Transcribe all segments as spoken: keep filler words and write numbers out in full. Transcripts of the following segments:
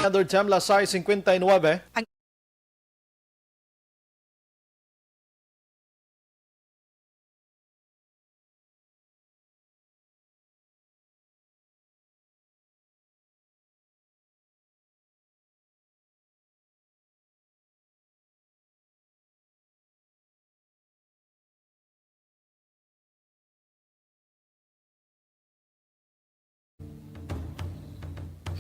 Standard Time, las sais cincuenta y nueve.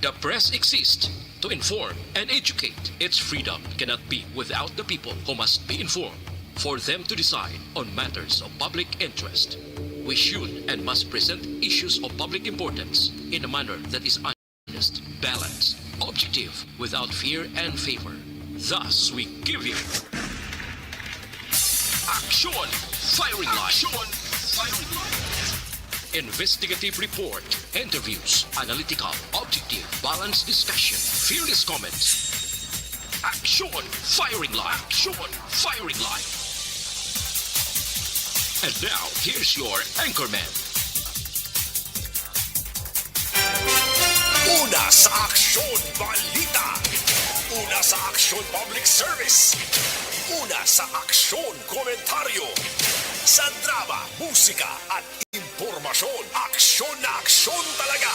The press exists to inform and educate. Its freedom cannot be without the people who must be informed for them to decide on matters of public interest. We should and must present issues of public importance in a manner that is honest, balanced, objective, without fear and favor. Thus, we give you Action Firing Line. Action Firing Line. Investigative report, interviews, analytical, objective, balanced discussion, fearless comments. Action Firing Line. Action Firing Line. And now, here's your anchorman. Una sa Aksyon Balita. Una sa Aksyon Public Service. Una sa Aksyon Komentaryo. Sa drama, musika, at impormasyon, aksyon na aksyon talaga.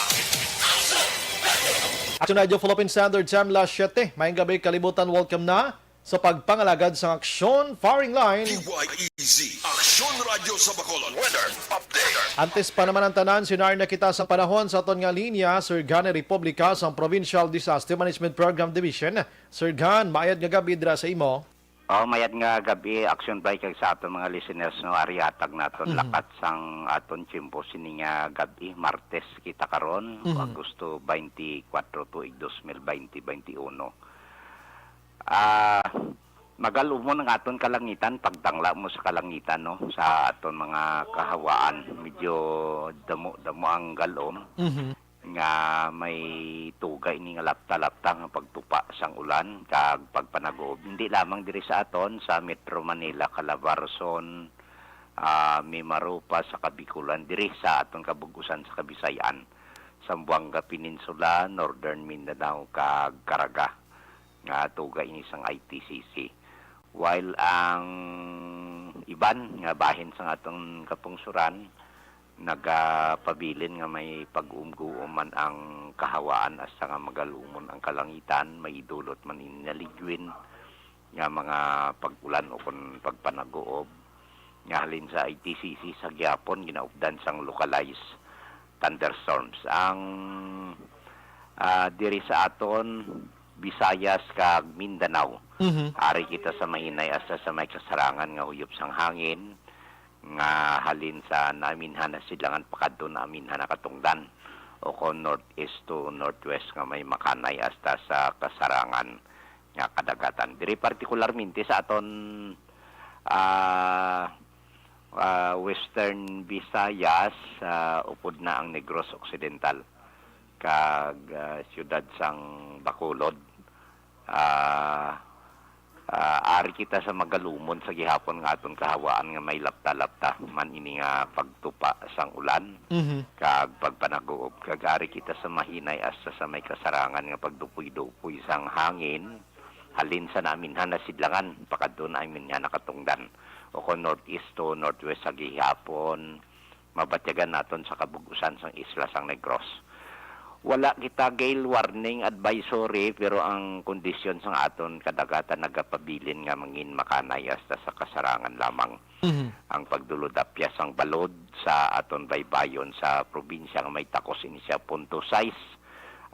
Action Radio Philippine Standard Time, las siete. Maayong gabi, kalibutan. Welcome na sa pagpangalagad sang Aksyon Firing Line. D Y E Z, Aksyon Radyo sa Bacolod. Weather update. Antes pa naman ang tanan, sinari na kita sa panahon sa aton nga linya, Sir Gan Republica sang Provincial Disaster Management Program Division. Sir Gan, mayad nga gabi dira sa imo. Oh, mayad nga gabi, Aksyon Bay, kag sa aton mga listeners, no, ari hatag naton Mhm. lakat sang aton tiyempo sini nga gabi, Martes kita karon, Mhm. Agosto twenty-four, tuig dos mil bente, twenty-uno. Ah, magalumon ang aton kalangitan, pagtangla mo sa kalangitan, no, sa aton mga kahawaan, medyo damo-damo ang galom Mhm. nga may tuga ini nga lapta-lapta nga pagtupa sang ulan kag pagpanaguob, hindi lamang diri sa aton, sa Metro Manila, Calabarzon, ah, Mimaropa, sa Kabikulan, diri sa aton kabug-usan sa Kabisayan, Zamboanga Peninsula, Northern Mindanao, kag Caraga, nga tuga ini sang I T C C. While ang iban nga bahin sang aton kapungsuran nagapabilin nga may pag-umguom man ang kahawaan hasta nga magalumon ang kalangitan, may idulot man ini nga ligwin nga mga pag-ulan ukon pagpanaguob, nga halin sa I T C C sa gihapon ginaupdan sang localized thunderstorms. Ang, ah, diri sa aton Visayas kag Mindanao, Mhm. ari kita sa mahinay hasta sa may kasarangan nga huyop sang hangin nga halin sa Naminhan na Sidlangan pakadto Naminhan na Katungdan, o kon northeast to northwest nga may makanay hasta sa kasarangan nga kadagatan. Diri partikularmente sa aton, ah, ah, Western Visayas, ah, upod na ang Negros Occidental kag, ah, siyudad sang Bacolod. Ah, ah, ari kita sa magalumon sa gihapon nga aton kahawaan nga may lapta-lapta man ini nga pagtupa sang ulan Mhm. kag pagpanaguob, kag ari kita sa mahinay hasta sa may kasarangan nga pagdupoy-dupoy sang hangin, halin sa Naminhan na Sidlangan pakadto Naminhan na Katungdan, o kon northeast to northwest sa gihapon, mabatyagan naton sa kabug-usan sang isla sang Negros. Wala kita gale warning advisory, pero ang kondisyon sang aton kadagatan nagapabilin nga mangin makanay hasta sa kasarangan lamang. Mhm. Ang pagdulodapya sang balod sa aton baybayon sa probinsya nga may takos ini siya punto sais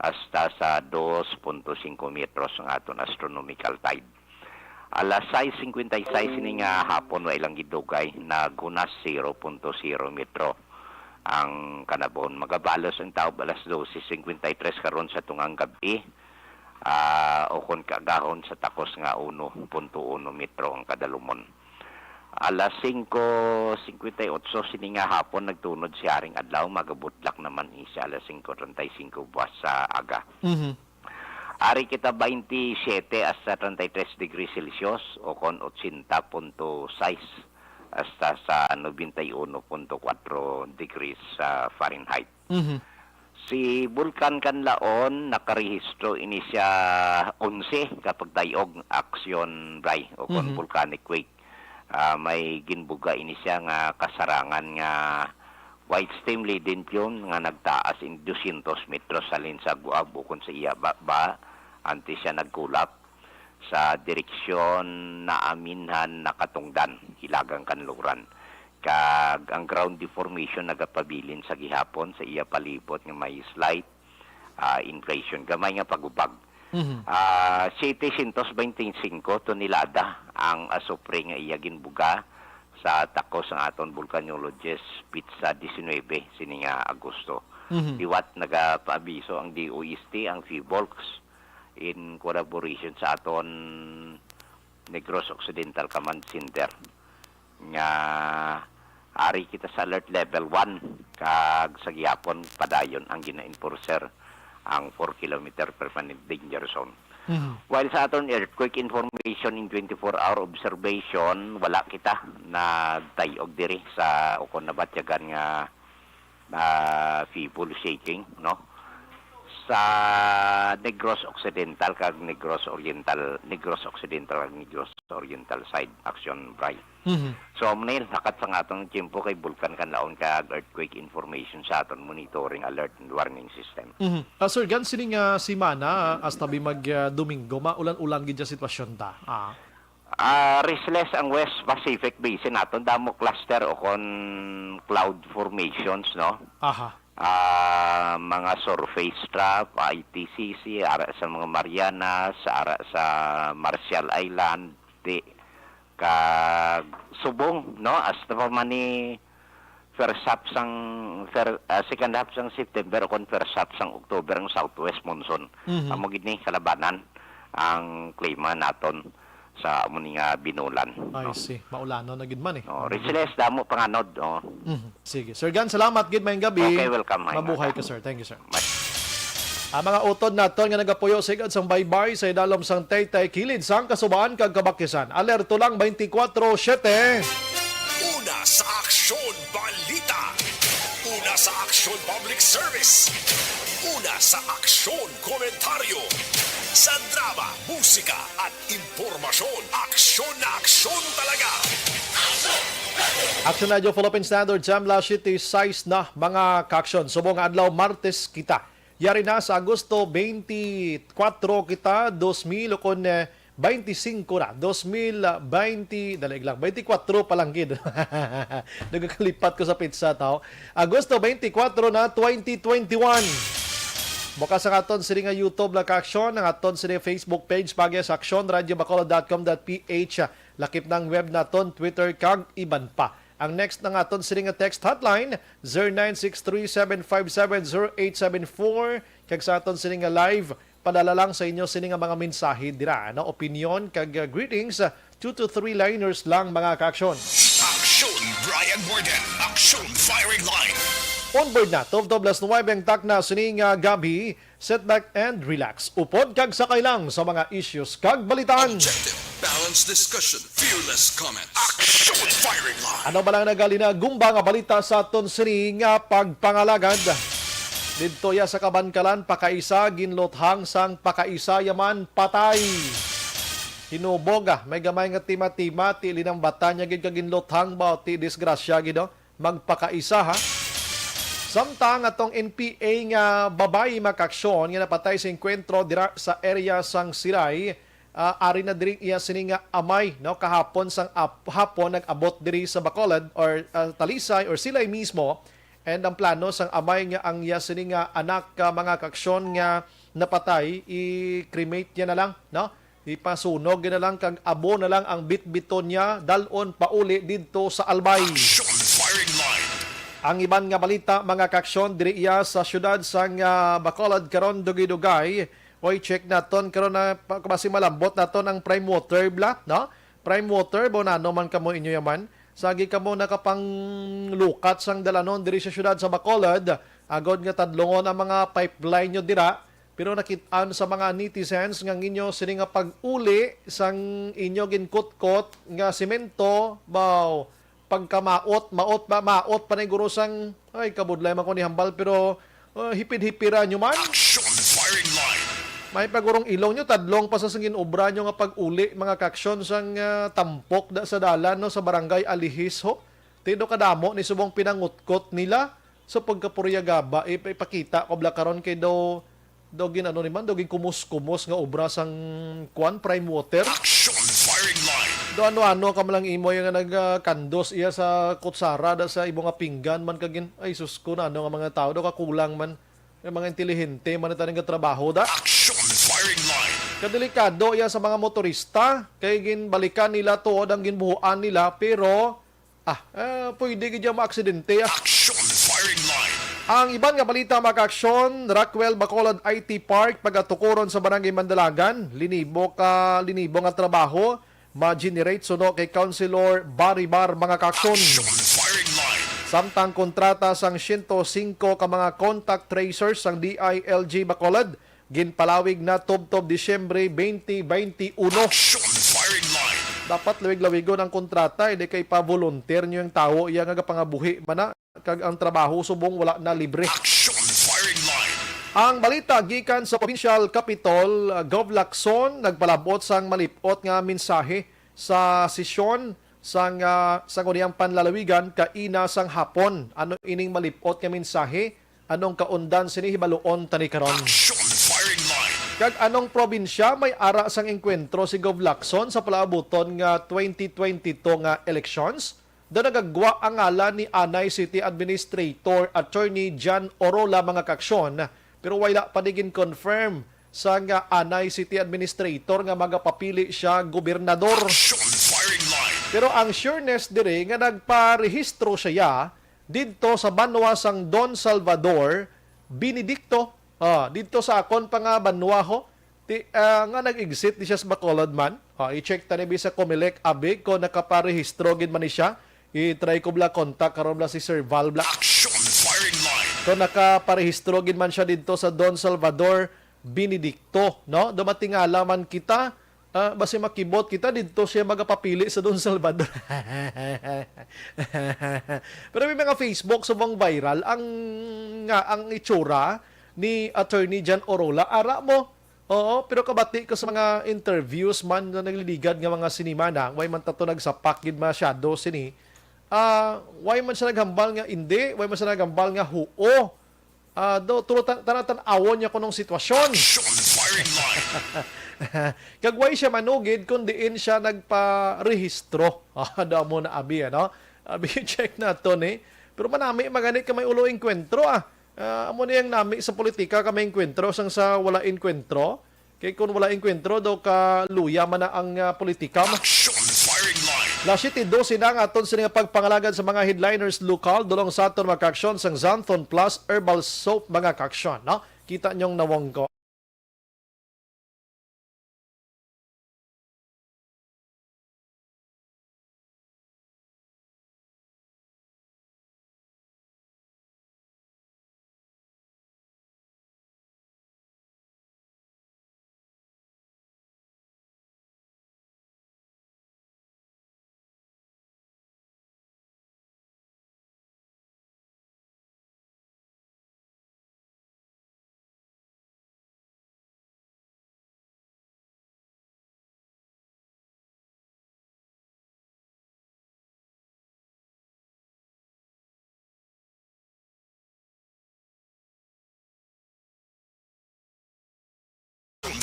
hasta sa dos punto singko metros ang aton astronomical tide. Alas sais cincuenta y seis ini nga hapon, wa ilang gidugay, naghunas zero punto zero metro ang kanabon. Magabalos ang taob alas doce cincuenta y tres karon sa tungang gab-i, ah, ukon kaagahon sa takos nga uno punto uno metro ang kadalumon. Alas singko singkwenta y otso sini nga hapon, nagtunod si Haring Adlaw, magabutlak naman siya alas singko treinta y cinco buwas sa aga. Mhm. Ari kita twenty-seven hasta treinta y tres degrees Celsius, o kon ochenta punto sais hasta sa noventa y uno punto kuwatro degrees, ah, Fahrenheit. Mhm. Si Bulkan Kanlaon, nakarehistro ini siya onse ka pagtayog, action, Bri, o kon Mhm. volcanic quake. Ah, may ginbuga ini siya nga kasarangan nga white steam leading plume nga nagtaas in dosyentos metros halin sa guab ukon sa iya ba, ba, antes siya nagkulap sa direksyon Naaminhan, Nakatungdan, Hilagang Kanluran. Kag ang ground deformation nagapabilin sa gihapon sa iya palibot nga may slight, ah, inflation, gamay nga pagubag. Mhm. Ah, setecientos beintisinko tonelada ang asupre nga iya ginbuga sa takos sang aton volcanologist, petsa diecinuebe sini nga Agosto. Mhm. Liwat nagapaabiso ang D O S T, ang PHIVOLCS, in collaboration sa aton Negros Occidental Command Center, nga ari kita sa alert level one, kag sa gihapon padayon ang gina-enforcer ang four kilometer permanent danger zone. Mhm. While sa aton earthquake information in twenty-four hour observation, wala kita nagtayog diri sa ukon nabatyagan nga, ah, feeble shaking, no? Sa Negros Occidental kag Negros Oriental, Negros Occidental kag Negros Oriental side, action, Bri. Mhm. So, amo ni, lakat sang aton tiyempo kay Bulkan Kanlaon kag earthquake information sa aton monitoring alert and warning system. Mhm. Ah, Sir Gan, sini nga semana, ah, hasta bi mag, ah, Domingo, maulan-ulan gid ang sitwasyon ta. Ah. Ah, restless ang West Pacific Basin naton, damo cluster o kon cloud formations, no? Aha. Ah, mga surface trough, I T C C, ara sa mga Marianas, ara sa Marshall Island, di, kag subong, no? Hasta pa man ni first half sang, fir-, ah, second half sang September o kon first half sang October ang southwest monsoon. Mhm. Amo gid ni kalabanan ang klima naton sa amo ni nga binulan, I no? see. Maulanon na gid man eh. Oh, Richles, damo panganod, oh. Mhm. Sige. Sir Gan, salamat gid. Mayong gabi. Okay, welcome. Mabuhay ka, sir. Thank you, sir. Ang mga utod naton nga nagapuyo sa igad sang baybay sa idalom sang Taytay, kilid sang Kasuban kag Kabakisan. Alerto lang twenty-four seven. Una sa aksyon, balita. Una sa aksyon, public service. Una sa aksyon, komentaryo. Sa drama, musika, at impormasyon, aksyon na aksyon talaga. Action Radio Philippine Standard Time, alas siyete sais na, mga kaaksyon. Subong nga adlaw, Martes kita. Yari na sa Agosto twenty-four kita, dos mil, o kon, eh, twenty-five na, dos mil twenty, dali lang, twenty-four pa lang gid. Nagakalipat ko sa petsa, tao. Agosto twenty-four na, twenty twenty-one. Bukas ang aton sini nga YouTube, mga kaaksyon, ang aton sini Facebook page, paagi sa aksyon radio bacolod dot com dot P H. Lakip na ang web naton, Twitter, kag iban pa. Ang next nga aton sini nga text hotline, zero nine six three seven five seven zero eight seven four. Kag sa aton sini nga live, padala lang sa inyo sini nga mga mensahe dira, no? Opinyon kag, uh, greetings, uh, two to three liners lang, mga kaaksyon. Aksyon Brian Borden, Aksyon Firing Line. On board na, twelve to alas nuwebe ang takna sini nga gabhi. Sit back and relax. Upod kag sakay lang sa mga issues kag balitaan. Objective, balanced discussion, fearless comment. Action Firing Line. Ano ba lang nagalinagumba nga balita sa aton sini nga pagpangalagad? Didto ya sa Kabankalan, pakaisa ginluthang sang pakaisa ya man patay. Hinubog, ah, may gamay nga tima-tima, ti linambatan niya gid ka ginluthang ba, ti disgrasya gid, oh. Magpakaisa, ha? Samtang atong N P A nga babayi, mga kaaksyon, nga napatay sa engkwentro dira sa area sang Silay, ah, ari na diri iya sini nga amay, no? Kahapon sang ap-, hapon nag-abot diri sa Bacolod or, ah, Talisay or Silay mismo. And ang plano sang amay nga ang iya sini nga anak, ah, mga kaaksyon, nga napatay, i-cremate niya na lang, no? Ipasunog na lang kag abo na lang ang bitbiton niya, dal-on pauli didto sa Albay. Action Firing Line. Ang iban nga balita, mga kaaksyon, diri iya sa siyudad sang, ah, Bacolod karon, dugay-dugay. Oy, check naton karon na pa-, basi malambot naton ang prime water, bla, no? Prime water, ba nano man kamo inyo yaman? Sagi kamo nakapanglukat sang dalanon diri sa siyudad sa Bacolod, agod nga tadlongon ang mga pipeline nyo dira, pero nakit-an sa mga netizens nga ang inyo sini nga pag-uli sang inyo ginkutkot nga semento, baw, pagkamaot, maot ba, maot pa na guro sang, ay, kabudlay man ko ni hambal, pero Ah, hipid-hipiran nyo man. Action firing line. May pagurong ilong nyo, tadlong pa sa sangin obra nyo nga pag-uli, mga kaaksyon, sang, ah, tampok da sa dalan, no, sa barangay Alihis, ho. Tido kadamo ni subong pinangutkot nila sa pagkapurya gaba. Ipa-, ipakita ko bala karon kay daw, daw gin ano ni man, daw gin kumus-kumus nga obra sang kuan, prime water. Action firing line. Do ano-ano ka man lang imo nga nagkandos iya sa kutsara da sa imo nga pinggan man kagin. Ay, sus ko, na ano nga mga tao do kakulang man. Nga mga intelihente man taning trabaho da. Action firing line. Kadelikado iya sa mga motorista kay ginbalikan nila tuod ang ginbuhuan nila, pero, ah, eh, pwede gid yang maaksidente, ah. Action firing line. Ang iban nga balita, mga kaaksyon, Rockwell Bacolod I T Park, pagatukuron sa Barangay Mandalagan, linibo ka, linibo nga trabaho, ma-generate suno kay Councilor Baribar, mga kaaksyon. Action firing line. Samtang kontrata sang siyento singko ka mga contact tracers sang D I L G Bacolod, ginpalawig na tubtob Disyembre twenty twenty-one. Action firing line. Dapat lawig-lawigon ang kontrata, hindi kay pa-volunteer nyo yung tawo iya nga gapangabuhi man na, kag ang trabaho subong wala na libre. Action firing line. Ang balita gikan sa Provincial Capitol, uh, Gov Lacson nagpalabot sang malip-ot nga mensahe sa sesyon sang, uh, Sangguniang Panlalawigan kaina sang hapon. Ano ining malip-ot nga mensahe? Anong kaundan sini hibaluon tani karon? Action firing line. Kag anong probinsya may ara sang engkwentro si Gov Lacson sa palaabuton nga twenty twenty-two nga elections? Daw nagagwa ang ngalan ni Anay City Administrator Attorney John Orola, mga kaaksyon, pero wala pa ni gin-confirm sang Anay City Administrator nga magapapili siya gobernador. Action firing line. Pero ang sureness diri nga nagparehistro siya didto sa banwa sang Don Salvador Benedicto. Ah, didto sa akon pa nga banwa ho, ti, ah, nga nag-exit ni siya sa Bacolod man. Ah, i-check ta ni bi sa Comelec abi kung nakaparehistro gid man ni siya. I-try ko bala contact karon bala si Sir Val bala. Action firing line. Kung nakaparehistro gid man siya didto sa Don Salvador Benedicto, no? Dumatingala man kita, ah, basi makibot kita didto siya magapapili sa Don Salvador. Pero may mga Facebook subong viral ang, nga ang itsura ni Attorney John Orola. Ara mo, oo, pero kabati ko sa mga interviews man nga nagliligad nga mga sinimana, way man tato nagsapak gid masyado sini. Ah, way man siya naghambal nga indi, way man siya naghambal nga huo. Ah, do, tulo tan-, tan-, tan-awon niya kunong sitwasyon. Action firing line. Kag way siya manugid kung diin siya nagparehistro. Ah, do mo na abi, ano? Abi, check nato ni. Pero manami magani ka may ulo engkwentro, ah. Ah, amo ni ang nami sa politika ka may engkwentro sang sa wala engkwentro. Kay kung wala engkwentro, daw ka luya man na ang, ah, politika mo. Action firing line. Alas siyete dose na ang aton sini nga pagpangalagad sa mga headliners lokal, dulong sa aton mga kaaksyon sang Xanthone Plus Herbal Soap, mga kaaksyon, no? Kita niyong nawong ko.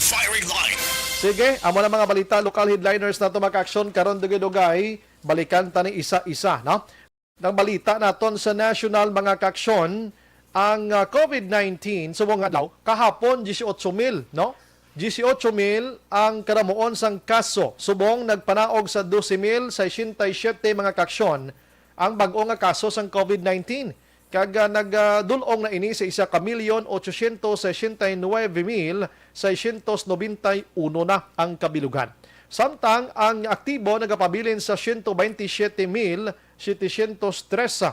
Firing line. Sige, amo na mga balita, lokal headliners nato, mga kaaksyon, karon dugay-dugay, balikan ta ni isa-isa, no? Ang balita naton sa national, mga kaaksyon, ang, ah, COVID nineteen subong nga adlaw, kahapon, dieciocho mil, no? Dieciocho mil ang karamuon sang kaso, subong nagpanaog sa doce mil sesenta y siete, mga kaaksyon, ang bag-o nga kaso sang COVID nineteen. Kag, ah, nag, ah, dul-ong na ini sa isa ka milyon, ochocientos sesenta y nuebe mil, seiscientos noventa y uno na ang kabilugan. Samtang ang aktibo nagapabilin sa ciento veintisiete mil setecientos trese.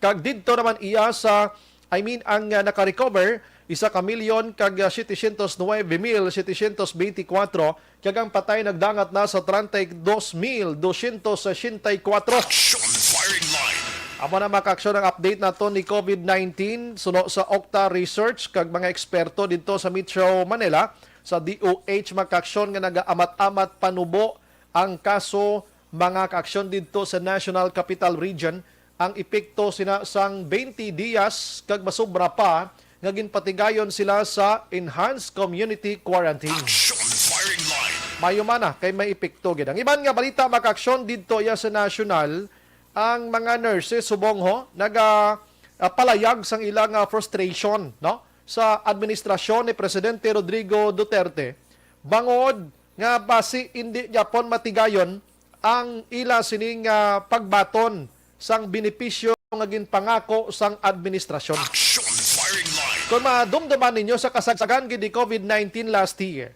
Kag didto naman iya sa, I mean, ang, ah, naka-recover, isa ka milyon kag, ah, setecientos nuebe mil setecientos beintikwatro, kag ang patay nagdangat na sa treinta y dos mil doscientos sesenta y cuatro. Action firing line. Amo na, mga kaaksyon, ang update nato ni COVID nineteen. Suno sa Octa Research kag mga eksperto dito sa Metro Manila, sa D O H, mga kaaksyon, nga nagaamat-amat panubo ang kaso, mga kaaksyon, dito sa National Capital Region. Ang epekto sina sang twenty dias kag masubra pa nga ginpatigayon sila sa enhanced community quarantine. Action Firing Line. Mayo man na kay may epekto gid. Ang iban nga balita, mga kaaksyon, didto iya sa national, ang mga nurses subong ho naga ah, palayag sang ila nga frustration, no, sa administrasyon ni Presidente Rodrigo Duterte, bangod nga basi indi gyapon matigayon ang ila sining ah, pagbaton sang benepisyo nga ginpangako sang administrasyon. Action Firing Line. Kung madumduman ninyo sa kasagsagan gid ni COVID nineteen last year,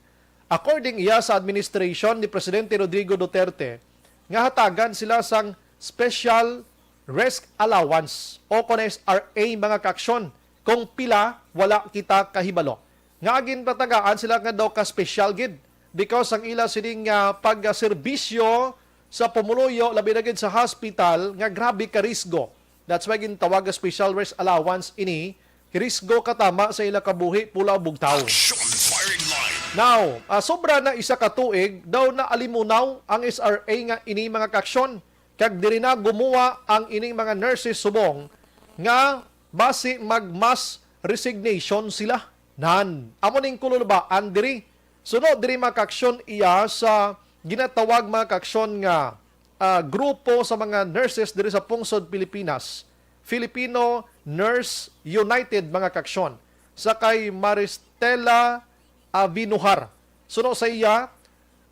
according iya sa administration ni Presidente Rodrigo Duterte, nga hatagan sila sang special risk allowance o kon S R A, mga kaaksyon, kung pila, wala kita kahibalo. Nga ginpatagaan sila nga daw ka special gid because ang ila sining ah, pagserbisyo sa pumuluyo, labi na gid sa hospital, nga grabe ka risgo. That's why gintawag nga special risk allowance ini, risgo katama sa ila kabuhi, pula o bugtaw. Action Firing Line. Now, ah, sobra na isa ka tuig daw naalimunaw ang S R A nga ini, mga kaaksyon, kag diri na gumuwa ang ining mga nurses subong nga basi mag-mass resignation sila. Nan, amo ning kululbaan diri. Suno diri, mga kaaksyon, iya sa ginatawag, mga kaaksyon, nga ah, grupo sa mga nurses diri sa pungsod Pilipinas, Filipino Nurse United, mga kaaksyon, sa kay Maristela Avinuhar. Suno sa iya,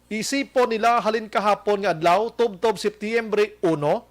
isipon nila halin kahapon nga adlaw, tubtob Setyembre uno,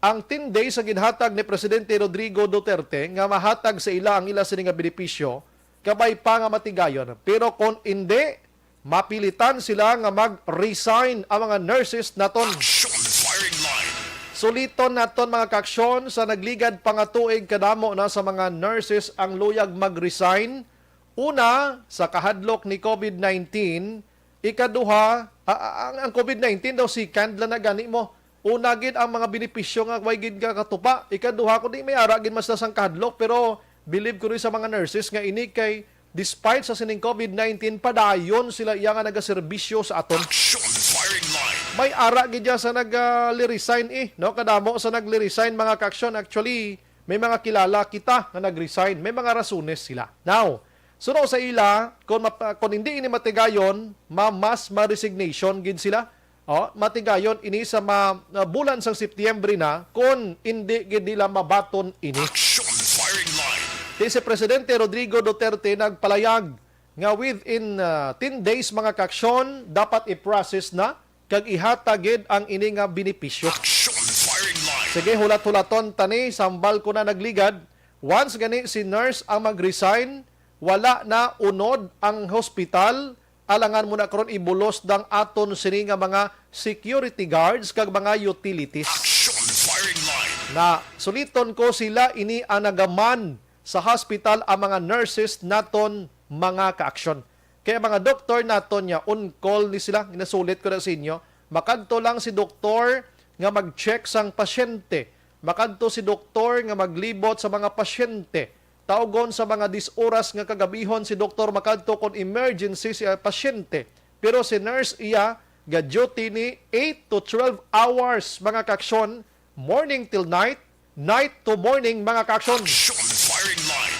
ang ten days nga ginhatag ni Presidente Rodrigo Duterte nga mahatag sa ila ang ila sini nga benepisyo, kabay pa nga matigayon. Pero kon indi, mapilitan sila nga mag-resign ang mga nurses naton. Action Firing Line. Suliton naton, mga kaaksyon, sa nagligad pa nga tuig, kadamo na sa mga nurses ang luyag mag-resign. Una, sa kahadlok ni COVID nineteen, ikaduha, a- a- ang, ang COVID nineteen daw second lang na gani mo. Una gid ang mga benepisyo nga way gid nga katupa. Ikaduha, kundi may ara gid mas sang kahadlok, pero believe ko rin sa mga nurses nga ini kay despite sa sining COVID nineteen, padayon sila iya nga nagaserbisyo sa aton. Action Firing Line. May ara gid dyan sa nag-resign eh, no? Kadamo sa nag-resign, mga kaaksyon. Actually, may mga kilala kita nga nag-resign. May mga rasones sila. Now, suno sa ila, kung, map- kung hindi ini matigayon, ma mas ma-resignation gid sila. Oh, matigayon ini sa ma uh, bulan sang Setyembre na, kung hindi gid nila mabaton ini. Action Firing Line. Di si Presidente Rodrigo Duterte nagpalayag nga within uh, ten days, mga kaaksyon, dapat i-process na kag ihatag gid ang ini nga benepisyo. Action Firing Line. Sige, hulat-hulaton tani, sambal ko na nagligad. Once gani si nurse ang mag-resign, wala na unod ang hospital, alangan mo na karon ibulos dang aton sini nga mga security guards kag mga utilities. Action Firing Line. Na suliton ko sila, ini ang nagaman sa hospital ang mga nurses naton, mga kaaksyon. Kaya mga doktor naton niya, on call ni sila, ginasulit ko na sa inyo, makadto lang si doktor nga mag-check sang pasyente, makadto si doktor nga maglibot sa mga pasyente, tawgon sa mga dis oras nga kagabihon si doktor makadto kon emergency si ah, pasyente. Pero si nurse iya ga-duty ni eight to twelve hours, mga kaaksyon, morning till night, night to morning, mga kaaksyon. Action Firing Line.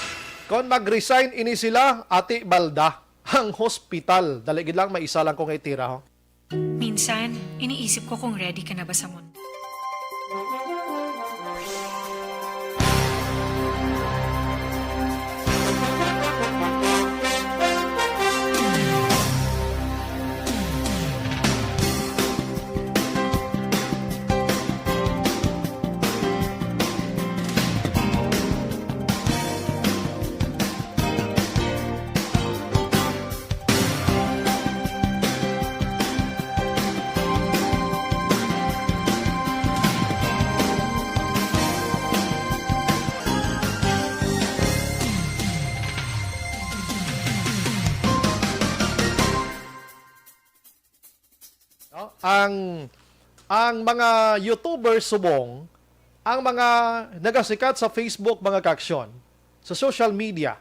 Kon mag-resign ini sila, ati balda ang hospital. Dali gid lang, may isa lang ko nga itira, ho. Minsan, iniisip ko kung ready ka na ba sa mundo. No? Ang ang mga YouTubers subong ang mga nagasikat sa Facebook, mga kaaksyon, sa social media,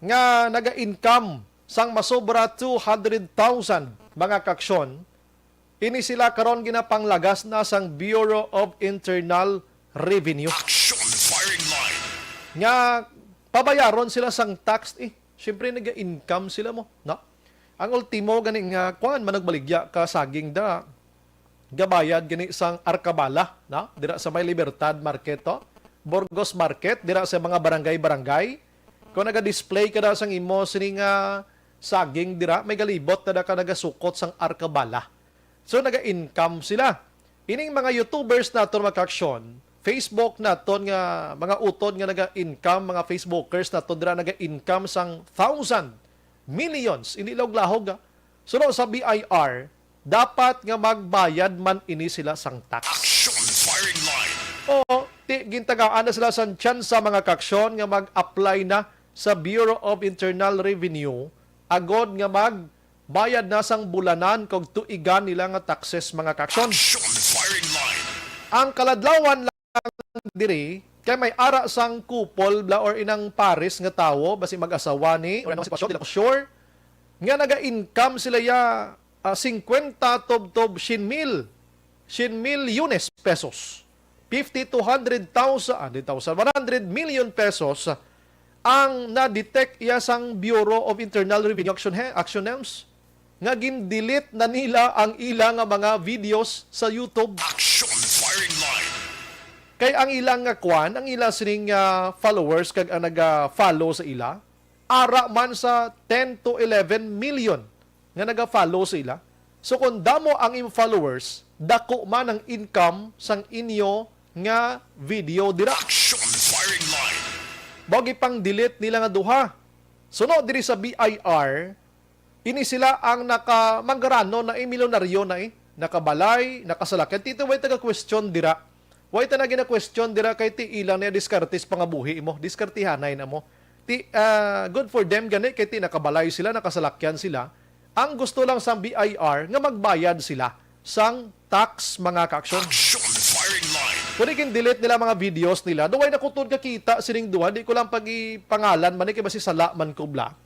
nga naga-income sang masobra two hundred thousand, mga kaaksyon, ini sila karon ginapanglagas na sang Bureau of Internal Revenue. Action firing line. Nga pabayaron sila sang tax, eh. Siyempre, naga-income sila mo, no? Ang ultimo gani nga, kwan, managbaligya ka saging da, gabayad gani sang Arkabala, no? Dira sa may Libertad Market, to. Burgos Market, dira sa mga barangay-barangay. Kung naga-display ka da sang imo sini nga saging dira, may galibot na da ka nagasukot sang Arkabala. So, naga-income sila. Ining mga YouTubers naton, mga kaaksyon, Facebook naton nga mga utod nga naga-income, mga Facebookers naton dira naga-income sang thousand, millions, hindi lahog-lahog, ah. Suno sa B I R, dapat nga magbayad man ini sila sang tax. Action firing line. O, ti, gintagaan na sila sang tsansa, mga kaaksyon, nga mag-apply na sa Bureau of Internal Revenue agod nga magbayad na sang bulanan kag tuigan nila nga taxes, mga kaaksyon. Action firing line. Ang kaladlawan lang diri kay may ara sang couple bla or inang pares nga tawo, basi mag-asawa ni or anong sitwasyon, di na ko sure, nga naga-income sila ya, ah, singkwenta tubtob syen mil, syen milyones pesos. Fifty to hundred thousand, ah, di thousand, one hundred million pesos ang na-detect iya sang Bureau of Internal Revenue Action, he, Action Nems, nga gin-delete na nila ang ila nga mga videos sa YouTube. Action firing line. Kay ang ila nga kwan, ang ila sining, ah, followers kag ang naga-follow sa ila, ara man sa ten to eleven million nga naga-follow sa ila. So, kung damo ang imong followers, dako man ang income sang inyo nga video dira. Action firing line. Mao gipang-delete nila nga duha. Suno diri sa B I R, ini sila ang naka-, manggaranon na, eh, milyonaryo na, eh. Nakabalay, nakasalakyan. Ti, ti, way taga-question dira. Way ta na gina-question dira kay ti ilang na diskarte sa pangabuhi mo. Diskartihanay na mo. Ti, ah, good for them gani kay ti nakabalay sila, nakasalakyan sila. Ang gusto lang sang B I R nga magbayad sila sang tax, mga kaaksyon. Action firing line. Kung gin-delete nila mga videos nila, daw way na ko tuod kakita sining duha, di ko lang pag-ipangalan man ni kay basi sala man ko bla.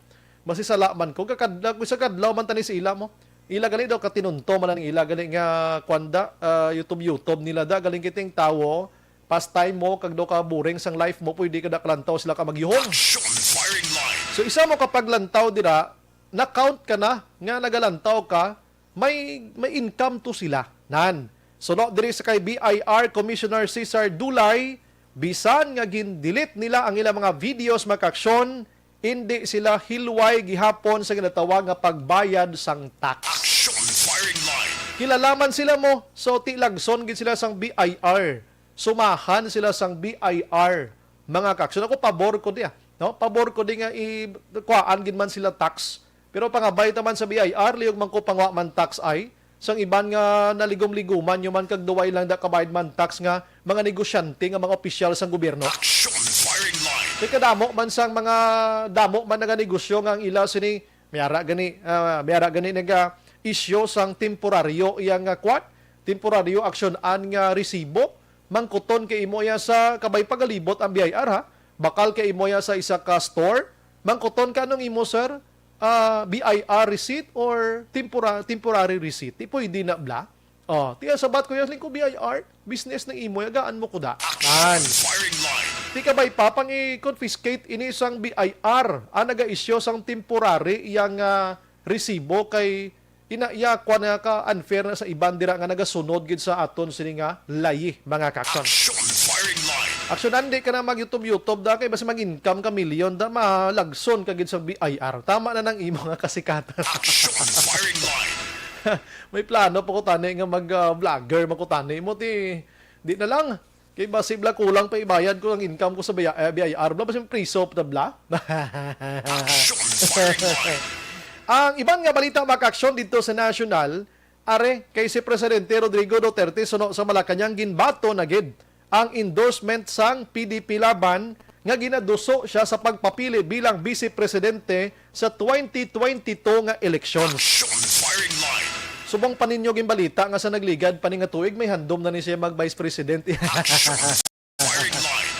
Basi sala man ko, kakadlaw, sa kadlaw man tani sa ila mo. Ila gani daw katinunto man ang ila gani nga kwanda, ah, YouTube, YouTube nila da, galing kiting tawo, pastime mo, kag daw ka boring sang life mo, pwede ka da kalantaw sila ka magyuhong. Action firing line. So, isa mo kapaglantaw dira, na-count ka na nga nagalantaw ka, may, may income to sila. Nan. Suno diri sa kay B I R Commissioner Cesar Dulay, bisan nga gin-delete nila ang ilang mga videos, mga kaaksyon, indi sila hilway gihapon sa ginatawag nga pagbayad sang tax. Action firing line. Kilala man sila mo, so ti lagson gid sila sang B I R. Sumahan sila sang B I R, mga kaaksyon. Ako, pabor ko di, ah. No? Pabor ko di nga i-, kuhaan gid man sila tax. Pero pangabay ta man sa B I R, lihog man ko pangwa man tax ay. Sang iban nga naligom-liguman nyo man kag duway lang da kabayad man tax nga mga negosyante nga mga opisyal sang gobyerno. Action firing line. Kay kadamo man sang mga, damo man naganegosyo nga ang ila sini, may ara gani, ah, may ara gani naga-issue sang temporaryo iya nga kwan, temporaryo aksyonan nga resibo. Mangkuton kay imo iya sa kabay pagalibot ang B I R, ha. Bakal kay imo iya sa isa ka store. Mangkuton ka, anong imo, sir? Ah, B I R receipt or tempora-, temporary receipt? Di pwede na bla. Oh, tiya sabat ko yan, lingko B I R, business ng imo, yagaan mo ko da. Action firing line. Di ka ba ipapang i-confiscate ini sang B I R, ang naga-issue sang temporary iyang, ah, resibo kay ina iya, kwa na ka unfair na sa iban dira nga nagasunod gid sa aton sini nga layi, mga kaaksyon. Action firing line. Aksyon, andi ka na mag-YouTube, YouTube da kay basi mag-income ka milyon da, malagson ka gid sa B I R. Tama na nang imo nga kasikatan. Action firing line. May plano pa ko tani nga mag, ah, vlogger man ko tani mo ti. Di na lang. Kay basi bla kulang pa ibayad ko ang income ko sa B I, eh, B I R bla, basi priso pa bla. Action firing line. Ang iban nga balita, mga kaaksyon, dito sa national, are kay si Presidente Rodrigo Duterte suno sa Malacañang ginbaton na gid ang endorsement sang P D P Laban nga ginaduso siya sa pagpapili bilang Vice Presidente sa twenty twenty-two nga eleksyon. Action firing line. Subong pa ninyo ginbalita nga sa nagligad pa ni nga tuig may handom na ni siya mag Vice President. Action Firing line.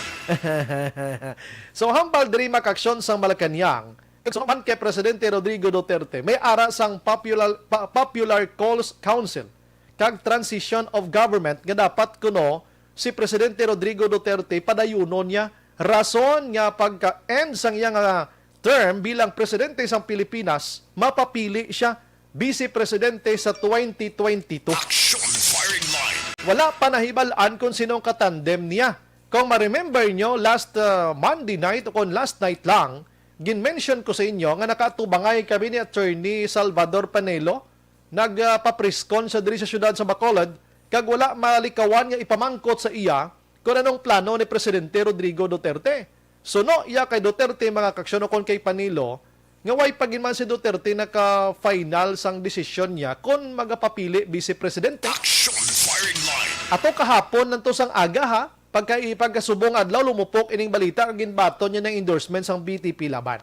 So, hambal diri, mga kaaksyon, sang Malacañang, suno man kay Presidente Rodrigo Duterte, may ara sang popular, pa- popular calls council kag transition of government nga dapat kuno si Presidente Rodrigo Duterte padayunon niya, rason nga pagka-end sang iya nga term bilang presidente sang Pilipinas, mapapili siya Vice Presidente sa twenty twenty-two. Action firing line. Wala pa nahibal-an kung sino ang katandem niya. Kung ma-remember nyo, last uh, Monday night o kung last night lang, gin-mention ko sa inyo nga nakatubangay kami ni Attorney Salvador Panelo, nagpapriskon sa diri sa siyudad sa Bacolod, kag wala malikawan nga ipamangkot sa iya kung anong plano ni Presidente Rodrigo Duterte. Suno iya kay Duterte, mga kaaksyon, o kon kay Panelo, nga way pa gid man si Duterte naka-final sang desisyon niya kon magapapili Vice Presidente. Action firing line. Ato kahapon nanto sang aga, ha, pagka ipagkasubong adlaw lumupok ining balita nga ginbaton niya ng endorsement sang B T P Laban.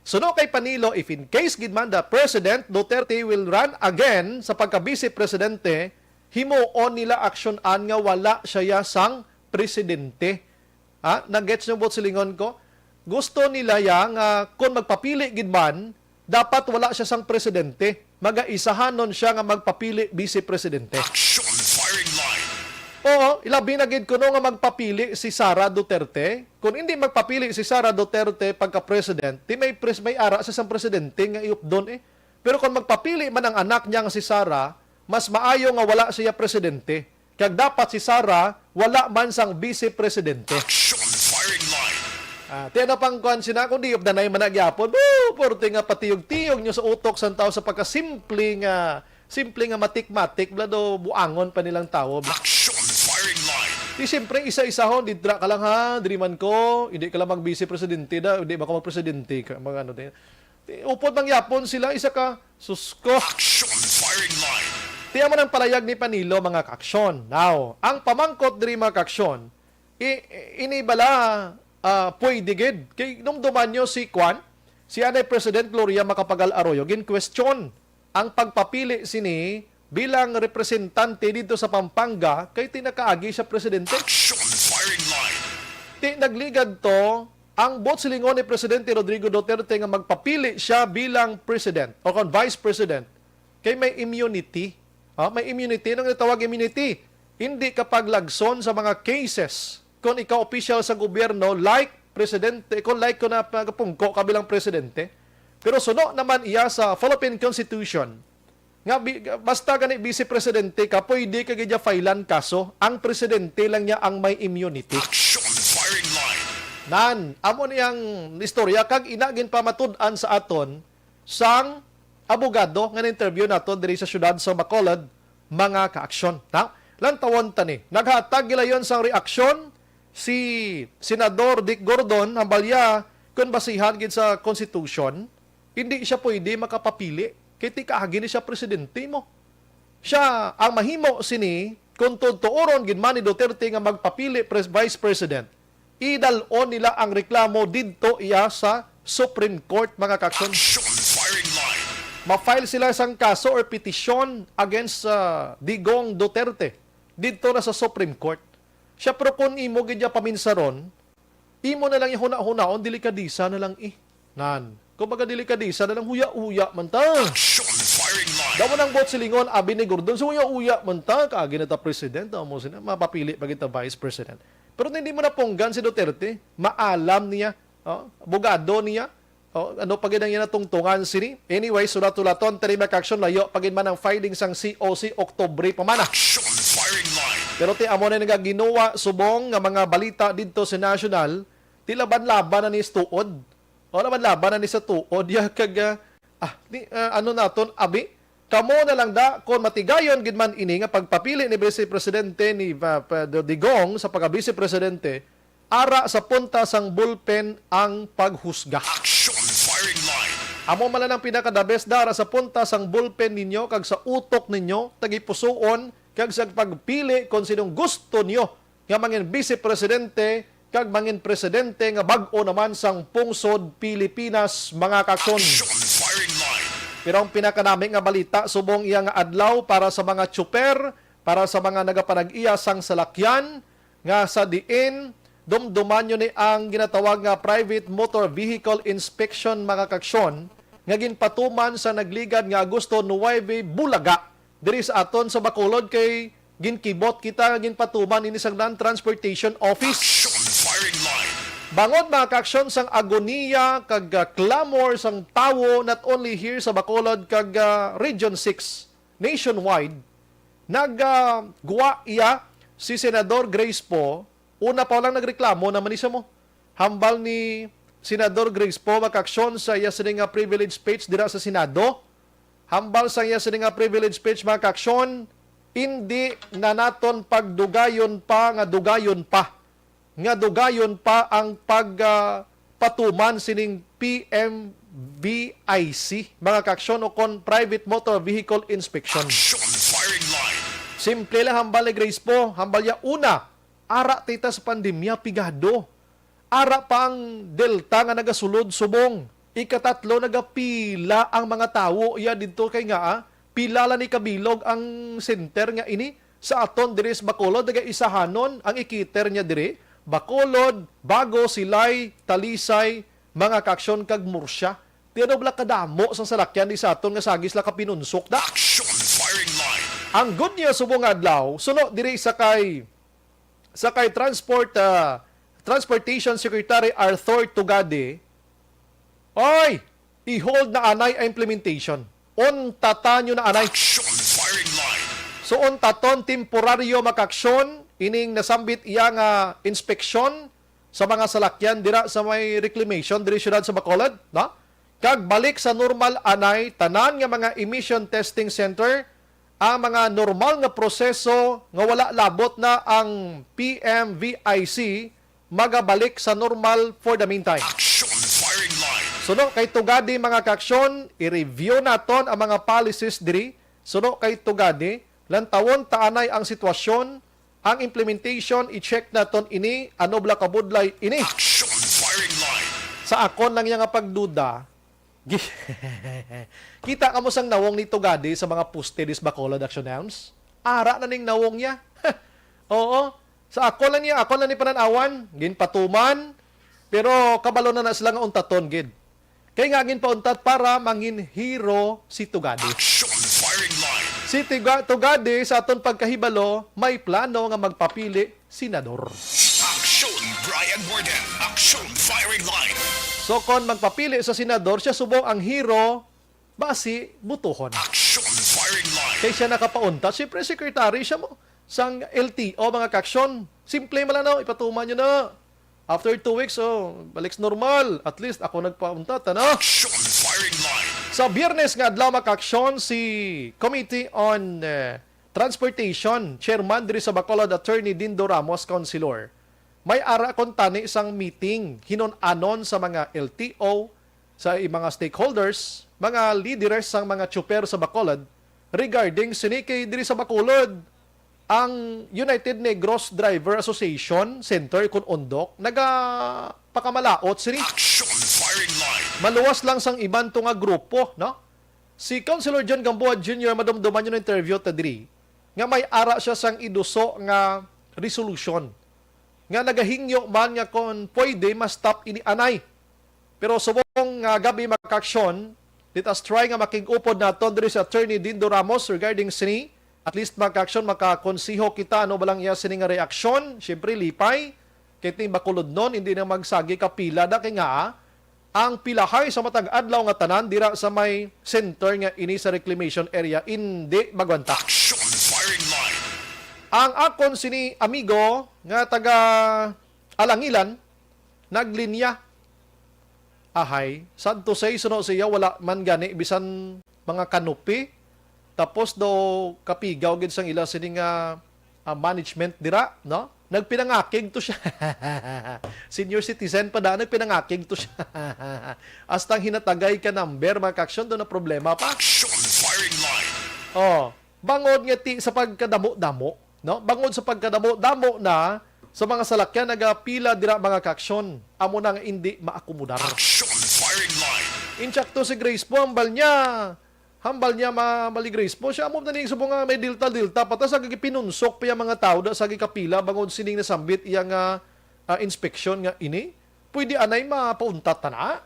Suno kay Panelo, if in case gid man the President Duterte will run again sa pagka-Vice Presidente, himuon nila aksyonan nga wala siya sang presidente. Ha? Nag-gets niyo buot silingon ko? Gusto nila ya nga kung magpapili gid man, dapat wala siya sang presidente. Magaisahanon siya nga magpapili vice presidente. Action firing line. Oo, ilabi na gid kuno nga magpapili si Sara Duterte. Kung hindi magpapili si Sara Duterte pagka-president, di may pres-, may ara sa sang presidente nga iupdon eh. Pero kung magpapili man ang anak niya nga si Sara, mas maayo nga wala siya presidente. Kag dapat si Sara wala man sang vice presidente. Action firing line. Ah, ti ano pang kuan sina kung di updanay man na gyapon. Woo! Porte nga patiyog-tiyog niyo sa utok sang tawo sa pagkasimple nga, simple nga matik-matik, bala do buangon pa nilang tawo. Action firing line. Di siyempre isa-isahon, didra ka lang ha, diri man ko, hindi ka lang mag-vice presidente da, hindi man ko mag-presidente ka, mga ano din. Ti upod man gyapon sila, isa ka, sus ko. Action firing line. Ti amo nang palayag ni Panelo, mga kaaksyon. Now, ang pamangkot diri, mga kaaksyon, i- i- ini bala ah, pwede gid? Kay nung duman nyo si Kwan, si anay President Gloria Macapagal Arroyo, gin-question ang pagpapili sini bilang representante dito sa Pampanga kay tinakaagi siya presidente. Action firing line. Ti nagligad to ang buot silingon ni Presidente Rodrigo Duterte nga magpapili siya bilang president o kon vice president kay may immunity. Ha? May immunity. Anong natawag immunity? Hindi ka paglagson sa mga cases kung ikaw opisyal sa gobyerno, like presidente, kung like ko na pagpungko ka bilang presidente. Pero suno naman iya sa Philippine Constitution, nga bi- basta gani vice presidente ka, pwede ka gid file-an kaso. Ang presidente lang niya ang may immunity. Action firing line. Nan, amo niyang istorya kag ina ginpamatud-an sa aton sang abogado nga na-interview naton diri sa siyudad sa Bacolod, mga kaaksyon. Na, lantawon ta ni. Naghatag gilayon sang reaksyon si Senador Dick Gordon, hambalya, kung basihan gid sa Constitution, hindi siya pwede makapapili. Kay ti kaagi ni siya presidente mo. Siya ang mahimo sini kung tutuoron gid man ni Duterte nga magpapili pres-, vice president. Idal-on nila ang reklamo didto iya sa Supreme Court, mga kaaksyon. Action firing line. Ma-file sila sang kaso or petition against sa Digong Duterte didto na sa Supreme Court. Siya, pero kung imo gid niya paminsaron, imo na lang yung huna-hunaon, delikadisa na lang eh. Nan. Kumbaga, delikadisa na lang, huya-huya man ta. Action firing line. Daw man ang buot silingon, abi ni Gordon, so huya-huya man ta, kaagi na ta president, amo sina, mapapili pa kita vice president. Pero hindi mo napunggan si Duterte, maalam niya, oh, abogado niya, oh, ano pa gid ang iya natungtungan sini? Anyway, sulat-sulaton, tiri, mga kaaksyon, layo pa gid man ang filing sang C O C, Oktubre pa man, ah. Action firing line. Pero ti amo na nga ginuwa subong nga mga balita didto sa national, ti laban-laban na ni sa tuod. O, laban-laban na ni sa tuod. Ya kag, ah, ah, ni, ah, ano naton, abi? Kamo na lang da, kon matigayon gid man ini nga pagpapili ni Vice Presidente ni, ah, pa- Digong sa pagka-Vice Presidente, ara sa punta sang ballpen ang paghusga. Action firing line. Amo man lang ang pinaka-the best da, ara sa punta sang ballpen ninyo kag sa utok ninyo, tagipusoon kag sa pagpili kon sinong gusto niyo nga mangin Vice Presidente kag mangin presidente nga bag-o naman sang pungsod Pilipinas, mga kaaksyon. Action firing line. Pero ang pinakanami nga balita subong iya nga adlaw para sa mga tsuper, para sa mga nagapanag-iya sang salakyan, nga sa diin Dumduman nyo ni ang ginatawag nga Private Motor Vehicle Inspection, mga kaaksyon, nga ginpatuman sa nagligad nga Agosto nuwebe, Bulaga, diri sa aton sa Bacolod, kay ginkibot kita nga ginpatuman ini sang Land Transportation Office. Action firing line. Bangod, mga kaaksyon, sang agoniya kag, ah, clamor sang tawo, not only here sa Bacolod kag, ah, Region six, nationwide, nag, ah, gwa iya si Senador Grace Poe. Una pa lang nagreklamo naman ni siya mo. Hambal ni Senador Grace Poe, mga kaaksyon, sa iya sini nga privilege speech dira sa Senado. Hambal sa iya sini nga privilege speech, mga kaaksyon, hindi na naton pagdugayon pa nga dugayon pa, nga dugayon pa ang pag, ah, patuman sining P M V I C, mga kaaksyon, o kon Private Motor Vehicle Inspection. Action firing line. Simple lang hambal ni Grace Poe. Hambal niya, una, ara ta sa pandemya, pigado. Ara pa ang Delta nga nagasulod subong. Ikatatlo, nagapila ang mga tawo iya didto kay nga, ah, pila lang ni kabilog ang center nga ini sa aton diri sa Bacolod, nagaisahanon ang ikiter niya diri, Bacolod, Bago, Silay, Talisay, mga kaaksyon, kag Murcia. Ti ano bala kadamo sang salakyan di sa aton nga sagis la kapinunsok da? Action firing line. Ang good news subong nga adlaw, suno diri sa kay, sa kay Transport, ah, Transportation Secretary Arthur Tugade, oy, i-hold na anay ang implementation. Untatan nyo na anay. Action firing line. So, untaton temporaryo, mga kaaksyon, ining nasambit iya nga inspeksyon sa mga salakyan dira sa may reclamation diri siyudad sa Bacolod, no? Kag balik sa normal anay tanan nga mga emission testing center, ang mga normal nga proseso nga wala labot na ang P M V I C magabalik sa normal for the meantime. Action firing line. Suno kay Tugade, mga kaaksyon, i-review naton ang mga policies diri. Suno kay Tugade, lantawon ta anay ang sitwasyon, ang implementation, i-check naton ini, ano bala kabudlay ini. Action firing line. Sa akon lang iya nga pagduda, gi-, kita ka mo sang nawong ni Tugade sa mga poste dis Bacolod Action Hounds? Ara na ning nawong niya. Oo. Sa ako lang niya, ako lang ni panan-awan, ginpatuman, pero kabalo na na sila nga untaton gid. Kay nga ginpauntat para mangin hero si Tugade. Action firing line. Si Tuga-, Tugade, sa aton pagkahibalo, may plano nga magpapili senador. Action, Brian Warden. Action firing line. So, kon magpapili sa senador, siya subong ang hero, basi butuhon. Action firing line. Kay siya nakapauntat, siyempre secretary siya mo sang L T O, mga kaaksyon. Simple man lang, no? Ipatuman nyo na. After two weeks, oh, balik sa normal. At least ako nagpauntat, ano? Action firing line. Sa Biyernes nga adlaw, mga kaaksyon, si Committee on, eh, Transportation Chairman diri sa Bacolod, Attorney Dindo Ramos, Councilor, may ara kuntani sang meeting hinun-anon sa mga L T O, sa i-, mga stakeholders, mga lideres sang mga tsuper sa Bacolod regarding sini kay diri sa Bacolod, ang United Negros Driver Association Center kun UNDOC nagapakamalaot sini. Action firing line. Maluwas lang sang iban to nga grupo, no? Si Councilor John Gamboa Junior, madumduman nyo na interview ta diri, nga may ara siya sang iduso nga resolution nga nagahingyo man nga kon pwede ma-stop ini anay. Pero subong nga gab-i, mga kaaksyon, let us try nga makig-upod naton diri si Attorney Dindo Ramos regarding sini. At least, mga kaaksyon, makakonsiho kita ano ba lang iya sini nga reaksyon. Siyempre, lipay. Kay ting Bacolodnon, hindi na magsagi kapila da kay nga, ah, ang pilahay sa matag adlaw nga tanan dira sa may center nga ini sa reclamation area, hindi magwanta. Action firing line. Ang akon sini amigo nga taga Alangilan, naglinya. Ahay, sad to say, suno siya, wala man gani bisan mga kanupi. Tapos daw kapigaw gid sang ila sini nga, ah, management dira, no? Nagpinangakig to siya. Senior citizen pa da, nagpinangakig to siya. Hasta ang hinatagay ka number, mga kaaksyon, daw na problema pa. Action firing line. Oh, bangod nga ti sa pagkadamo-damo, no? Bangod sa pagkadamo-damo na sa mga salakyan nagapila dira, mga kaaksyon, amo na nga indi maakomodar. Action firing line. Insakto si Grace Poe, hambal niya, hambal niya ma-, mali Grace Poe, siya amo na ning subong nga may Delta-Delta pa ta sa gipinunsok pa yang mga tawo da sa gikapila bangod sining nasambit iya nga, ah, inspeksyon nga ini? Pwede anay mapauntat ta na?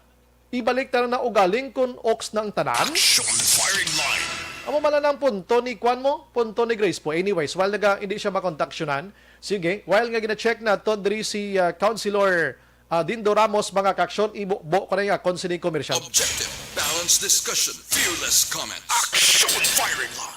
Ibalik ta na ugaling kon ox na ang tanan? Action firing line. Amo man lang ang punto ni kuan mo, punto ni Grace po. Anyways, while naga, hindi siya makontaksyonan, sige, while nga gina-check nato diri si, ah, Councilor, ah, Dindo Ramos, mga kaaksyon, ibubo ko na nga kon sini commercial. Objective, balanced discussion, fearless comments. Action firing line.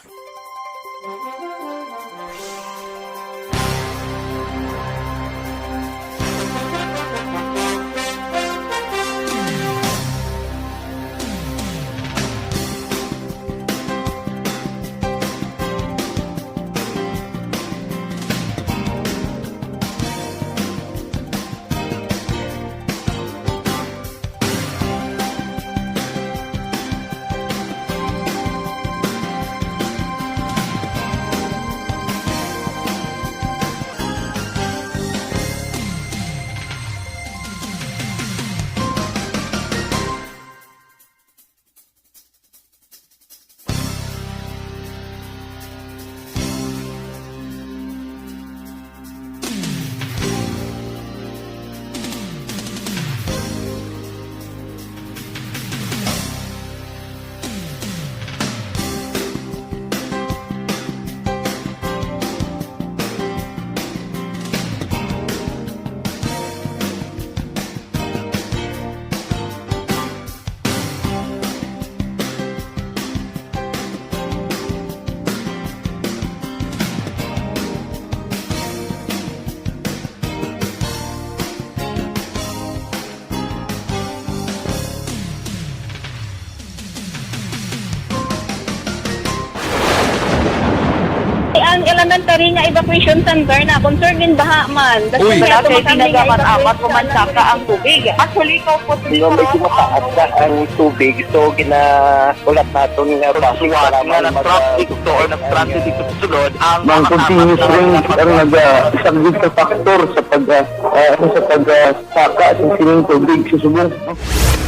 Ang elementary nga evacuation center na concerned din baha man. Uy. Wala kay pinagaman amat ko man saka ang tubig. Actually, ikaw po, di ba, medyo mataas na ang tubig. So, ginahulat naton nga bus para nga mag-, na-traffic to or na-transit dito sa sulod ang mga continuous rain ang nag-, ah, isa gid sa factor sa pag, ah, ah, sa pag, ah, saka sa sining tubig sa subong.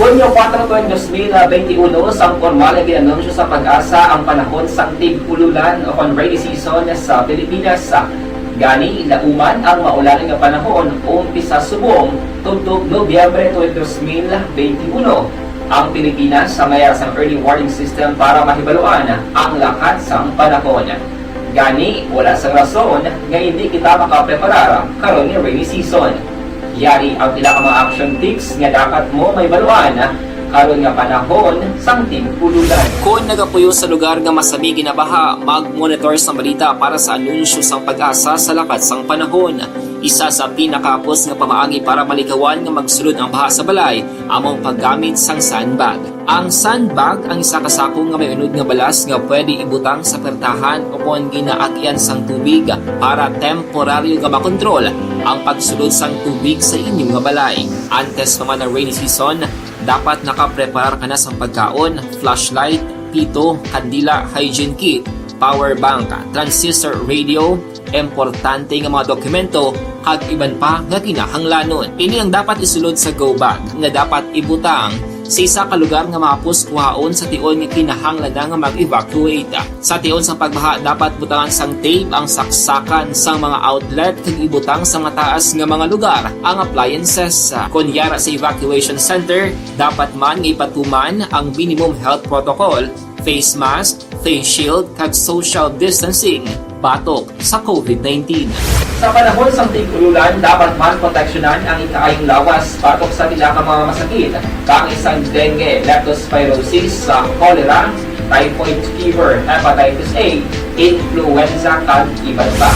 Hunyo kuwatro, tuig dos mil benti uno, sang pormal nga gin-anunsyo sa PAGASA ang panahon sang tig-ululan o kon rainy season sa Pilipinas. Gani, lauman ang maulan nga panahon, umpisa subong tubtob Nobyembre tuig dos mil benti uno. Ang Pilipinas may ara sang early warning system para mahibaluan ang lakat sang panahon. Gani, wala sang rason nga indi kita makapreparar karon nga rainy season. Yari ang pila ka mga action tips nga dapat mo mahibaluan karon nga panahon sang tig-ululan. Kon nagapuyo sa lugar nga masami ginabaha, mag-monitor sang balita para sa anunsyo sang PAGASA sa lakat sang panahon. Isa sa pinakahapos nga pamaagi para malikawan nga magsulod ang baha sa balay amo ang paggamit sang sandbag. Ang sandbag ang isa ka sako nga may unod nga balas nga pwede ibutang sa pertahan o kon ginaagian sang tubig para temporaryo nga makontrol ang pagsulod sang tubig sa inyo nga balay. Antes pa man ang rainy season, dapat nakapreparar ka na sang pagkaon, flashlight, pito, kandila, hygiene kit, power bank, transistor radio, importante nga mga dokumento, kag iban pa nga kinahanglanon. Ini ang dapat isulod sa go bag nga dapat ibutang sa isa ka lugar nga mahapos kuhaon sa tion nga kinahanglan na nga mag-evacuate. Sa tion sang pagbaha, dapat butangan sang tape ang saksakan sang mga outlet kag ibutang sa mataas nga mga lugar ang appliances. Kon yara sa evacuation center, dapat man nga ipatuman ang minimum health protocol, face mask, face shield, kag social distancing batok sa covid nineteen. Sa panahon sang tig-ululan, dapat man proteksyonan ang ikaayong lawas batok sa pila ka mga masakit, kaangay sang dengue, leptospirosis, sa cholera, typhoid fever, hepatitis A, influenza, kag iban pa.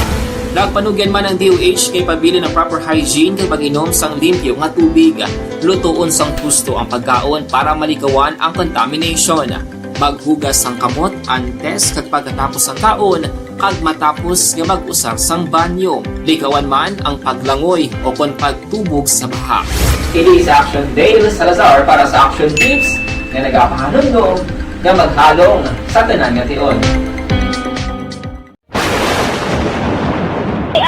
Nagpanugyan man ang D O H kay pabilin ang proper hygiene kag pag-inom sang limpyo nga tubig. Lutoon sang husto ang pagkaon para malikawan ang contamination. Maghugas sang kamot antes kag pagkatapos sang kaon kag matapos nga mag-usar sang banyo. Likawan man ang paglangoy o kon pagtubog sa baha. Ini si Action Dale Salazar para sa Action Tips nga nagapahanumdom nga maghalong sa tanan nga tion.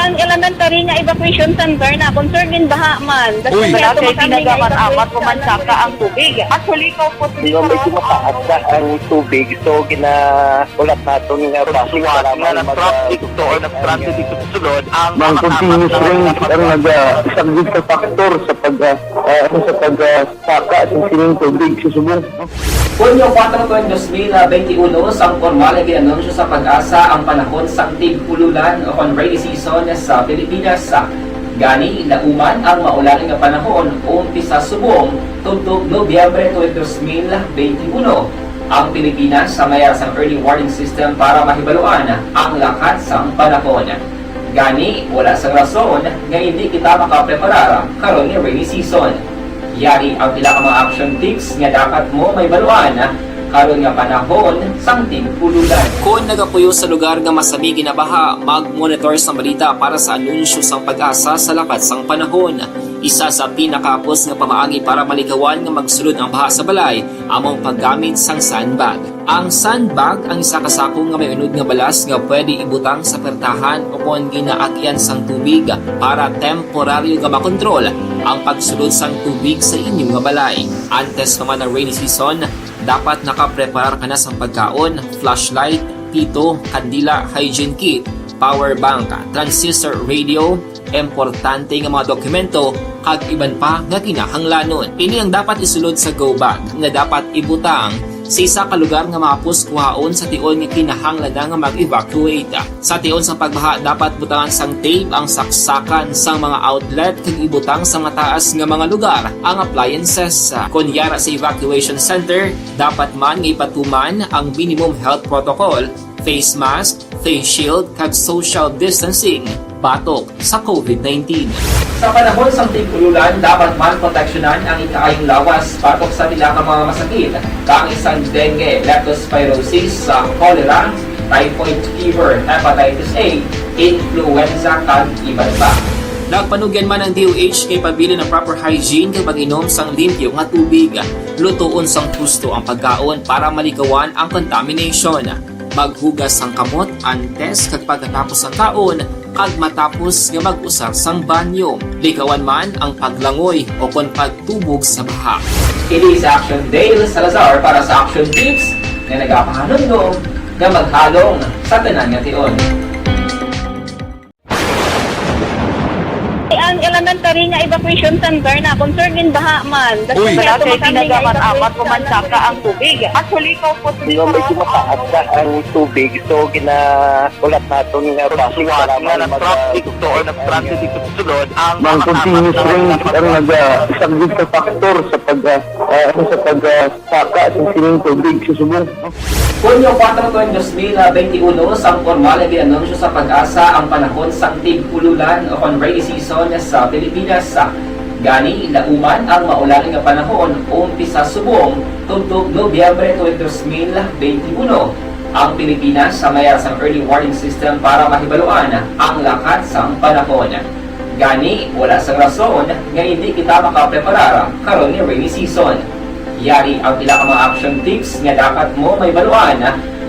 Ang elementary nga evacuation center na concern din baha man. Uy! Wala kay ginagamat-amat o mansaka ang tubig. Actually, ikaw po, di ba, medyo mataas na ang tubig. So, gina-, ulat naton nga traffic para na mag-, traffic to or na-stranded dito sa sulod ang mga continuous rain ang nag-, ah, isang big factor sa pag, ah, ah, sa pag, ah, saka sa sining tubig sa subong. Hunyo kuwatro, dos mil benti uno, sang pormal nga gin-anunsyo sa PAGASA ang panahon sang tig-ululan o kon rainy season sa Pilipinas. Gani, lauman ang maulan nga panahon umpisa subong tubtob Nobyembre tuig dos mil benti uno. Ang Pilipinas sa mayar sang early warning system para mahibaluan ang lakat sang panahon. Gani, wala sang rason nga hindi kita makapreparar karon nga rainy season. Yari ang pila ka mga action tips nga dapat mo mahibaluan karon nga panahon sang tig-ululan. Kon nagapuyo sa lugar nga masami ginabaha, mag-monitor sang balita para sa anunsyo sang PAGASA sa lakat sang panahon. Isa sa pinakahapos nga pamaagi para malikawan nga magsulod ang baha sa balay amo ang paggamit sang sandbag. Ang sandbag ang isa ka sako nga may unod nga balas nga pwede ibutang sa pertahan o kon ginaagyan sang tubig para temporaryo nga makontrol ang pagsulod sang tubig sa inyo nga balay. Antes pa man ang rainy season, dapat nakapreparar ka na sang pagkaon, flashlight, pito, kandila, hygiene kit, power bank, transistor radio, importante nga mga dokumento, kag iban pa nga kinahanglanon. Ini ang dapat isulod sa go bag nga dapat ibutang sa isa ka lugar nga mahapos kuhaon sa tion nga kinahanglan na nga mag-evacuate. Sa tion sang pagbaha, dapat butangan sang tape ang saksakan sang mga outlet kag ibutang sa mataas nga mga lugar ang appliances. Kon yara sa evacuation center, dapat man nga ipatuman ang minimum health protocol, face mask, face shield, kag social distancing batok sa COVID nineteen. Sa panahon sang tig-ululan, dapat man proteksyonan ang ikaayong lawas batok sa pila ka mga masakit, kaangay sang dengue, leptospirosis, sa cholera, typhoid fever, hepatitis A, influenza, kag iban pa. Nagpanugyan man ang D O H kay pabilin ang proper hygiene kag pag-inom sang limpyo nga tubig. Lutoon sang husto ang pagkaon para malikawan ang contamination. Maghugas sang kamot antes kag pagkatapos sang kaon kag matapos nga mag-usar sang banyo. Likawan man ang paglangoy o kon pagtubog sa baha. Ini si Action Dale Salazar para sa Action Tips nga nagapahanumdom nga maghalong sa tanan nga tion. Ang elementary nga evacuation center na concern din baha man. Uy! Wala kay ginagamat-amat o mansaka ang tubig. Actually, ikaw po, di ba, medyo mataas na ang tubig. So, gina-, ulat naton nga traffic para na mag-, traffic to or na-stranded dito sa sulod ang mga continuous rain ang nag-, ah, isang big factor sa pag, ah, ah, sa pag, ah, saka sa sining tubig sa subong. Hunyo kuwatro, dos mil benti uno, sang pormal nga gin-anunsyo sa PAGASA ang panahon sang tig-ululan o kon rainy season sa Pilipinas. Gani, lauman ang maulan nga panahon umpisa subong tubtob Nobyembre tuig dos mil benti uno. Ang Pilipinas sa mayar sang early warning system para mahibaluan ang lakat sang panahon. Gani, wala sang rason nga hindi kita makapreparar karon nga rainy season. Yari ang pila ka mga action tips nga dapat mo mahibaluan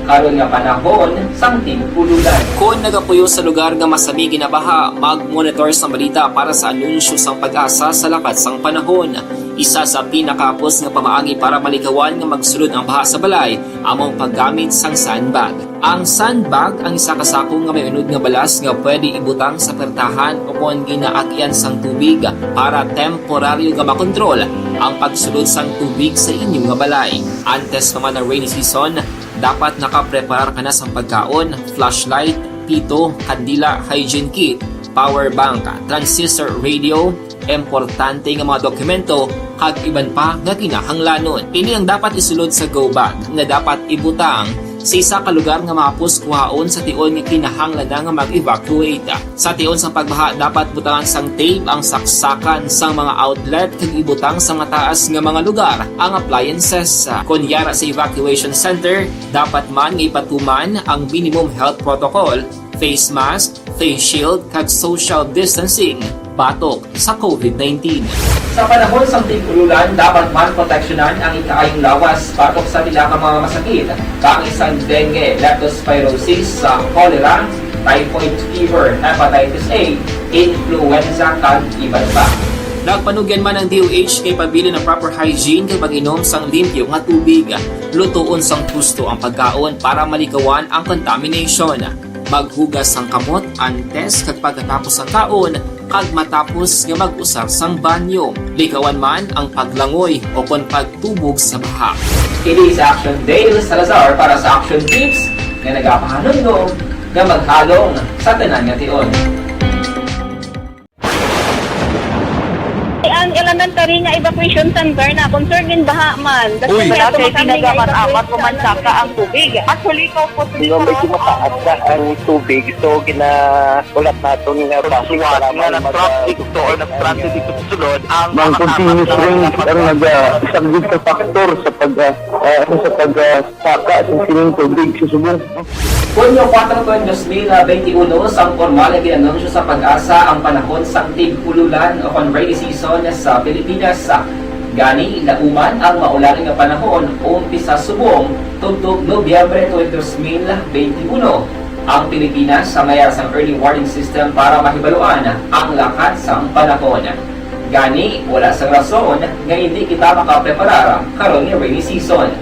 karon nga panahon sang tig-ululan. Kon nagapuyo sa lugar nga masami ginabaha, mag-monitor sang balita para sa anunsyo sang PAGASA sa lakat sang panahon. Isa sa pinakahapos nga pamaagi para malikawan nga magsulod ang baha sa balay amo ang paggamit sang sandbag. Ang sandbag ang isa ka sako nga may unod nga balas nga pwede ibutang sa pertahan o kon ginaagyan sang tubig para temporaryo nga makontrol ang pagsulod sang tubig sa inyo nga balay. Antes pa man ang rainy season, dapat nakapreparar ka na sang pagkaon, flashlight, pito, kandila, hygiene kit, power bank, transistor radio, importante nga mga dokumento, kag iban pa nga kinahanglanon. Ini ang dapat isulod sa go bag nga dapat ibutang sa isa ka lugar nga mahapos kuhaon sa tion nga kinahanglan na nga mag-evacuate. Sa tion sang pagbaha, dapat butangan sang tape ang saksakan sang mga outlet kag ibutang sa mataas nga mga lugar ang appliances. Kon yara sa evacuation center, dapat man nga ipatuman ang minimum health protocol, face mask, face shield, kag social distancing batok sa COVID nineteen. Sa panahon sang tig-ululan, dapat man proteksyonan ang ikaayong lawas batok sa pila ka mga masakit, kaangay sang dengue, leptospirosis, sa cholera, typhoid fever, hepatitis A, influenza, kag iban pa. Nagpanugyan man ang D O H nga ipabilin ang proper hygiene kag pag-inom sang limpyo nga tubig. Lutoon sang husto ang pagkaon para malikawan ang contamination. Maghugas sang kamot antes kag pagkatapos sang kaon, kag matapos nga mag-usar sang banyo. Likawan man ang paglangoy o kon pagtubog sa baha. Kini si Action Dale Salazar para sa Action Tips nga nagapahanumdom nga maghalong sa tanan nga tion. Ang elementary nga evacuation center na concerned in baha man. Uy. Wala kay kinagaman amat ko man saka ang tubig. Actually, ikaw po, Di ba, medyo mataas na ang tubig, so gina- Wala naton nga bus para nga mag-, nag-transit to or nag-transit dito sa sulod, ang Ang makatapat continuous na rain ang nag-, ah, isa gid ka factor sa pag, ah, ah, ano, sa pag, ah, saka sa sining tubig sa subong. Hunyo kuwatro, dos mil benti uno, sang pormal nga gin-anunsyo sa PAGASA ang panahon sang tig-ululan o kon rainy season sa Pilipinas. Gani, nauman ang maulan nga panahon, umpisa subong tubtob Nobyembre twenty, dos mil benti uno. Ang Pilipinas sa mayar sang early warning system para mahibaluan ang lakat sang panahon. Gani, wala sang rason nga indi kita makapreparar karon nga rainy season.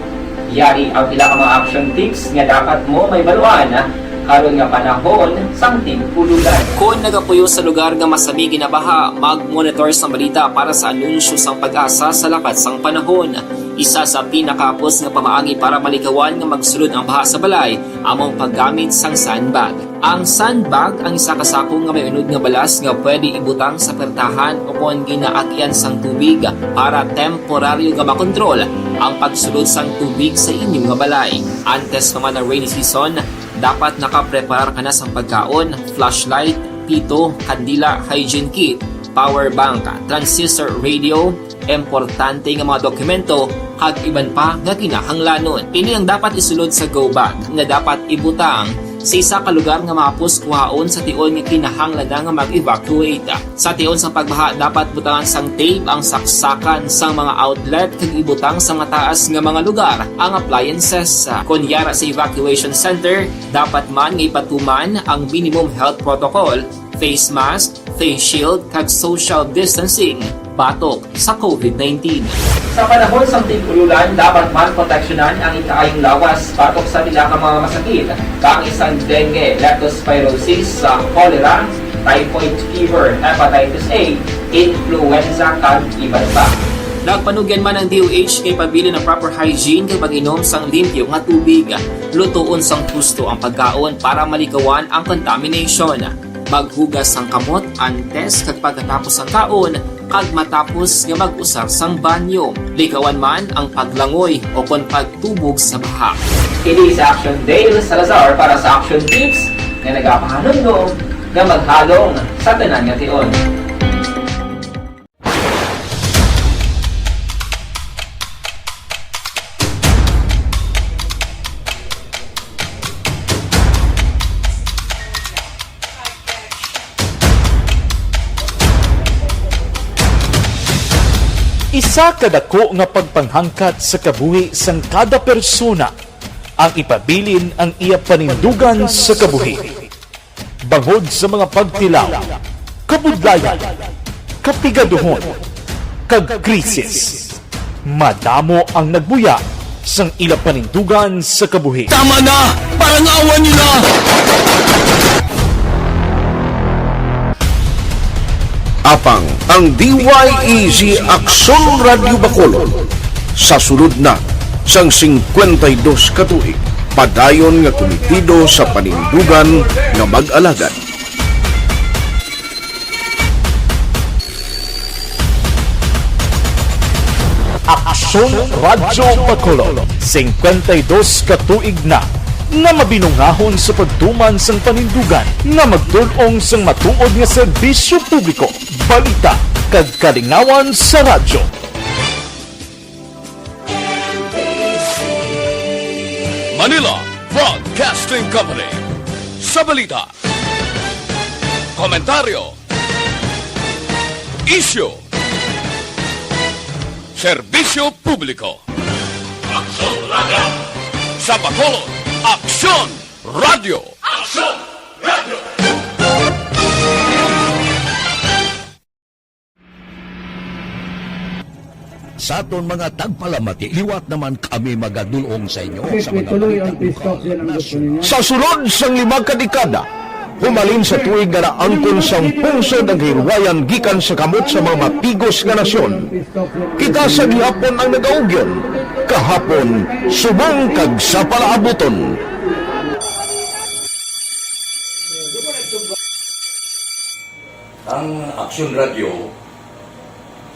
Yari ang pila ka mga action tips nga dapat mo mahibaluan karon nga panahon sang tig-ululan. Kon nagapuyo sa lugar nga masami ginabaha, mag-monitor sang balita para sa anunsyo sang PAGASA sa lakat sang panahon. Isa sa pinakahapos nga pamaagi para malikawan nga magsulod ang baha sa balay amo ang paggamit sang sandbag. Ang sandbag ang isa ka sako nga may unod nga balas nga pwede ibutang sa pertahan o kon ginaagian sang tubig para temporaryo nga makontrol ang pagsulod sang tubig sa inyo nga balay. Antes pa man ang rainy season, dapat nakapreparar ka na sang pagkaon, flashlight, pito, kandila, hygiene kit, power bank, transistor radio, importante nga mga dokumento, kag iban pa nga kinahanglanon. Ini ang dapat isulod sa go bag nga dapat ibutang sa isa ka lugar nga mahapos kuhaon sa tion nga kinahanglan na nga mag-evacuate. Sa tion sang pagbaha, dapat butangan sang tape ang saksakan sang mga outlet kag ibutang sa mataas nga mga lugar ang appliances. Kon yara sa evacuation center, dapat man nga ipatuman ang minimum health protocol, face mask, face shield, kag social distancing batok sa COVID nineteen. Sa panahon sang tig-ululan, dapat man proteksyonan ang ikaayong lawas batok sa pila ka mga masakit, kaangay sang dengue, leptospirosis, sa cholera, typhoid fever, hepatitis A, influenza, kag iban pa. Nagpanugyan man ang D O H nga ipabilin ang proper hygiene kag pag-inom sang limpyo nga tubig. Lutoon sang husto ang pagkaon para malikawan ang contamination. Maghugas sang kamot antes kag pagkatapos sang kaon, kag matapos nga mag-usar sang banyo. Likawan man ang paglangoy o kon pagtubog sa baha. Kini si Action Dale Salazar para sa Action Tips nga nagapahanumdom nga maghalong sa tanan nga tion. Isa ka dako nga pagpanghangkat sa kabuhi sang kada persona ang ipabilin ang iya panindugan sa kabuhi. Bangod sa mga pagtilaw, kabudlayan, kapigaduhon, kag krisis, madamo ang nagbuya sang ila panindugan sa kabuhi. Tama na! Parangawan niyo na! Apang ang D Y E G Aksyon Radyo Bacolod sa sulod na sang singkwenta y dos ka tuig, padayon nga kumitido sa panindugan nga mag-alagad. Aksyon Radyo Bacolod, singkwenta y dos ka tuig na nga mabinungahon sa pagtuman sang panindugan nga magtul-ong sang matuod nga serbisyo publiko, balita, kag kalingawan sa radyo. Manila Broadcasting Company. Sa balita, komentaryo, isyu, serbisyo publiko. Aksyon Radyo. Sa Bacolod, Aksyon Radyo. Aksyon Sa aton mga tagpalamati, liwat naman kami magadulong sa inyo sa mga balita lokal, nasyonal. Sa sulod sang lima ka dekada, humalin sa tuig nga naangkon sang pungsod ang kahilwayan gikan sa kamot sa mga matigos nga nasyon, kita sa gihapon ang nagaugyon, kahapon, subong kag sa palaabuton. Ang Action Radio,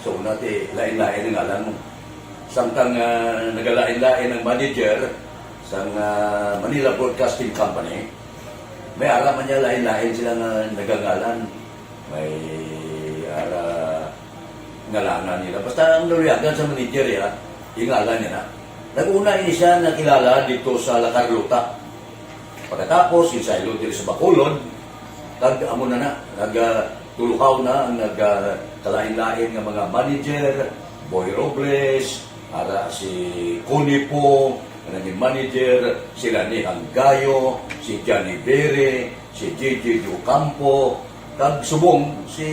so, nati, lain-lain ang ngalan mo. Samtang, ah, nagalain-lain ang manager sang, ah, Manila Broadcasting Company, may ara man niya lain-lain sila nga nagangalan. May ara ngalangan nila. Basta ang naluyagan sa manager, ya, yung ngalan niya na. Nag-una ini siya nakilala dito sa La Carlota. Pagkatapos, ginsaylo diri sa Bacolod, kag amo na na, nag, ah, tulukaw na ang nag, ah, kalain-lain nga mga manager, Boy Robles, ara si Connie Po, nga naging manager, sila ni Hanggayo, si Johnny Bere, si J J Ocampo, kag subong si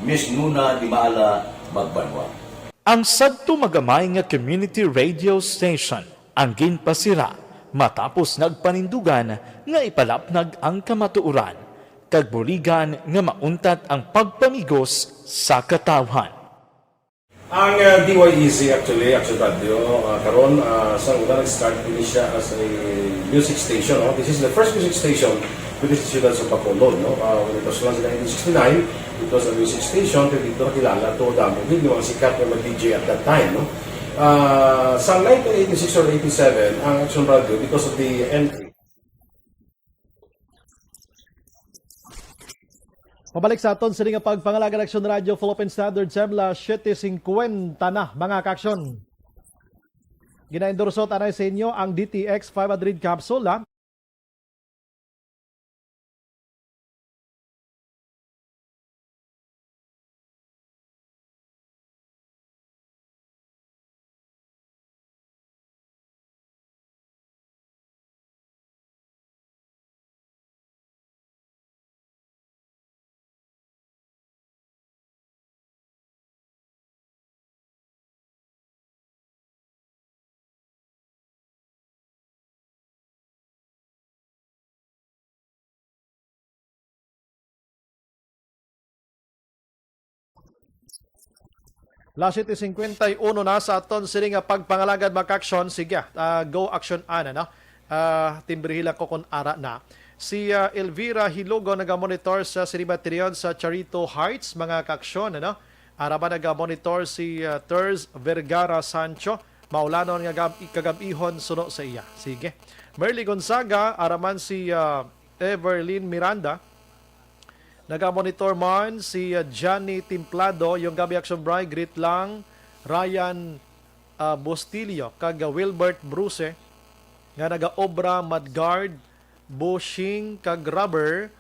Miss Nuna Dimala Magbanwa. Ang sadto magamay nga community radio station ang ginpasira matapos nagpanindugan nga ipalapnag ang kamatuoran kag buligan nga mauntat ang pagpamigos sa katawhan. Ang, uh, D Y E C actually, Action Radio, uh, karon, uh, sa una nag-start ini siya as a music station, no? This is the first music station within the siyudad sa Bacolod, no? Uh, when it was launched in nineteen sixty-nine, it was a music station, kay dito nakilala to damo gid nga mga sikat nga mga D J at that time, no? Ah, sa nineteen eighty-six or eighty-seven, ang Action Radio, because of the entry. Mabalik sa aton sini nga pagpangalagad, Action Radio, Philippine Standard, semla, siyete singkwenta na, mga ka-action. Ginaendorso tanay sa inyo ang D T X five hundred capsule, ha? Las siyete singkwenta y uno na sa aton sini nga pagpangalagad, mga ka-action. Sige, ah, go action ana, no? Ah, timbrihila ko kung ara na. Si, ah, Elvira Hilogo nagamonitor sa sini bateryon sa Charito Heights, mga ka-action, ano? Ara man nagamonitor si, ah, Ters Vergara Sancho, maulanon nga gab-, kagab-ihon suno sa iya. Sige. Merly Gonzaga, ara man si, ah, Everlyn Miranda. Nagamonitor man si, ah, Johnny Templado, yung gabi action bray, greet lang, Ryan, ah, Bustillo, kag, ah, Wilbert Bruce, nga nagaobra mudguard, bushing, kag rubber,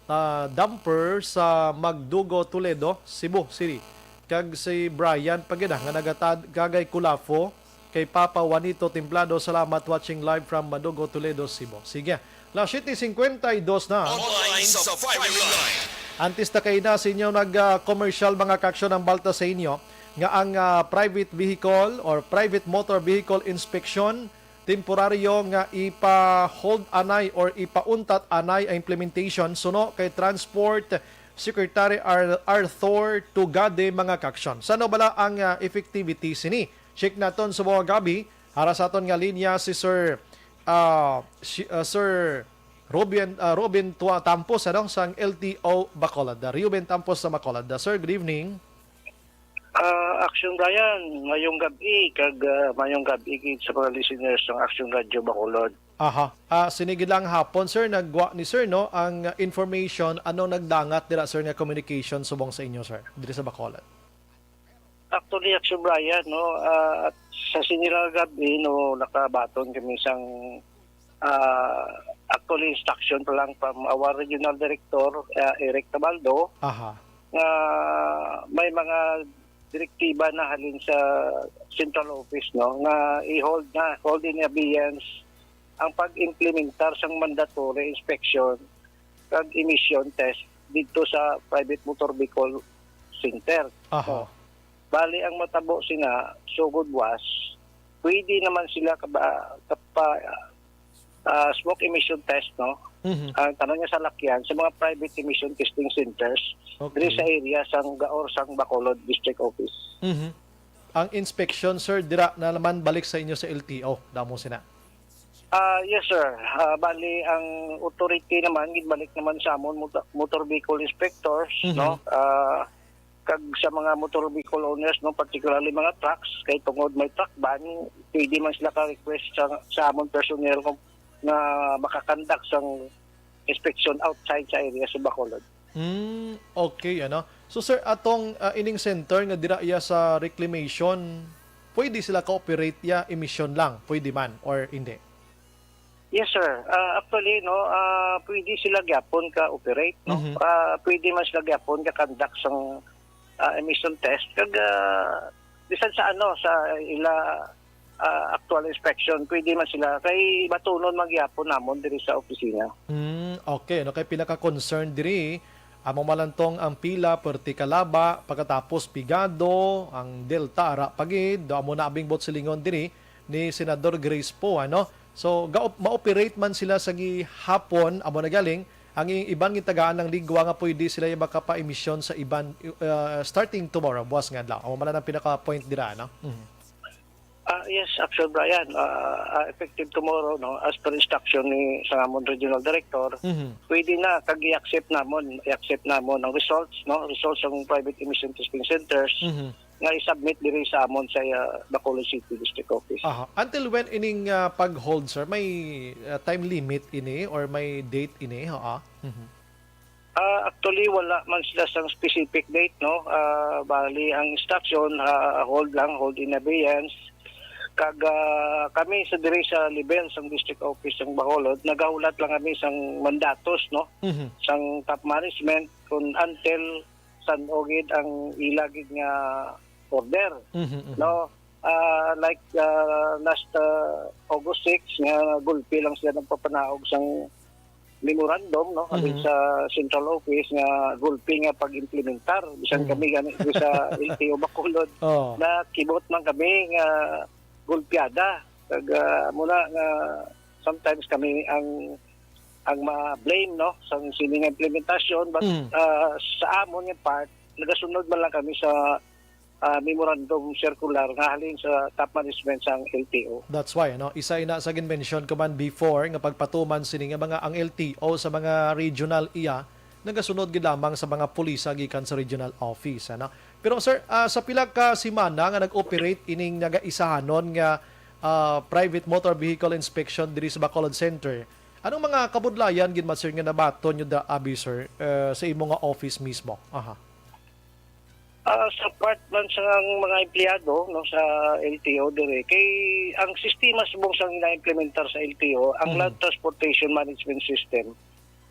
ah, dumper sa Magdugo, Toledo, Cebu City. Kag si Brian Pagida nga nagatad-, kagay Kulafo, kay Papa Juanito Templado, salamat, watching live from Madugo, Toledo, Cebu. Sige, las siyete singkwenta y dos na. Online sa firing line. Antes ta kay na sa inyo nag, ah, commercial, mga ka-action, ang balta sa inyo nga ang, ah, private vehicle or private motor vehicle inspection temporaryo nga ipa-hold anay or ipauntat anay ang implementation suno kay Transport Secretary Ar-, Arthur Tugade, mga ka-action. Sa ano bala ang, ah, effectivity sini? Check naton sa mga gabi. Ara sa aton nga linya si Sir, ah, si, ah, Sir Ruben, ah, Ruben Tua-, Tampos, ano, sang L T O Bacolod. Ruben Tampos sa Bacolod. Sir, good evening. Ah, Action Brian, mayong gabi, kag, ah, mayong gabi gid sa mga listeners ng Action Radio Bacolod. Aha. Ah, sinigi lang hapon, sir, nagwa ni sir, no, ang, ah, information, ano nagdangat dira, sir, nga communication subong sa inyo, sir, diri sa Bacolod? Actually, Action Brian, no, ah, sa sini lang gabi, no, nakabaton kami sang, ah, actually, instruction pa lang from our regional director, ah, Eric Tabaldo, Aha. nga may mga direktiba na halin sa central office, no, nga i-hold na, hold in abeyance ang pag-implementar sang mandatory inspection kag emission test didto sa private motor vehicle center. Aha. No? Bali, ang matabo sina, sugod was, pwede naman sila kaba-, kapa-, ah, smoke emission test, no? Mhm. Ang tanong niya sa lakyan, sa mga private emission testing centers, Okay. diri sa area sang Gaor, sang Bacolod District Office. Mhm. Ang inspection, sir, dira na naman balik sa inyo sa L T O, damo sina? Ah, yes, sir. Ah, bali, ang authority naman, ginbalik naman sa amon motor, motor vehicle inspectors, Mhm. no? Ah, kag sa mga motor vehicle owners, no, particularly mga trucks, kay tungod may truck ban, pwede man sila ka-request sa, sa amon personnel kung, nga makakandak sang inspection outside sa area sa Bacolod. Hmm, okay, ano. So, sir, atong, ah, ining center nga dira iya sa reclamation, pwede sila ka-operate iya, emission lang, pwede man, or hindi? Yes, sir. Ah, actually, no, ah, pwede sila gyapon ka-operate, no? Mhm. Ah, pwede man sila gyapon ka-conduct sang, ah, emission test. Kag, ah, bisan sa ano, sa ila, ah, actual inspection, pwede man sila. Kay batunon man gyapon namon diri sa opisina. Hmm, okay. No, kay pila ka concern diri, amo malantong ang pila, perti ka laba, pagkatapos pigado, ang Delta, ara pa gid. Do amo na abing bot silingon diri ni Senador Grace Poe, ano? So, ga-, ma-operate man sila sa gihapon, amo na galing, ang i-, iban gitagaan ng ligwa nga pwede sila yung makapa-emisyon sa iban, uh, starting tomorrow, buwas nga adlaw. Amo man ang pinaka-point dira, no? Mhm. Ah, yes, Actual Brian, ah, ah, effective tomorrow, no, as per instruction ni sa amon regional director, Mhm. pwede na, kag i-accept namon, i-accept namon ang results, no, results ng private emission testing centers Mhm. nga i-submit diri sa amon sa, ah, Bacolod City District Office. Aha. Until when ining, ah, pag-hold, sir? May, ah, time limit ini or may date ini? Haa. Mhm. Ah, actually, wala man sila sang specific date, no? Ah, bali, ang instruction, ah, hold lang, hold in abeyance. Kag, ah, kami sa diri sa level sang District Office sang Bacolod, nagahulat lang kami sang mandatos, no? Mhm. Sang top management kung until san-o gid ang ila gid nga order, Mhm, mhm. no? Ah, like, ah, last, ah, August six, nga gulpi lang sila nagpapanaog sang memorandum, no, Mhm. sa central office nga gulpi nga pag-implementar. Bisan Mhm. kami gani sa L T O Bacolod, Oh. nakibot man kami nga gulpiada. Kag, ah, muna nga sometimes kami ang, ang ma-blame, no, sa sini nga implementasyon, but, Mhm. ah, sa amon nga part, nagasunod man lang kami sa, ah, memorandum circular nga halin sa top management sang L T O. That's why, no? Isa ina sa gin-mention ko man before nga pagpatuman sini nga mga ang L T O sa mga regional iya nagasunod gid lamang sa mga pulisa gikan sa regional office, ano? Pero, sir, ah, sa pila ka semana nga nag-operate ining nagaisahanon nga, ah, private motor vehicle inspection diri sa Bacolod Center, anong mga kabudlayan gid man, sir, nga nabaton nyo da abi, sir, eh, sa imo nga office mismo? Aha. Ah, sa part man sa mga empleyado, no, sa L T O dire, kay ang sistema subong sang ina-implementar sa L T O, ang Mhm. Land Transportation Management System,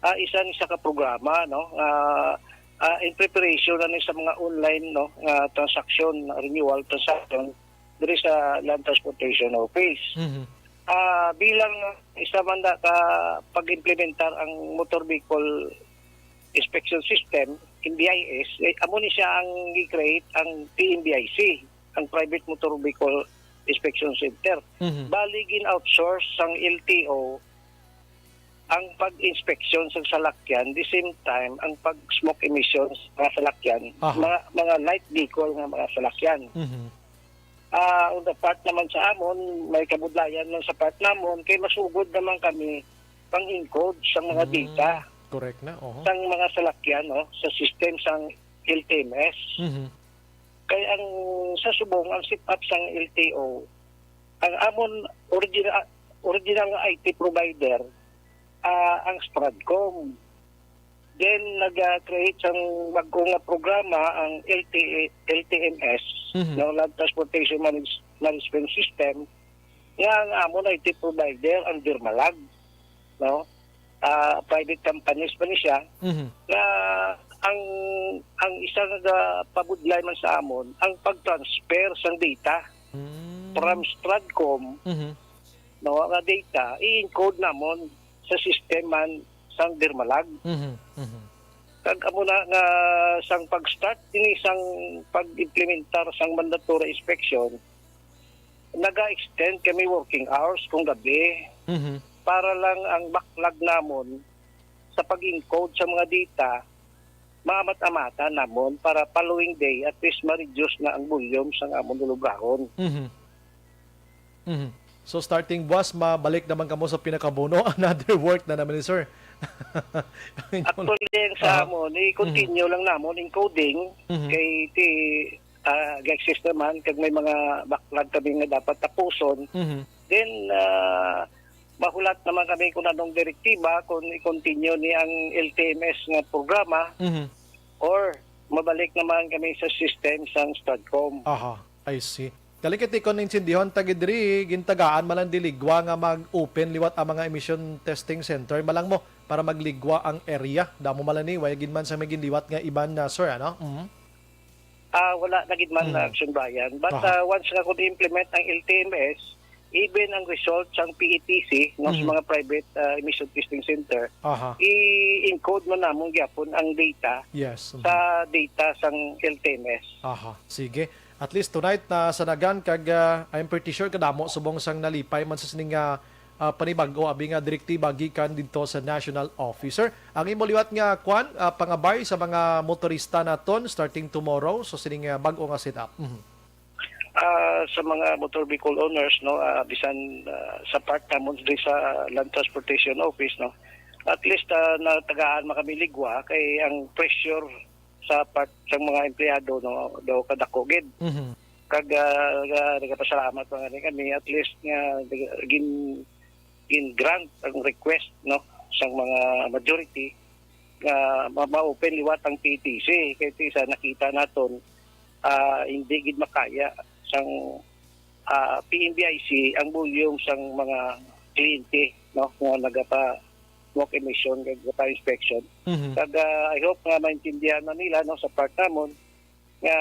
ah, isa ni sa ka programa, no, nga, ah, in preparation na ni sa mga online, no, nga transaksyon, renewal transaction diri sa Land Transportation Office. Mhm. Ah, bilang isa man na ka pag-implementar ang motor vehicle inspection system, M V I S, eh, amo ni siya ang gi-create ang P M V I C, ang Private Motor Vehicle Inspection Center. Mhm. Bali, gin-outsource sang L T O ang pag-inspeksyon sa salakyan, the same time, ang pag-smoke emissions sa mga salakyan, Aha. mga, mga light vehicle nga mga salakyan. Mhm. Ah, on the part naman sa amon, may kabudlayan man sa part namon, kay masugod naman kami pang-encode sa mga Mm, data correct na, oho. sang mga salakyan, no, sa system sang L T M S. Mhm. Kay ang sa subong, ang set up sang L T O, ang amon origina-, original nga I T provider, ah, ang Stradcom. Then, nag-create sang bag-o nga programa ang L T A, L T M S, Mhm. no, Land Transportation Manage-, Management System, nga ang amon I T provider, ang Dirmalag, no? Ah, private companies pa ni siya, Mhm. nga ang, ang isa nga pabudlay man sa amon, ang pag-transfer sang data Mm. from Stradcom Mhm. no, nga data, i-encode namon sa system man sang DIRMALAG. Mhm, mhm. Kag amo na nga sang pag-start ini sang pag-implementar sang mandatory inspection, naga-extend kami working hours kung gabi Mhm. para lang ang backlog namon sa pag-encode sa mga data, maamat-amatan namon para following day at least ma-reduce na ang volume sang amon hulugrahon. Mhm. Mhm. So, starting buwas, mabalik naman kamo sa pinakabuno. Another work na naman ni sir. Ang inyo Actually, ang sa Aha. amon, i-continue Mhm. lang namon encoding Mhm. kay ti, ah, ga-exist naman kag may mga backlog kami nga dapat tapuson. Mhm. Then, ah, mahulat naman kami kung anong direktiba, kung i-continue ni ang L T M S nga programa Mhm. or mabalik naman kami sa system sang Stratcom. Aha, I see. Galing kay tikon, naintindihan ta gid diri, gintagaan man lang di ligwa nga mag-open liwat ang mga emission testing center. Malang mo para magligwa ang area. Damo man lang ni, way gid man sa may ginliwat nga iban na, sir, ano? Mhm. Ah, wala na gid man, Mhm. Action Brian. But, Aha. ah, once nga kung implement ang L T M S, even ang result sang P E T C, no, sa Mhm. mga private, ah, emission testing center, Aha. i-encode man namon gyapon ang data Yes. Mhm. sa data sang L T M S. Aha. Sige. At least tonight na sanagan kag, ah, I'm pretty sure kadamo subong sang nalipay man sa sining, ah, ah, panibag-o abi nga direktiba gikan didto sa national office. Sir, ang imo liwat nga kwan, ah, pangabay sa mga motorista naton starting tomorrow, so sining, ah, bag-o nga setup. Mhm. Ah, sa mga motor vehicle owners, no, ah, bisan, ah, sa part namon diri sa Land Transportation Office, no, at least, ah, natagaan man kami ligwa kay ang pressure sa part sang mga empleyado, no, daw kadako gid. Mhm. Kag, ah, ga-, nagapasalamat pa nga ni kami, at least nga nag-, gin-, gin-grant ang request, no, sang mga majority nga ma-, ma-open liwat ang P T C. Kay ti sa nakita naton, ah, hindi gid makaya sang, ah, P N B I C ang volume sang mga kliyente, no, nga nagapa-, walk emission, nagapa-inspection. Mhm. Kag, ah, I hope nga maintindihan na nila, no, sa part namon nga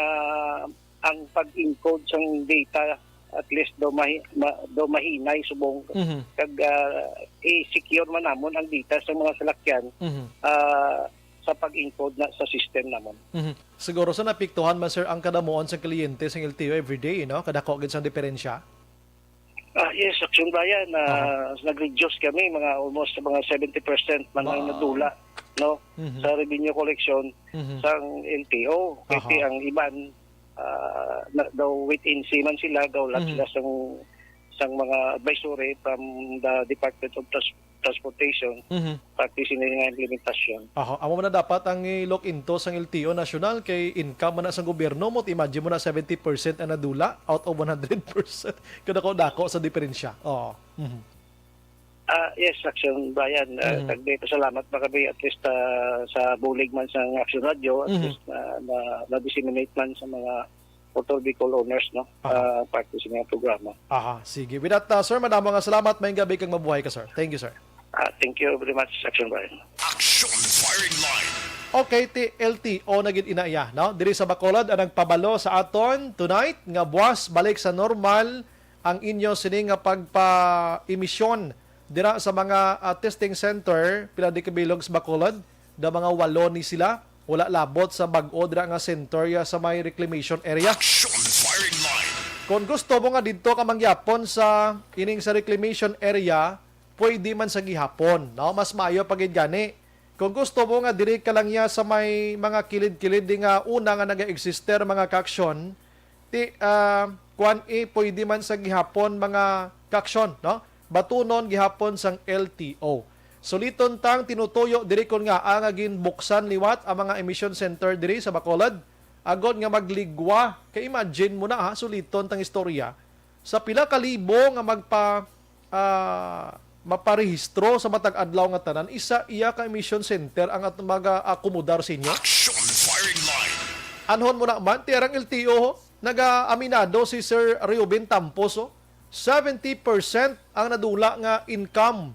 ang pag-encode sang data at least do mahi-, ma-, do mahinay subong Mhm. kag, ah, i-secure man namon ang data sa mga salakyan, Mhm. ah, sa pag-encode na sa system namon. Mhm. Siguro sa napiktuhan man, sir, ang kadamuon sa kliyente sang L T O everyday, no? Kadako gid sang diferensya. Ah, yes, Action Brian, ah, Aha. nag-reduce kami, mga almost mga seventy percent man ang Ba. nadula, no, Mhm. sa revenue collection Mhm. sang L T O. Kay Aha. ti ang iban, ah, na, daw wait and see man sila, daw wala Mhm. sila sang, sang mga advisory from the Department of Trans-, Transportation, Mhm. parte sini nga implementasyon. Aha, amo man na dapat ang i-look into sang L T O nasyonal kay income man na sang gobyerno mo, imagine mo na seventy percent ang nadula out of one hundred percent. Kadako-dako sa diferensya. Oo. Mhm. Ah, yes, Action Brian. Ah, Mhm. tagdi, pasalamat pa kami at least, ah, sa bulig man sa Action Radio, at Mhm. least na, na, na-disseminate man sa mga motor vehicle owners, no? Aha. Ah, parte sa mga programa. Aha, sige. With that, uh, sir, madamo nga salamat. Maayong gabi kag mabuhay ka, sir. Thank you, sir. Ah, thank you very much, Action Brian. Action Firing Line. Okay, ti L T O na gid ina iya, no? Diri sa Bacolod ang nagpabalo sa aton tonight nga buwas balik sa normal ang inyo sini nga pagpa-emisyon dira sa mga, ah, testing center, pila di kabilog sa Bacolod, da mga walo ni sila. Wala labot sa bag-o dira nga center ya sa may reclamation area. Action Firing Line. Kung gusto mo nga didto ka mangyapon sa ining sa reclamation area, pwede man sa gihapon, no? Mas maayo pa gid gani. Kung gusto mo nga diri ka lang ya sa may mga kilid-kilid di nga una nga naga-existe mga kaaksyon, ti, ah, kuan, eh, pwede man sa gihapon mga kaaksyon, no? Batunon gihapon sang L T O. Suliton tang tinutuyo diri kon ngaa nga ginbuksan liwat ang mga emission center diri sa Bacolod, agod nga magligwa. Kay imagine mo na, ha, suliton tang istorya. Sa pila ka libo nga magpa-, ah, maparehistro sa matag adlaw nga tanan, isa iya ka emission center ang at-, mag-aakomodar sa inyo? Action Firing Line. Anhon mo na man, ti arang L T O, ho? Nagaaminado si Sir Reuben Tampos, oh. Seventy percent ang nadula nga income,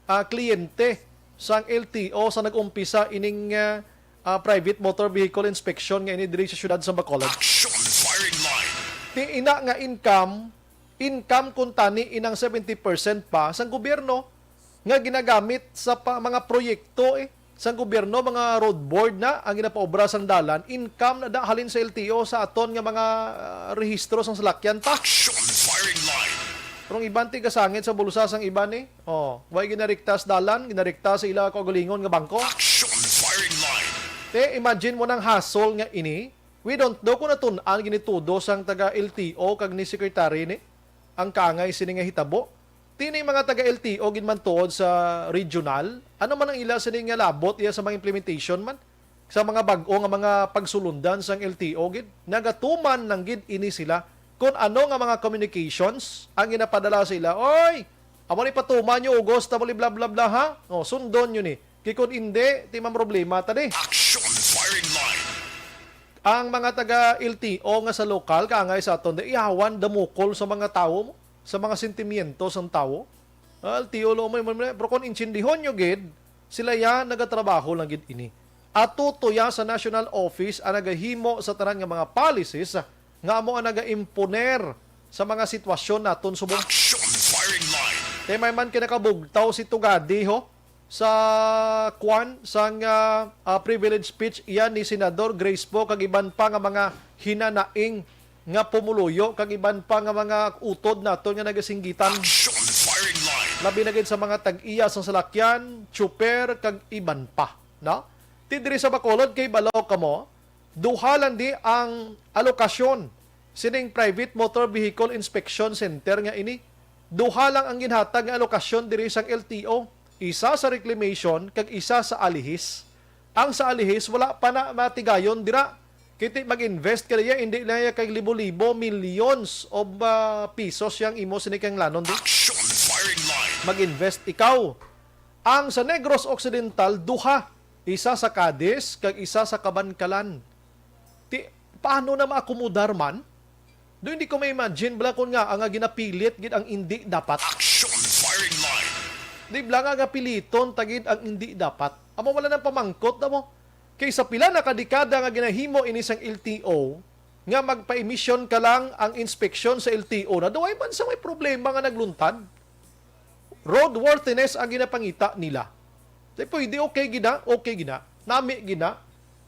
ah, kliyente sang L T O sa nag-umpisa ining, ah, ah, private motor vehicle inspection nga ini diri sa siyudad sa Bacolod. Action Firing Line. Ti ina nga income, income kuntani inang seventy percent pa sang gobyerno nga ginagamit sa pa, mga proyekto eh, sang gobyerno, mga road board na ang ginapaobra sang dalan, income na da halin sa L T O sa aton nga mga ah, rehistro sang salakyan pa. Action firing line. Pero ang iban ti gasangit sa bulsa sang iban eh. Oh, way ginarektas dalan, ginarektas sa ila kaugalingon nga bangko. Action firing line. Te, imagine mo nang hassle nga ini. We don't know kung natun-an gini tudo sang taga L T O kag ni secretary ni ang kaangay sini nga hitabo. Ti ni mga taga L T O gid man tuod sa regional, ano man ang ila sini nga labot iya sa mga implementation man sa mga bag-o nga mga pagsulundan sang L T O gid. Nagatuman lang gid ini sila kung ano nga mga communications ang ginapadala sa ila. Oy, amo ni patuman nyo ugos ta mo ni bla bla bla ha. Oh, sundon nyo ni. Kay kung hindi, ti man problema ta di. Action firing line. Ang mga taga L T O nga sa lokal kaangay sa aton, da ihawan damukol sa mga tawo mo, sa mga sentimiento sang tawo. Ah, L T O lo mo, mo, mo, pero kung intindihon nyo gid, sila ya nagatrabaho lang gid ini. Ato to ya sa national office ang nagahimo sa tanan nga mga policies nga amo ang nagaimponer sa mga sitwasyon naton subong. Action firing line. Kay may man kinakabugtaw si Tugadi ho sa kwan sang ah, ah, privilege speech iyan ni Senador Grace Poe kag iban pa nga mga hinanaing nga pumuluyo kag iban pa nga mga utod naton nga nagasinggitan. Action firing line. Labi na gid sa mga tag-iya sang salakyan, tsuper kag iban pa, no? Ti diri sa Bacolod kay balaw kamo, duha lang di ang alokasyon sining Private Motor Vehicle Inspection Center nga ini. Duha lang ang ginhatag nga alokasyon diri sang L T O, isa sa reclamation kag isa sa alihis. Ang sa alihis wala pa na matigayon dira. Kiti mag-invest ka niya, hindi na niya kay libo-libo, millions of ah, pesos yang imo sini kanglanon di. Action firing line. Mag-invest ikaw. Ang sa Negros Occidental, duha. Isa sa Cadiz, kag isa sa Kabankalan. Ti, paano na maakomodar man? Do hindi ko ma-imagine bala kun nga nga ginapilit gid ang indi dapat. Action firing line. Di bala nga gapiliton ta gid ang indi dapat. Amo wala nang pamangkot na mo. Kay sa pila na ka dekada nga ginahimo ini sang L T O, nga magpa-emission ka lang ang inspeksyon sa L T O na, duway man sa may problema nga nagluntad. Roadworthiness ang ginapangita nila. Di pwede, okay gina, okay gina, nami gina.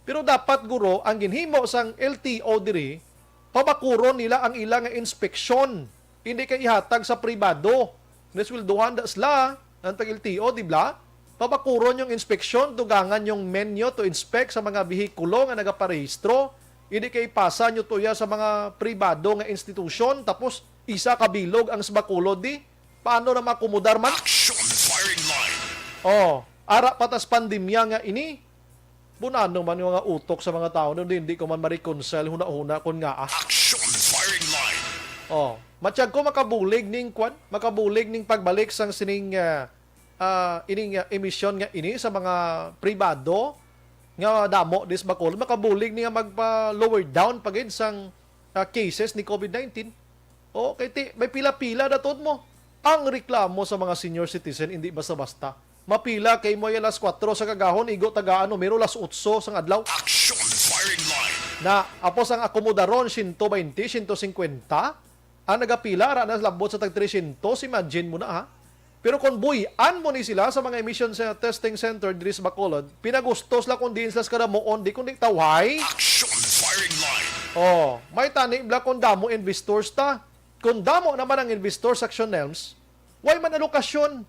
Pero dapat, guro, ang ginhimo sang L T O diri, pabakuron nila ang ila nga inspeksyon. Hindi kay ihatag sa pribado. Nasweldohan da sila, ang tag L T O, di ba? Pabakuron yung inspeksyon, dugangan yung menu to inspect sa mga behikulo nga nagaparehistro. Hindi kay ipasa nyo to ya sa mga pribado nga institusyon, tapos isa ka bilog ang sa Bacolod di. Paano na makomodar man? Action firing line. Oh, ara pa tas pandemya nga ini. Bunano man yung mga utok sa mga tao, no? Hindi, hindi ko man ma-reconcile, huna-huna kon nga, ah. Action firing line. Oh, matyag ko makabulig ning kwan, makabulig ning pagbalik sang sining ah, ah, ining ah, emisyon nga ini sa mga pribado nga damo dis Bacolod, makabulig ni nga magpa-lower down pa gid sang ah, cases ni COVID nineteen. O, kay ti, may pila-pila na tuod mo. Ang reklamo sa mga senior citizen, hindi basta-basta. Mapila kay mo alas kuwatro sa kagahon, igo tagaan numero alas otso sang adlaw. Action firing line. Na, apos ang akomodaron, siyento baynte, siyento singkwenta, ang nagapila, ara na labot sa tag tresyentos, imagine mo na, ha? Pero kung buy-an mo ni sila sa mga emission sa testing center diri sa Bacolod, pinagustos lang kung diin sila sa kadamuon, di kundi tawhay. Action firing line. Oh, may tani bala kung damo investors ta. Kung damo naman ang investor sa Action Nelms, way man alokasyon.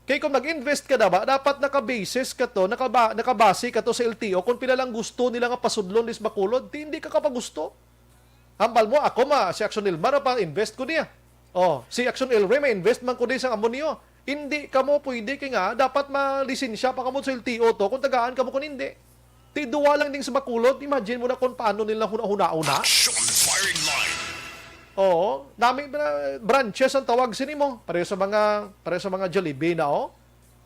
Kay kung mag-invest ka na ba, dapat nakabasis ka to, nakaba, nakabase ka to sa L T O kung pila lang gusto nila nga pasudlon dis Bacolod, di hindi ka kapagusto. Hambal mo, ako ma, si Action Nilmar, pa-invest ko niya. Oh, si Action Elway, ma-invest man ko di sang amo niyo. Hindi kamo pwede kay nga, dapat malisensya pa kamo sa L T O to kung tagaan kamo kung hindi. Ti duwa lang ding sa Bacolod, imagine mo na kung paano nila huna-hunaon na. Action firing line. Oo, dami na branches ang tawag sini mo. Pareho sa mga, pareho sa mga Jollibee na, oh.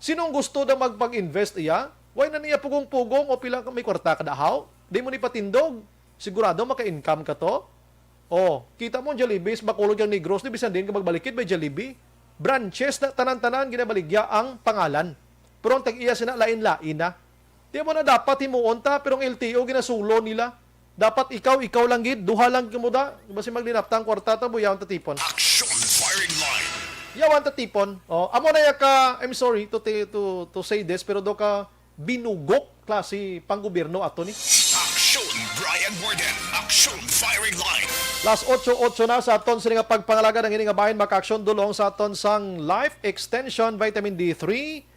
Sinong gusto na magpag-invest iya? Why na niya pugong-pugong o pila ka may kwarta kada haw? Di mo ni patindog. Sigurado maka-income ka to. Oh, kita mo ang Jollibee, sa Bacolod kag Negros, di bisan din ka magbalikid may Jollibee. Branches na tanan-tanan ginabaligya ang pangalan. Pero ang tag-iya sina lain-lain na. Di mo na dapat himuon ta, pero ang L T O ginasulo nila. Dapat ikaw, ikaw lang gid, duha lang kamo da. Basi maglinapta ang kwarta ta, buyaon ta tipon. Action Yawan ta tipon. Oh, amo na ya ka, I'm sorry to, to, to, to say this, pero do ka binugok klase pang gobyerno ato ni. Aksyon, Brian Warden. Aksyon, Firing Line. Las otso otso na sa aton sini nga pagpangalaga ang ini nga bahin, makaaksyon dulong sa aton sang Life Extension Vitamin D three.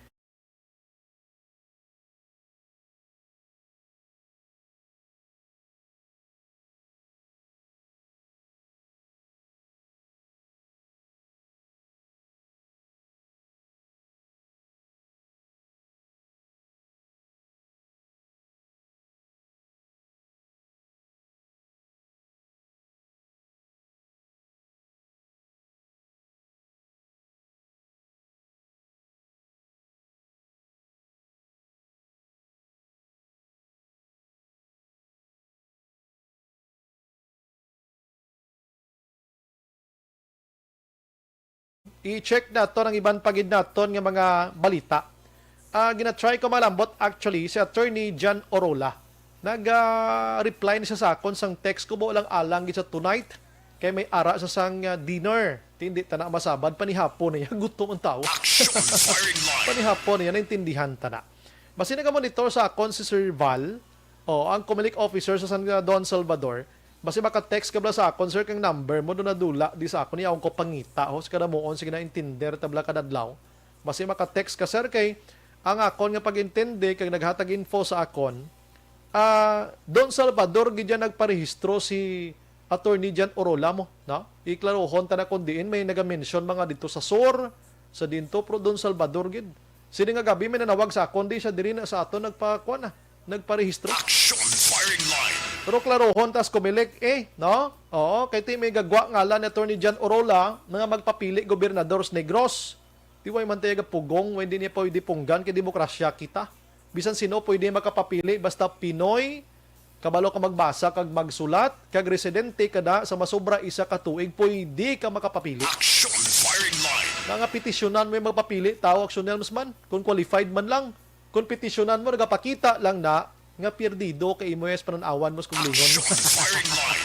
I-check naton ang iban pa gid naton nga mga balita. Ah, gina-try ko malambot, actually, si Attorney John Orola. Nag, ah, reply na siya sa akon sang text ko, buot lang alang gid sa tonight. Kay may ara sa sang, ah, dinner. Ti hindi ta na masabad, panihapon na yan. Gutom ang tao. Action firing line. Panihapon na yan, naintindihan ta na. Basi nagamonitor sa akon si Sir Val, o ang Comelec officer sa San, ah, Don Salvador. Basi maka-text ka bala sa akon, sir, kang number mo, do nadula di sa akon, yaon ko pangita, ho, sa kadamuon, sige na, intender, tabla kadadlaw. Basi maka-text ka, sir, kay ang akon nga pag-intindi kag naghatag info sa akon, ah, Don Salvador gid yan nagparehistro si Attorney John Orola mo, no? Iklarohon ta na kung diin may naga-mention mga dito sa sur, sa dinto, pero Don Salvador gid. Sini nga gabi may nanawag sa akon, di siya diri na sa aton nagpakuan na, nagparehistro. Action firing line. Pero klarohon tas Comelec, eh, no? Oo, kay ti may gagwa ngalan ni Attorney John Orola nga magpapili gobernador sa Negros. Di way man tayo pugong, way hindi niya pwede punggan kay demokrasya kita. Bisan sino pwede makapapili basta Pinoy, kabalo ka magbasa kag magsulat, kag residente ka na sa masobra isa ka tuig, pwede ka makapapili. Action firing line. Nga nga petisyonan mo yung magpapili, tao, Action Helms man, kung qualified man lang. Kung petisyonan mo, nagapakita lang na nga perdido kay imo yes panan-awan mo sa kuglingon. Action firing line.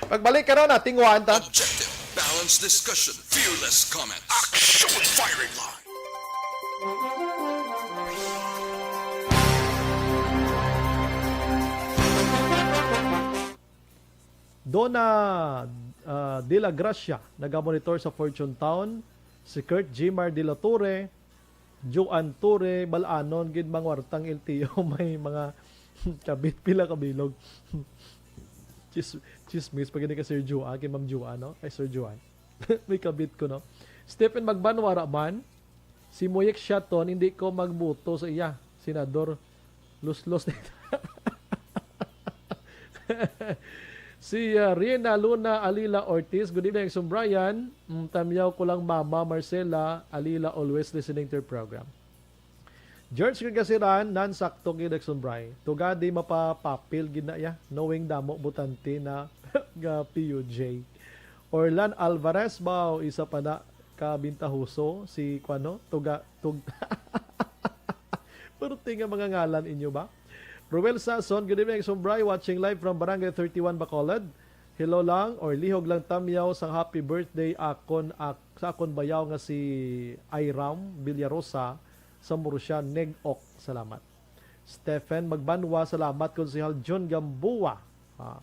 Pagbalik ka na, tingwaan ta. Objective, balanced discussion, fearless comment. Action firing line. Donna, ah, De La Gracia, nagamonitor sa Fortune Town. Si Kurt Jimar De La Torre, Joan Torre, bal-anon gid mangwartang L T O, may mga kabit pila ka bilog. Chis-, chismis, pag ini ka Sir Joan, kay Ma'am Joan, no? Ay, Sir Joan. May kabit ko, no? Stephen Magban, wara man. Si Moyek Shaton, hindi ko magboto sa iya. Senador, luslos na ito. Si, ah, Riena Luna Alila Ortiz, "Good evening, Exxon Brian. Mm, tamyaw ko lang, Mama Marcela Alila, always listening to your program." George Gagasiran, "Nan sakto gid, Exxon Bry. Tugadi mapapapil gid na iya, knowing damo botante na nga P U J." Orlan Alvarez, "Baw, isa pa na ka bintahoso si, kuano, Tuga-, Tug-," Perti nga mga ngalan inyo ba? Roel Sason, "Good evening, Exxon Bry. Watching live from Barangay thirty-one, Bacolod. Hello lang or lihog lang tamyaw sang happy birthday akon, ak-, sa akon bayaw nga si Iram Villarosa sa Murcia, Neg-ok. Salamat." Stephen Magbanwa, "Salamat, Konsehal John Gamboa." Ah,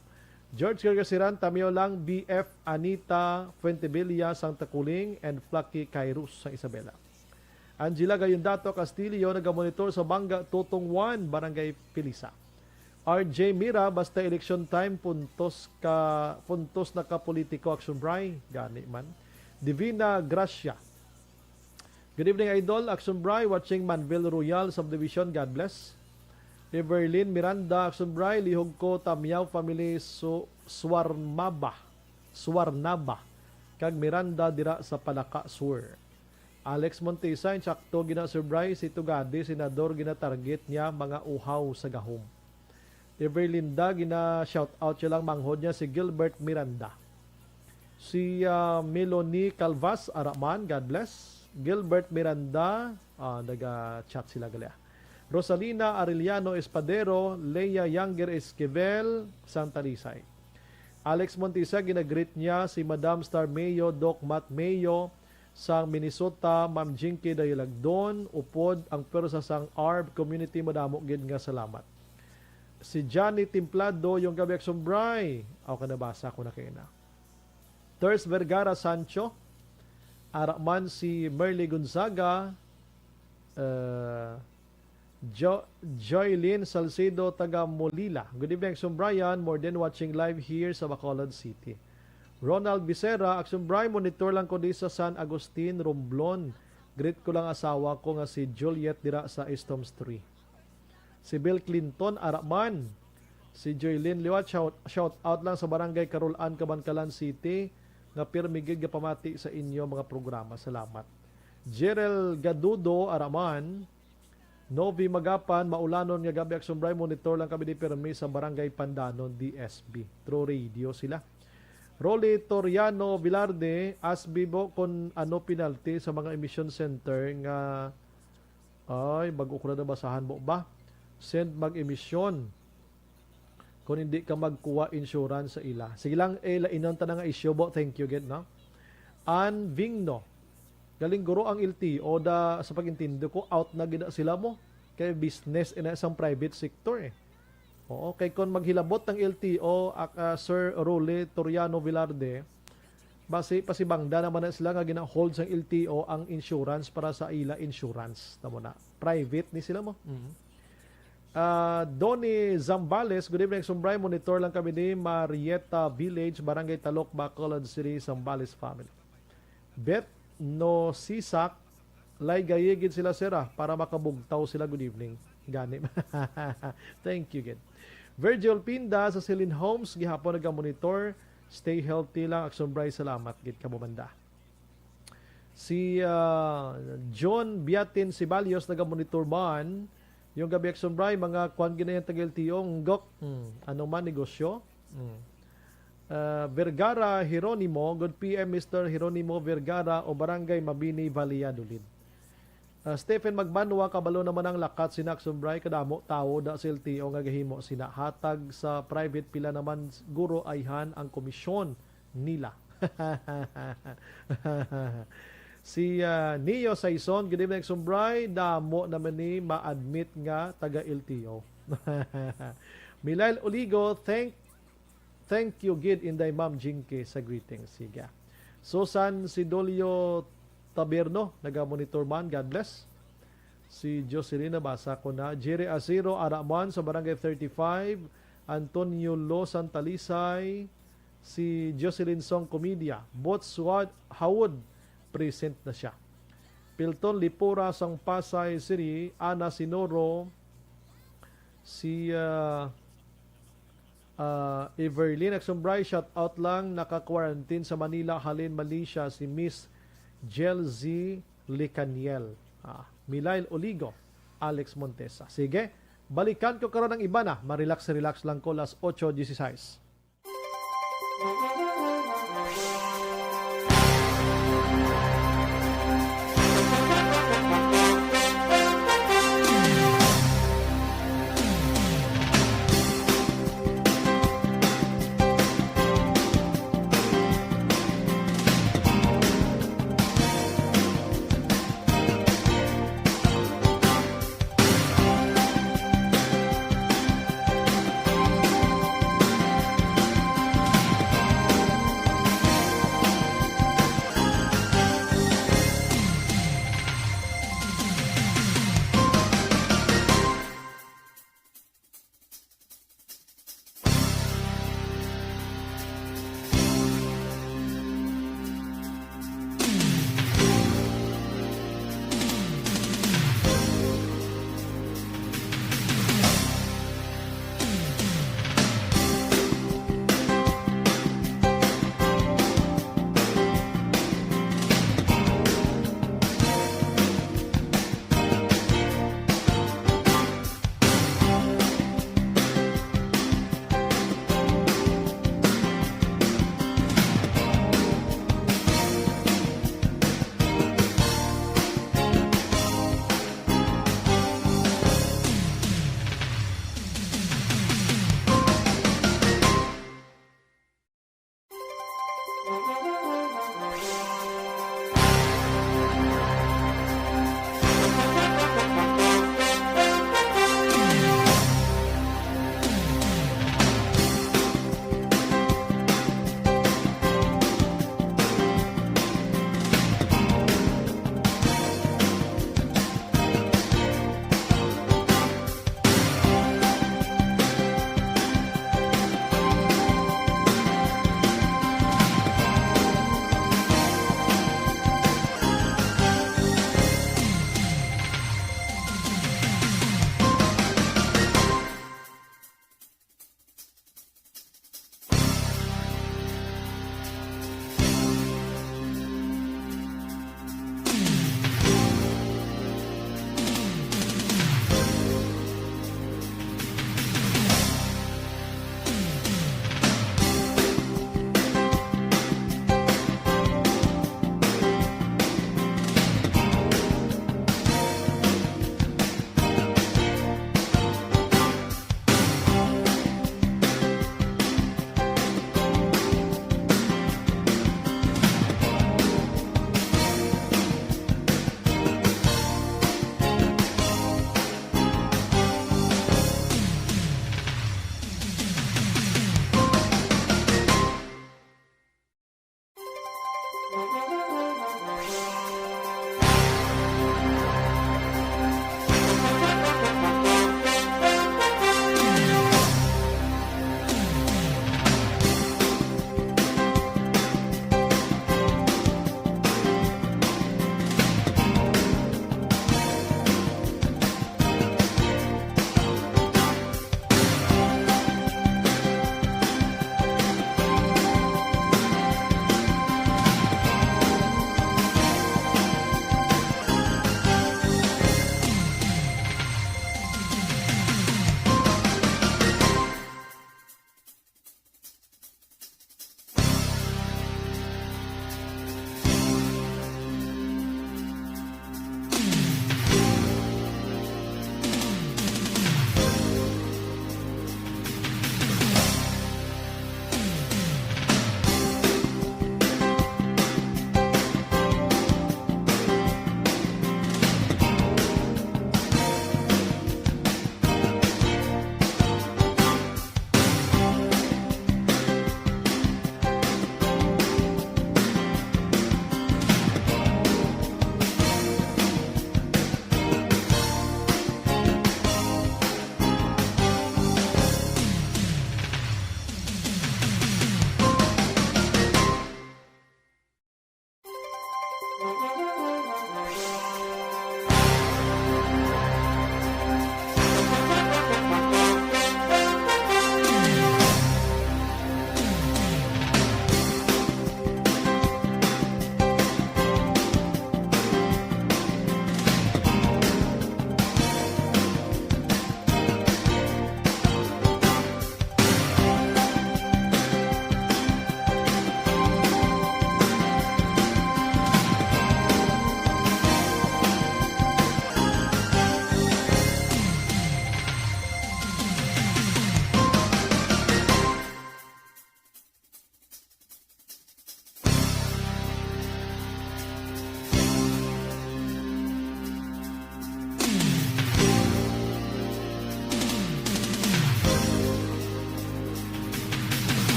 George Gargasiran, "Tamyaw lang, B F Anita Fuentebilla, Santa Kuling, and Flaky Kairos, sang Isabela." Angela Gayondato Castillo, nagamonitor sa Banga Tutong one, Barangay Pilisa. R J Mira, "Basta election time, puntos ka, puntos na ka politiko, Action Bry." Gani man. Divina Gracia, "Good evening, Idol. Action Bry, watching Manville Royal Subdivision. God bless." Everlyn Miranda, "Action Bry, lihog ko, Tamyaw family, Su-, Suarmaba, Suarnaba, kag Miranda dira sa Palaka Sur." Alex Montesa, "Insakto gina, Sir Bry, si Tugadi, senador, gina-target niya mga uhaw sa gahom." Everlinda, gina-shout out siya lang, manghod niya si Gilbert Miranda. Si, ah, Melanie Calvas, ara man, God bless. Gilbert Miranda, ah, naga-chat sila gali, ah. Rosalina Arellano Espadero, Lea Younger Esquivel, sang Talisay. Alex Montisa, ginagreet niya si Madam Star Mayo, Doc Matt Mayo, sang Minnesota, Ma'am Jinky Dayalagdon, upod ang pwersa sang ARB community, madamo gid nga salamat. Si Johnny Templado, yung gabi, Aksumbray. Aw, kanabasa ko na kayo na. Ters Vergara Sancho, ara man si Merly Gonzaga, uh, Jo-, Joylene Salcedo, taga Molila. Good evening, Aksumbray. More than watching live here sa Bacolod City. Ronald Becerra, Aksumbray, monitor lang ko di sa San Agustin, Romblon. Greet ko lang asawa ko nga si Juliet dira sa Estom's Tree. Si Bill Clinton, ara man. Si Joylene Liwat, shout, shout out lang sa Barangay Carolan, Kabankalan City, nga pirmi gid nga pamati sa inyo mga programa. Salamat. Jerel Gadudo, ara man. Novi Magapan, maulanon nga gabi, Aksumbray, monitor lang kami di pirmi sa Barangay Pandanon, D S B. True Radio sila. Rolly Toriano Velarde, ask Bibo kung ano penalty sa mga emission center nga, ay, bago ko na nabasahan mo ba? Send mag-emission kung hindi ka magkuha insurance sa ila. Sige lang, eh, lainon ta na nga issue, bo. Thank you, gid, no? Ann Vingno, galing guro ang L T O da, sa pag-intindi ko, out na gid na sila mo. Kay business ina sang private sector, eh. Oo, kay kon maghilabot ang L T O, ak-, ah, Sir Rolly Toriano Velarde, basi pasibangda naman na sila nga gina-hold sang L T O ang insurance para sa ila insurance. Tamo na. Private ni sila mo. Mhm. Ah, Donnie Zambales, good evening, Aksumbray. Monitor lang kami ni Marietta Village, Barangay Talok, Bacolod City, Zambales family. Bet no sisak, lay gayi gid sila, sir, ah, para makabugtaw sila. Good evening. Gani. Thank you, gid. Virgil Pinda sa Celine Homes, gihapon nagamonitor. Stay healthy lang, Aksumbray. Salamat, gid, kamo banda. Si, ah, John Biatin Sibalios, nagamonitor man. Yung gabi, Aksumbray, mga kwan ginayan taga L T O, ngok. Hmm, ano man, negosyo? Hmm. Ah, Vergara Jeronimo, good P M, Mister Jeronimo Vergara, o Barangay Mabini, Valladolid. Ah, Stephen Magbanwa, kabalo naman ang lakat sina, Aksumbray, kadamo tawo da sa L T O nga gahimo sina. Hatag sa private, pila naman guro ayhan ang komisyon nila. Si, ah, Neo Saison, good evening, Aksumbray. Damo naman ni ma-admit nga taga L T O. Milail Oligo, thank, thank you gid, Inday Ma'am Jinky, sa greetings. Sige. Susan Sidolio Taberno, naga-monitor man. God bless. Si Jocelyn, nabasa ko na. Jerry Asiro, ara man sa Barangay thirty-five. Antonio Lo Santalisay, si Jocelyn Song Comedia. Both Suad Hawod, present na siya. Pilton Lipura sang Pasay City, Ana Sinoro, si, ah, ah, Everlyn Aksumbray, shout out lang, naka-quarantine sa Manila, halin Malaysia, si Miss Jelzy Licaniel. Ah, Milail Oligo, Alex Montesa. Sige, balikan ko karon ang iba na. Marelax-relax lang ko, las ocho dieciséis.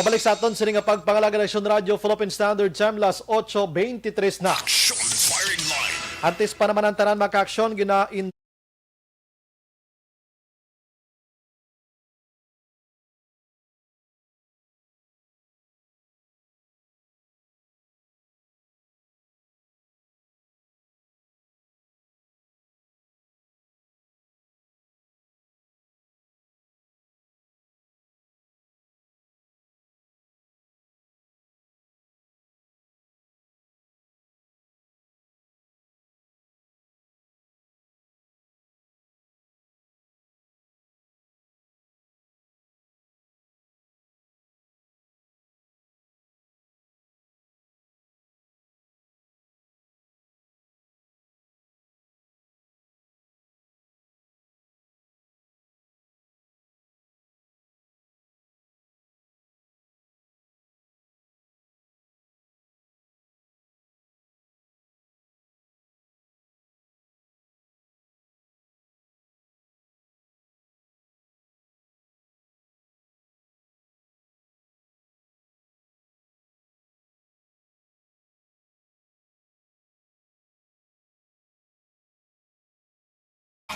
Pabalik sa aton sini nga pagpangalaga, Aksyon Radyo, Philippine Standard Time, las ocho veintitrés na. Action Firing Line. Antes pa naman ang tanan, mga ka-aksyon, gina-, in-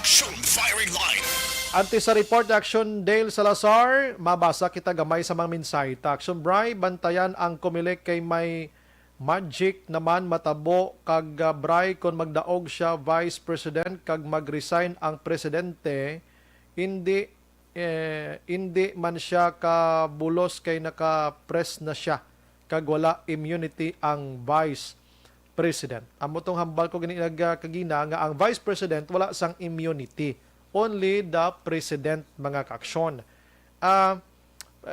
Action Firing Line. Antes sa report, Action Dale Salazar, mabasa kita gamay sa mga mensahe ta. Action Bri, bantayan ang Comelec kay may magic naman matabo kag, ah, Bri, kon magdaog siya Vice President kag mag-resign ang presidente, hindi, eh, hindi man siya kabulos kay naka-press na siya kag wala immunity ang Vice President. Amo tong hambal ko gani nag-, ah, kagina nga ang Vice President wala sang immunity. Only the President, mga kaaksyon. Ah,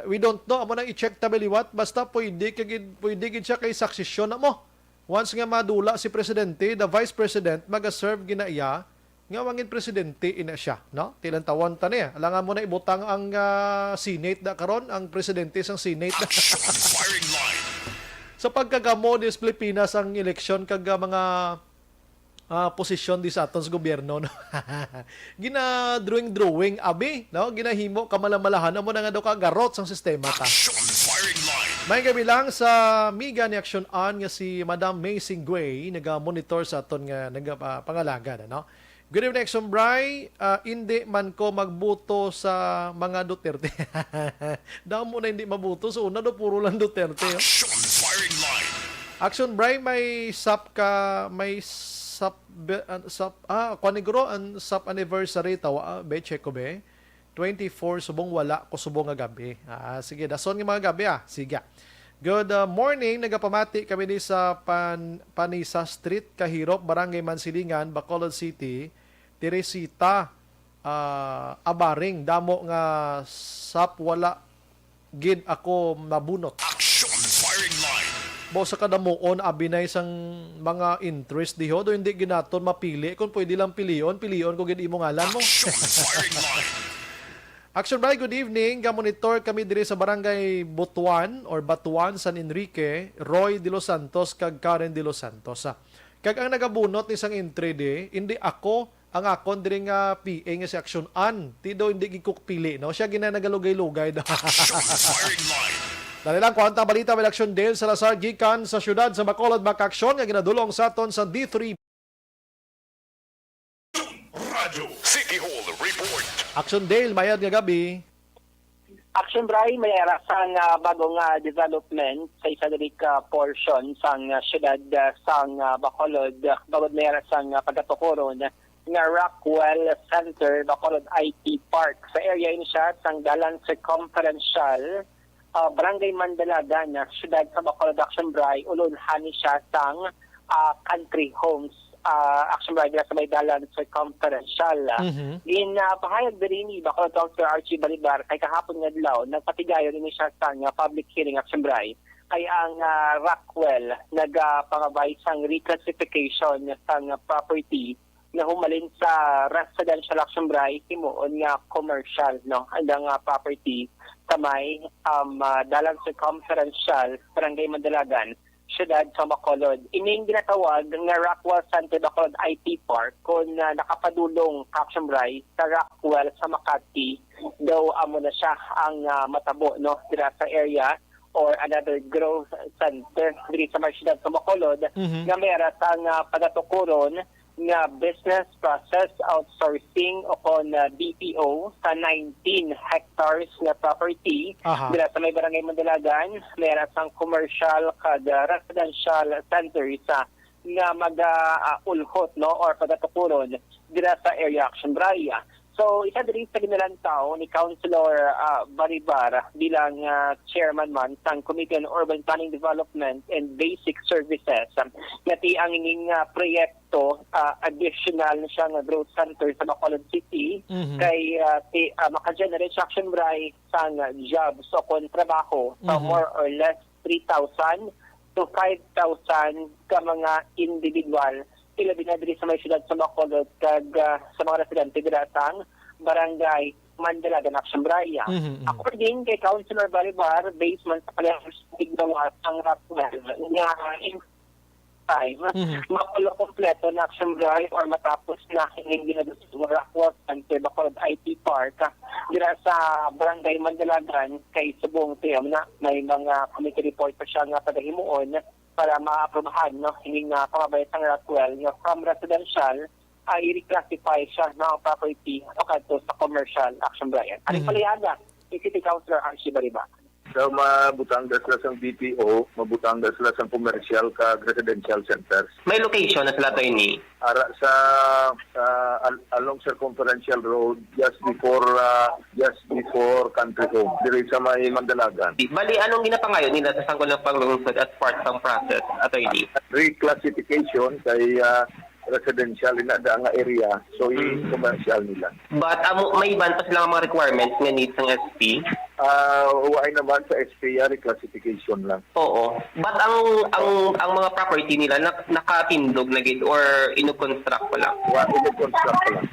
we don't know. Amo nang i-check ta liwat. Basta pwede ka gid, pwede gid siya kay succession na mo. Once nga madula si Presidente, the Vice President, maga-serve gina iya nga mangin presidente ina siya, no? Ti lantawon ta niya. Alangan mo na ibutang ang, ah, Senate da karon, ang presidente sang Senate da. Action Firing Line. Sa pagkagamo ni sa Pilipinas ang eleksyon kag, ah, mga, ah, posisyon di sa aton sa gobyerno, no? Gina-drawing-drawing, abi, no? Ginahimo kamalamalahan, amo na nga daw kagarot sang sistema ta. Action Firing Line. May gabi lang sa amiga ni Action An nga si Madam May Singway, naga-monitor sa aton nga, naga-, ah, pangalaga na, no? Good evening, Action Bri. Ah, hindi man ko magbuto sa mga Duterte. Damo na hindi mabuto. Sa una do, puro lang Duterte, oh. Action Firing Line. Action Bri, may sap ka, may sap, be-, an-, sap, ah, kuan ni guro, ang sap anniversary, tawa, ah, be, check ko, be. Twenty-four, subong wala ko subong nga gabi. Ah, sige, dason nga mga gabi, ah. Sige. Good, uh, morning. Nagapamati kami ni sa Pan-, Panisa Street, Kahirop, Barangay Mansilingan, Bacolod City. Teresita, ah, Abaring, damo nga sap wala gid ako mabunot. Action Firing Line. Bo sa kadamuon, abinay sang mga interest diho, do hindi ginaton mapili. Kung pwede lang pilion, pilion ko gid imo ngalan mo. Action Firing Line. Action Bri, good evening. Ga-monitor kami diri sa Barangay Butuan or Batuan, San Enrique, Roy De Los Santos kag Karen De Los Santos. Ah, kag ang nagabunot ni sang entry di, hindi ako, ang akon diri nga P A nga si Action An. Ti daw hindi gid ko pili, no? Siya gina nagalugay-lugay daw. Action Firing Line. Dali lang, kuwanta balita, may Action Dale Salazar gikan sa siyudad sa Bacolod, mga kaaksyon nga ginadulong sa aton sa D three. Radyo City Hall Report. Action Dale, mayad nga gabi. Action Bri, may ara sang, ah, bago nga development sa isa diri ka portion sang, ah, siyudad, ah, sang, ah, Bacolod, ah, bangod may ara sang, ah, pagkatukuron nga Rockwell Center, Bacolod I T Park. Sa area ini siya sang Dalan Circumferential, ah, Barangay Mandalagan, ah, siyudad sa Bacolod, Action Bri, ulunhan ni siya sang, ah, country homes, ah, Action Bri, sa may Dalan Circumferential. Mhm. Ginapahayag diri ni Bacolod Councilor Archie Balibar kay kahapon nga adlaw, nagpatigayon ini siya sa nga public hearing, Action Bri, kay ang, ah, Rockwell nagapangabay sang reclassification sang property nga humalin sa residential, Action Bri, himuon nga commercial, no? Ang nga property sa may, um, ah, Dalan Circumferential, Barangay Mandalagan, siyudad sa Bacolod. Ining ginatawag nga Rockwell Center Bacolod I T Park, kung, ah, nakapadulong ka, Action Bri, sa Rockwell sa Makati, daw amo na siya ang, ah, matabo, no, dira sa area. or another growth center diri sa may siyudad sa Bacolod, Mhm. nga may ara sang, ah, pagatukuron nga business process outsourcing o kon, ah, B P O sa nineteen hectares nga property Aha. dira sa may Barangay Mandalagan, may ara sang commercial kag, ah, residential centers, ah, nga mag, ah, ah, ulhot, no, or pagatukuron dira sa Area Action Bray. So, isa diri sa ginalantaw ni Councilor, ah, Baribar bilang, ah, chairman man sang Committee on Urban Planning Development and Basic Services, ah, nga ti ang ining, ah, proyekto, ah, additional na siya nga growth center sa Bacolod City Mhm. kay, ah, ti, ah, maka-generate siya, Action Bray, sang, ah, jobs o kon trabaho sa Mhm. more or less three thousand to five thousand ka mga individual, ilabi na diri sa may siyudad sa Bacolod kag, ah, sa mga residente dira sang Barangay Mandalagan, Action Bray. Mhm, mhm. According kay Councilor Baribar, based man sa kanyang tignawa sang Rockwell nga in time, Mhm. makulo kompleto na, Action Bray, or matapos na ining ginaduso nga Rockwell Center Bacolod I T Park, ah, dira sa Barangay Mandalagan, kay subong tiyo na may mga committee report pa siya nga pagahimuon para maaprubahan, no, ining, ah, pangabay sang Rockwell nga from residential, ah, i-reclassify siya na ang property o kadto sa commercial, Action Bray. Aning Mhm. palihaga ni City Councilor Archie Baribar. So, mabutang da sila sang B P O, mabutang da sila sang commercial kag residential centers. May location na sila, attorney? Ara sa, sa al-, along Circumferential Road, just before, ah, just before Country Home, diri sa may Mandalagan. Bali, anong ginapangayo nila sa Sangguniang Panglungsod as part sang process, attorney? Reclassification kay, ah, residential ina da nga area, so Mm. i-commercial nila. But amo, may iban pa sila nga mga requirements nga need sang S P? Ah, wala naman sa S P ya, reclassification lang. Oo. But ang, ang, ang mga property nila nak-, nakatindog na gid or inug-construct pa lang? Wa, inug-construct pa lang.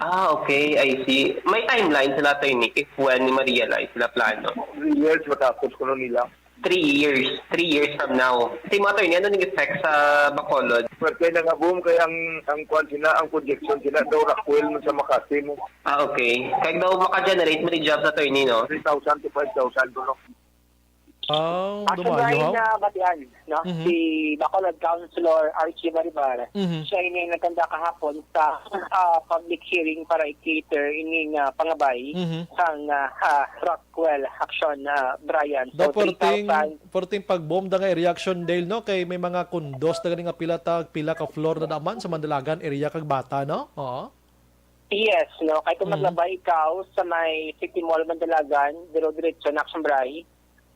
Ah, okay. I see. May timeline sila, attorney, if when ni ma-realize sila plano? Three years matapos kuno nila. Three years. Three years from now. Si mo, attorney, ano ning effect sa Bacolod? Well, kay nanga-boom kay ang, ang kwan sila, ang projection sila, daw Rockwell man sa Makati mo. Ah, okay. Kag daw maka-generate mo ni jobs, attorney, no? Three thousand to five thousand, no? Oh, Actually, dumayo, ha? na batian, no? Mhm. Si Bacolod Councilor Archie Baribar, Mhm. siya ini nagkanda kahapon sa, ah, public hearing para i-cater ining, ah, pangabay Mhm. sang, ah, ah, Rockwell Action, ah, Brian. So, Daw perting, three thousand perting pag-boom da nga i-reaction, Dale, no? Kay may mga condos na gani nga pila ta, pila ka floor na naman sa Mandalagan area kag Bata, no? Oo. Yes, no? Kay kung Mhm. maglabay ikaw sa may City Mall Mandalagan, diro diretso na Action Bray,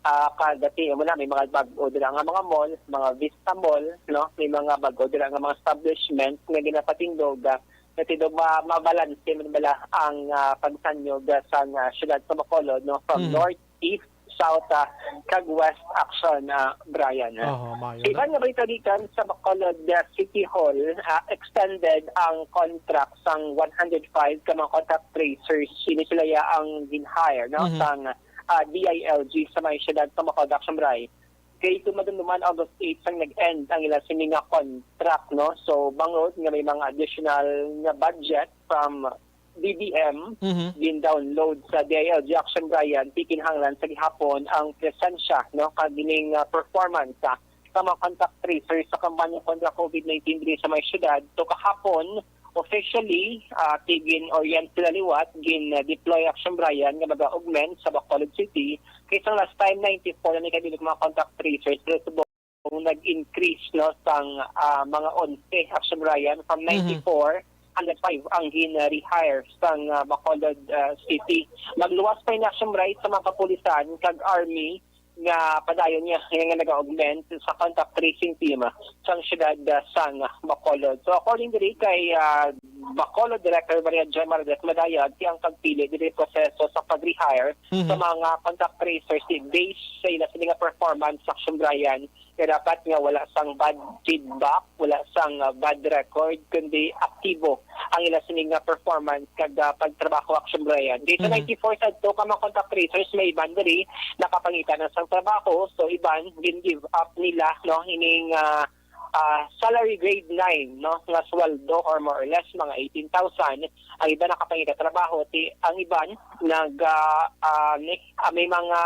ah, kag dati mo na, may mga bag-o dira nga mga mall, mga Vista Mall, no? May mga bag-o dira nga mga establishment nga ginapatindog, ah, nga tindo ma-, mabalanse man bala ang, ah, pagsanyog, ah, sang, ah, siyudad sa Bacolod, no? From Mhm. north, east, south, ah, kag west Action, ah, Brian, ah. Aha, maayo na. Iban nga balita gikan sa Bacolod, ah, City Hall, ah, extended ang contract sang one hundred five ka mga contact tracers. Ini sila ya ang gin-hire, no? Mhm. Sang, ah, D I L G sa may siyudad sa Bacolod, Action Bray. Kay ito madumduman August eight sang nag-end ang ila sini nga contract, no? So, bangod nga may mga additional nga budget from D D M, Mhm. gin-download sa D I L G Action Brian, ti kinahanglan sa gihapon ang presensya, no, kag ining, ah, performance, ah, sa mga contact tracers sa kampanya kontra COVID nineteen diri sa may siyudad. So, kahapon, officially, ah, ti gin-orient sila liwat, gin-deploy Action Brian nga mag-augment sa Bacolod City. Kay sang last time, ninety-four na ni kabilik mga contact tracers. Pero subong nag-increase, no, sang, ah, mga onse, Action Brian, from Mhm. ninety-four, hundred five ang gin-rehire sang, ah, Bacolod, ah, City. Magluwas pa ini, Action Brian, sa mga kapulisan kag army nga padayon niya nga nag-augment sa contact tracing team, ah, sang siyudad, ah, sang Bacolod. So, according diri kay, ah, Bacolod Director Maria Gemma Rodriguez Madayag, ti ang pagpili diri proseso sa pag-rehire Mhm. sa mga contact tracers, ti based sa ila sini nga performance, Action Brian, nga dapat nga wala sang bad feedback, wala sang, ah, bad record, kundi aktibo ang ila sini nga performance kag, ah, pagtrabaho, Action Brian. Dito Mhm. ninety-four sadto ka mga contact tracers, may iban diri nakapangita na sang trabaho, so iban gin-give up nila, no, ining, ah, ah, salary grade nine, no, nga sweldo or more or less mga eighteen thousand. Ang iban nakapangita trabaho, ti ang iban nag, ah, ah, ni-, ah, may mga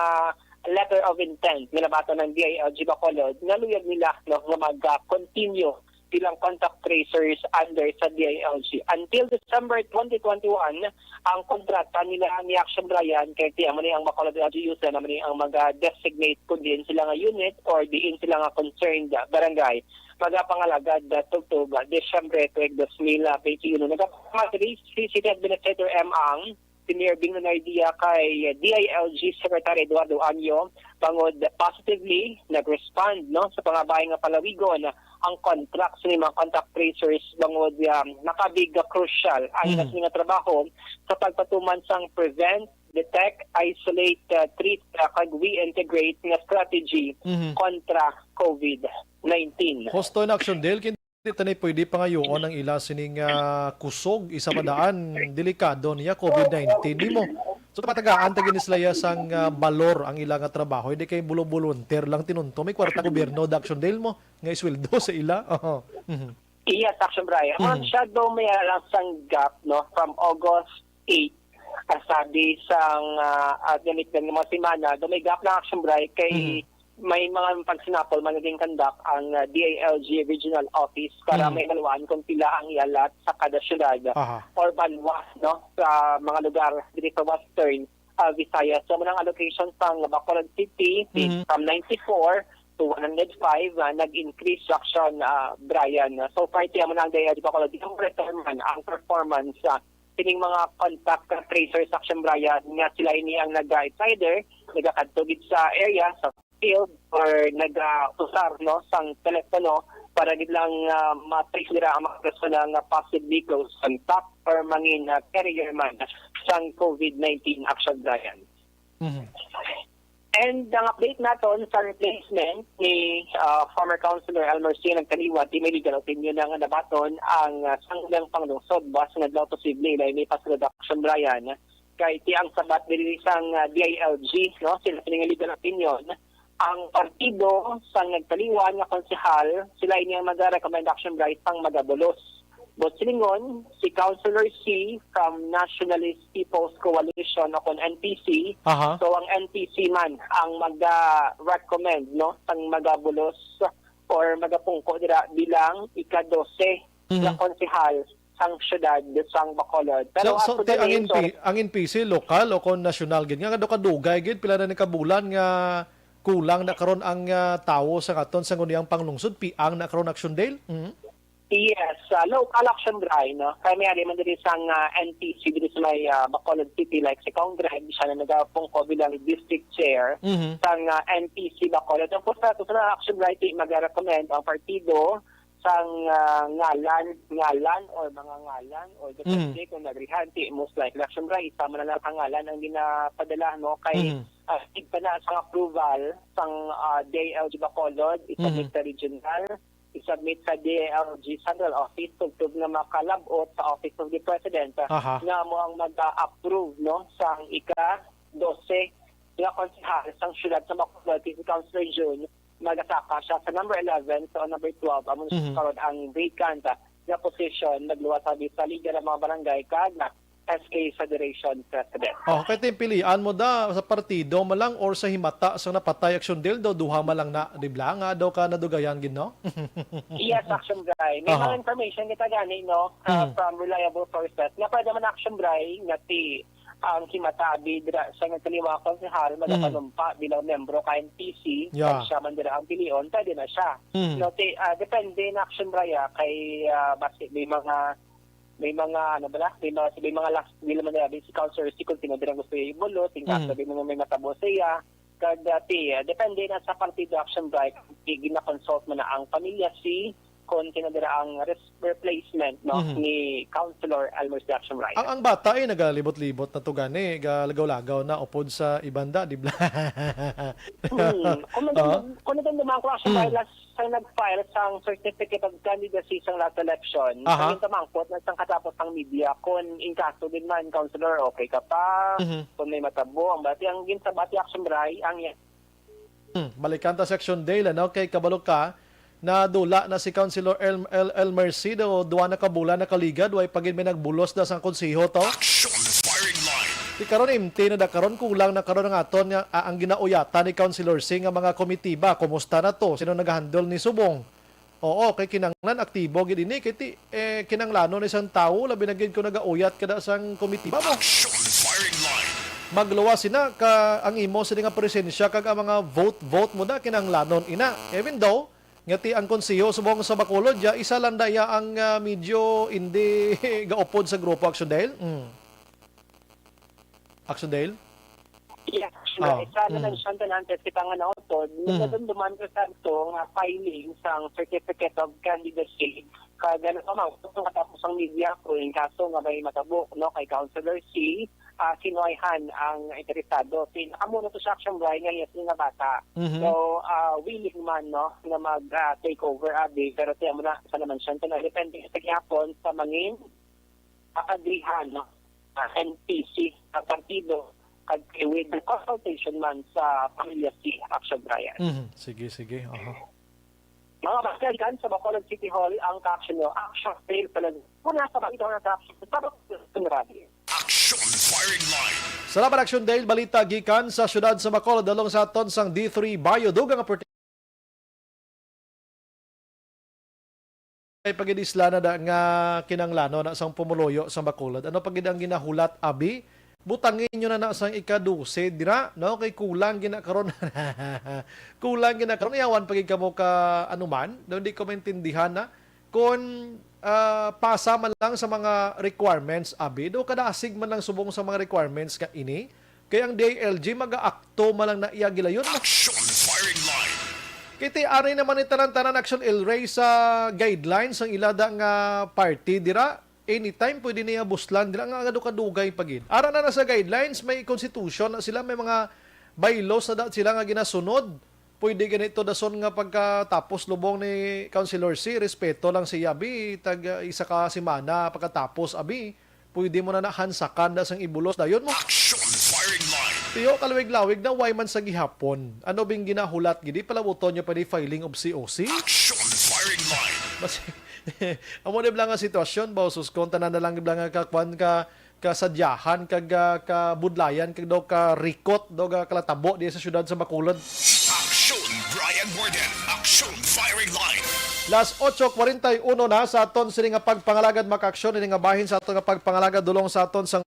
letter of intent nga nabatan ng D I L G Bacolod nga luyag nila, no, nga mag-continue bilang contact tracers under sa D I L G. Until December twenty twenty-one, ang kontrata nila ni Action Brian kay ti amo ni ang Bacolod L G U sa amo ni ang mag-designate kung diin sila nga unit or diin sila nga concerned barangay magapangalagad tubtob Disyembre tuig dos mil twenty-one. Nagapamati si City Administrator M. Ang si Mayor Bing Lunardia kay D I L G Secretary Eduardo Anyo bangod positively nag-respond, no, sa pangabahay nga palawigon ang contract sa mga contact tracers bangod, um, nakabig nga crucial ang Mm. ilang nga trabaho sa pagpatuman sang prevent, detect, isolate, uh, treat, uh, kag reintegrate nga strategy Mhm. kontra COVID nineteen. Husto na, Action Dale, hindi ta ni pwede pangayoon ang ila sining, ah, kusog, isa pa daan, delikado niya, COVID nineteen. Nimo, so, matagaan ta gini sila ya sang, ah, balor ang ila nga trabaho. Hindi kay bulo-volunteer lang tinunto. May kwarta gobyerno, da, Action Dale, mo, nga isweldo sa ila. Oho. Mhm. Yes, Action Brian. Ang Mhm. shadow may alang sang gap, no, from August eight, ah, sabi sang, ah, ah, gamit ng mga semana, do may gap na, Action Brian, kay Mhm. may mga pagsinapol man naging conduct ang, ah, D I L G Regional Office para Mhm. may maluan kung pila ang i-allot sa kada syudad Aha. or banwa, no, sa mga lugar diri sa Western, ah, Visayas. So, muna ang allocation sa Bacolod City, Mhm. from ninety-four to one hundred five, ah, nag-increase, Action, ah, Brian. So far, tiyan mo na ang D I L G Bacolod, yung return man, ang performance, ah, kining mga contact tracers, Action Brian, nga sila ini ang nag-, it's either nagakadto gid sa area, sa field, or nag-usar, no, sang telepono para gid lang, ah, ma-trace nila ang mga persona nga possibly close contact or mangin, ah, carrier man sang COVID nineteen, Action Brian. Mhm. And ang update naton sa replacement ni, ah, former Councilor Elmer C. Nagkaliwat, di may legal opinion na nga nabaton ang, ah, sangguniang panglungsod. Buwas nga adlaw posible ila ini pasulod, Action Brian. Kay ti ang sabat diri sang, ah, D I L G, no? Sila sini nga legal opinion. Ang partido sang nagtaliwan nga konsehal, sila ini ang mag-recommend, Action Brian, sang magabulos. But silingon, si Councilor C from Nationalist People's Coalition o kon N P C, Aha. so ang N P C man ang maga-recommend, no, sang magabulos or magapungko dira bilang ika-dose nga Mhm. konsehal sang syudad sang Bacolod. Pero So, so, as ti, ang today, N P, sorry. ang N P C, lokal o kon nasyonal gid? Nga kadugay gid, pila na ni kabulan nga kulang na karon ang, ah, tawo sa aton sangguniang panglungsod, piang na karon, Action Dale? Mhm. Yes, ah, local, Action Brian, no? Kaya may ari man diri sang, ah, N P C diri sa may, ah, Bacolod City, like si Kong Greg, siya na nagapungko bilang district chair Mhm. sang, ah, N P C Bacolod. Of course, sa, sa Action Brian, ti mag-recommend ang partido sang, ah, ngalan, ngalan or mga ngalan or depende Mhm. kung nagrihan, ti most likely, Action Brian, isa man na lang ang ngalan ang ginapadala, no? Kay, Mhm. ah, tigpa na sang approval sang, ah, D I L G Bacolod, i-submit Mhm. sa regional, i-submit sa D I L G Central Office, tubtob nga makalabot sa Office of the President, ah, Aha. nga amo ang mag-approve, no, sang ika-dose nga konsehal sang syudad sa Bacolod, si Councilor Jun, magasaka siya sa number eleven, so number twelve, amo Mhm. karon ang vacant, ah, nga position, nagluwas sabi sa leader ng mga barangay kag S K Federation President. Oh, kay ti pilian mo da sa partido man lang or sa himata sa napatay, Action Dale, daw duha man lang na, di ba? Nga daw ka nadugayan gid, no? Yes, Action Brian. May Aha. mga information kita gani, no, uh, Mm. from reliable sources. Nga pwede man, Action Brian, nga ti ang himata abi dira sa nagkaliwa konsehal, Mm. magapanumpa bilang membro ka N P C, Yeah. kag siya man dira ang pilion, pwede na siya. Mm. No, ti, ah, depende na, Action Brian, kay, ah, basi may mga may mga, ano bala, may mga, may mga last will man nila, si Councilor C, kung sino din ang gusto yung ibulos, yung Mm. kaso, di mo may matabo siya. Kag, ah, ti, ah, depende na sa partido, Action Brian, kung gina-consult mo na ang pamilya C, kung sino dira ang res-, replacement, no, Mhm. ni Councilor Elmer C, Action Brian. Ang, ang bata, eh, nagalibot-libot na to gani, galagaw-lagaw na upod sa ibanda, di ba? Hmm. Kung nag-, Oo. kung nagdamdam ko, Action Mm. Brian, last sa nag-file sang certificate of candidacy sang last election, Aha. sa gintamangkot na sang katapos sang media, kung in kaso din man, Councilor, okay ka pa, Mhm. kung may matabo, ang bati, ang ginsabat ni Action Brian, ang yan. Hmm, balikan ta, Action Dale, ano? Kay kabalo ka, nadula na si Councilor El-, El-, Elmer Cid, o duha na ka bulan nakaligad, way pa gid may nagbulos na sang konseho to? Action Firing Line. Ti karon, imti na da karon, kulang na karon ang aton nga, ah, ang ginauyatan ni Councilor Singh nga mga komitiba. Kumusta na to? Sino nag-handle ni subong? Oo, kay kinahanglan aktibo gid ini, kay ti, eh, kinahanglanon isang tawo, labi na gid kung nagauyat ka da sang komitiba mo. Action firing line. Magluwas sina ka ang imo sini nga presensya, kag ang mga vote-vote mo da kinahanglanon ina. Even though nga ti ang konseho subong sa Bacolod, ya, isa lang da iya ang, ah, medyo hindi gaupod sa grupo, Action Dale. Mm. Action Dale? Yes, sure. Oh, isa na lang mm. Siya tanan, kasi pa nga nautod, mm. Nadumduman ko sa ito nga filing sang certificate of candidacy, kag ano pa man, kung katapos ang media ko, yung kaso nga may matabo, no, kay Councilor C, ah, sinuwayhan ang interesado. Pinakamuno to sa Action Brian nga yes nga bata. Mhm. So, ah, willing man, no, na mag, ah, take over, abi, pero tiyan mo na, sa naman siya, na depende sa gihapon sa mangin, ah, agrihan, no, ah, N P C, ah, partido, kag with the consultation man sa pamilya si Action Brian. Mhm. Sige, sige. Aha. Mga basketkan sa Bacolod City Hall ang ka-action nyo. Action fail pala. Muna sa balita na ka-action. Sa Bacolod City Hall. Action firing line. Salamat, Action Dale. Balita gikan sa siyudad sa Bacolod, dalong sa aton sang D three Bio. Dugang nga pagidisla na da nga kinanglanon na sang pumuluyo sang Bacolod. Ano pa gid ang ginahulat, abi? Butangin nyo na na sang ika-dose dira, no? Kay kulang gina karon. Kulang gina karon. Yawan pa gid kamo ka anuman, no? Hindi ko maintindihan na kung, ah, pasa man lang sa mga requirements, abi, do kadasig man lang subong sa mga requirements nga ini. Kay ang D I L G mag-aakto man lang na iya gilayon. Action firing line. Kay ti ari naman ni tanan-tanan, Action El Rey, sa guidelines ang ilada nga party dira. Anytime pwede niya buslan dira nga kadugay pa gid. Ara na na sa guidelines, may constitution na sila, may mga bylaws na dapat sila nga ginasunod. Pwede ganito dason nga pagkatapos lubong ni Councilor C, respeto lang siya, abi, tag, ah, isa ka semana pagkatapos, abi, pwede mo na nahansakan da sang ibulos dayon mo. Action firing line. Tiyo, kalawig-lawig na, why man sa gihapon? Ano bing ginahulat gidi? Palabuton nyo pa ni filing of C O C? Action firing line. Mas, amo ni bala nga sitwasyon ba? Sus, kung tanan na lang bala nga kakwan ka, kasadyahan, kag, ah, kabudlayan, kag daw karikot, daw ga kalatabo diya sa siyudad sa Bacolod. Action, Brian Warden. Action, firing line. Las ocho cuarenta y uno na sa aton sini nga pagpangalagad, makaaksyon ini nga bahin sa aton nga pagpangalagad, dulong sa aton sang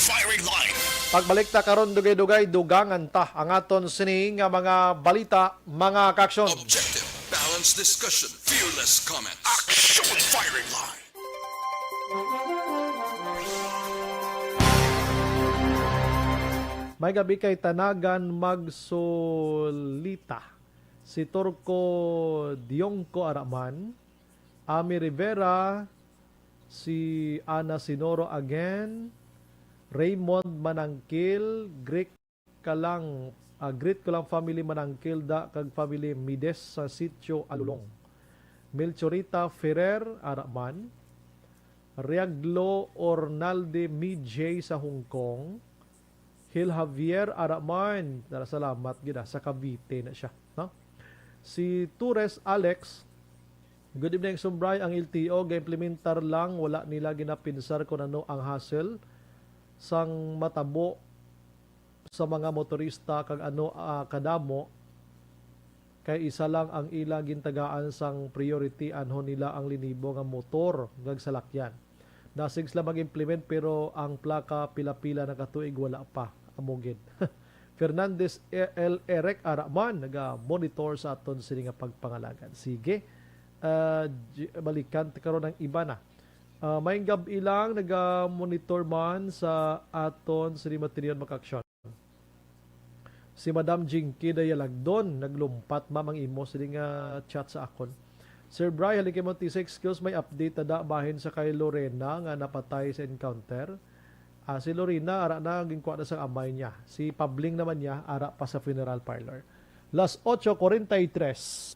Firing line. Pagbalik ta karon, dugay-dugay, dugangan ta ang aton sini nga mga balita, mga kaaksyon. Objective, balanced discussion, fearless comment. Action firing line. May gabi kay Tanagan Magsolita, si Turco Diongco Araman, Ami Rivera, si Ana Sinoro again, Raymond Manangkil, Greek Kalang, ah, greet ko lang family Manangkil da kag family Mides sa Sitio Alulong. Melchorita Ferrer, ara man. Riaglo Ornalde Mijay sa Hong Kong. Hil Javier, ara man. Dara, salamat gid, ah, sa Cavite na siya, no? Si Torres Alex, "Good evening, Sumbray. Ang L T O ga-implementar lang, wala nila ginapinsar kung ano ang hassle sang matabo sa mga motorista kag ano, ah, kadamo, kay isa lang ang ila gintagaan sang priority, anhon nila ang linibo nga motor kag salakyan. Dasig sila mag-implement, pero ang plaka pila-pila na ka tuig wala pa." Amo gid. Fernandez E-, L. Eric, ara man, naga-monitor sa aton sini nga pagpangalagad. Sige. Ah, j-, balikan ta karon ang iba na. Ah, maayong gab-i lang, naga-monitor man sa aton sini, Matinion Makaaksyon. Si Madam Jinky Dayalagdon, naglumpat, ma'am, ang imo sini nga chat sa akon. Sir Bry, halin kay Montisa, excuse, may update na da bahin sa kay Lorena nga napatay sa encounter. Ah, si Lorena, ara na, ginkuha na sa amay niya. Si Pabling naman niya, ara pa sa funeral parlor. Las ocho cuarenta y tres.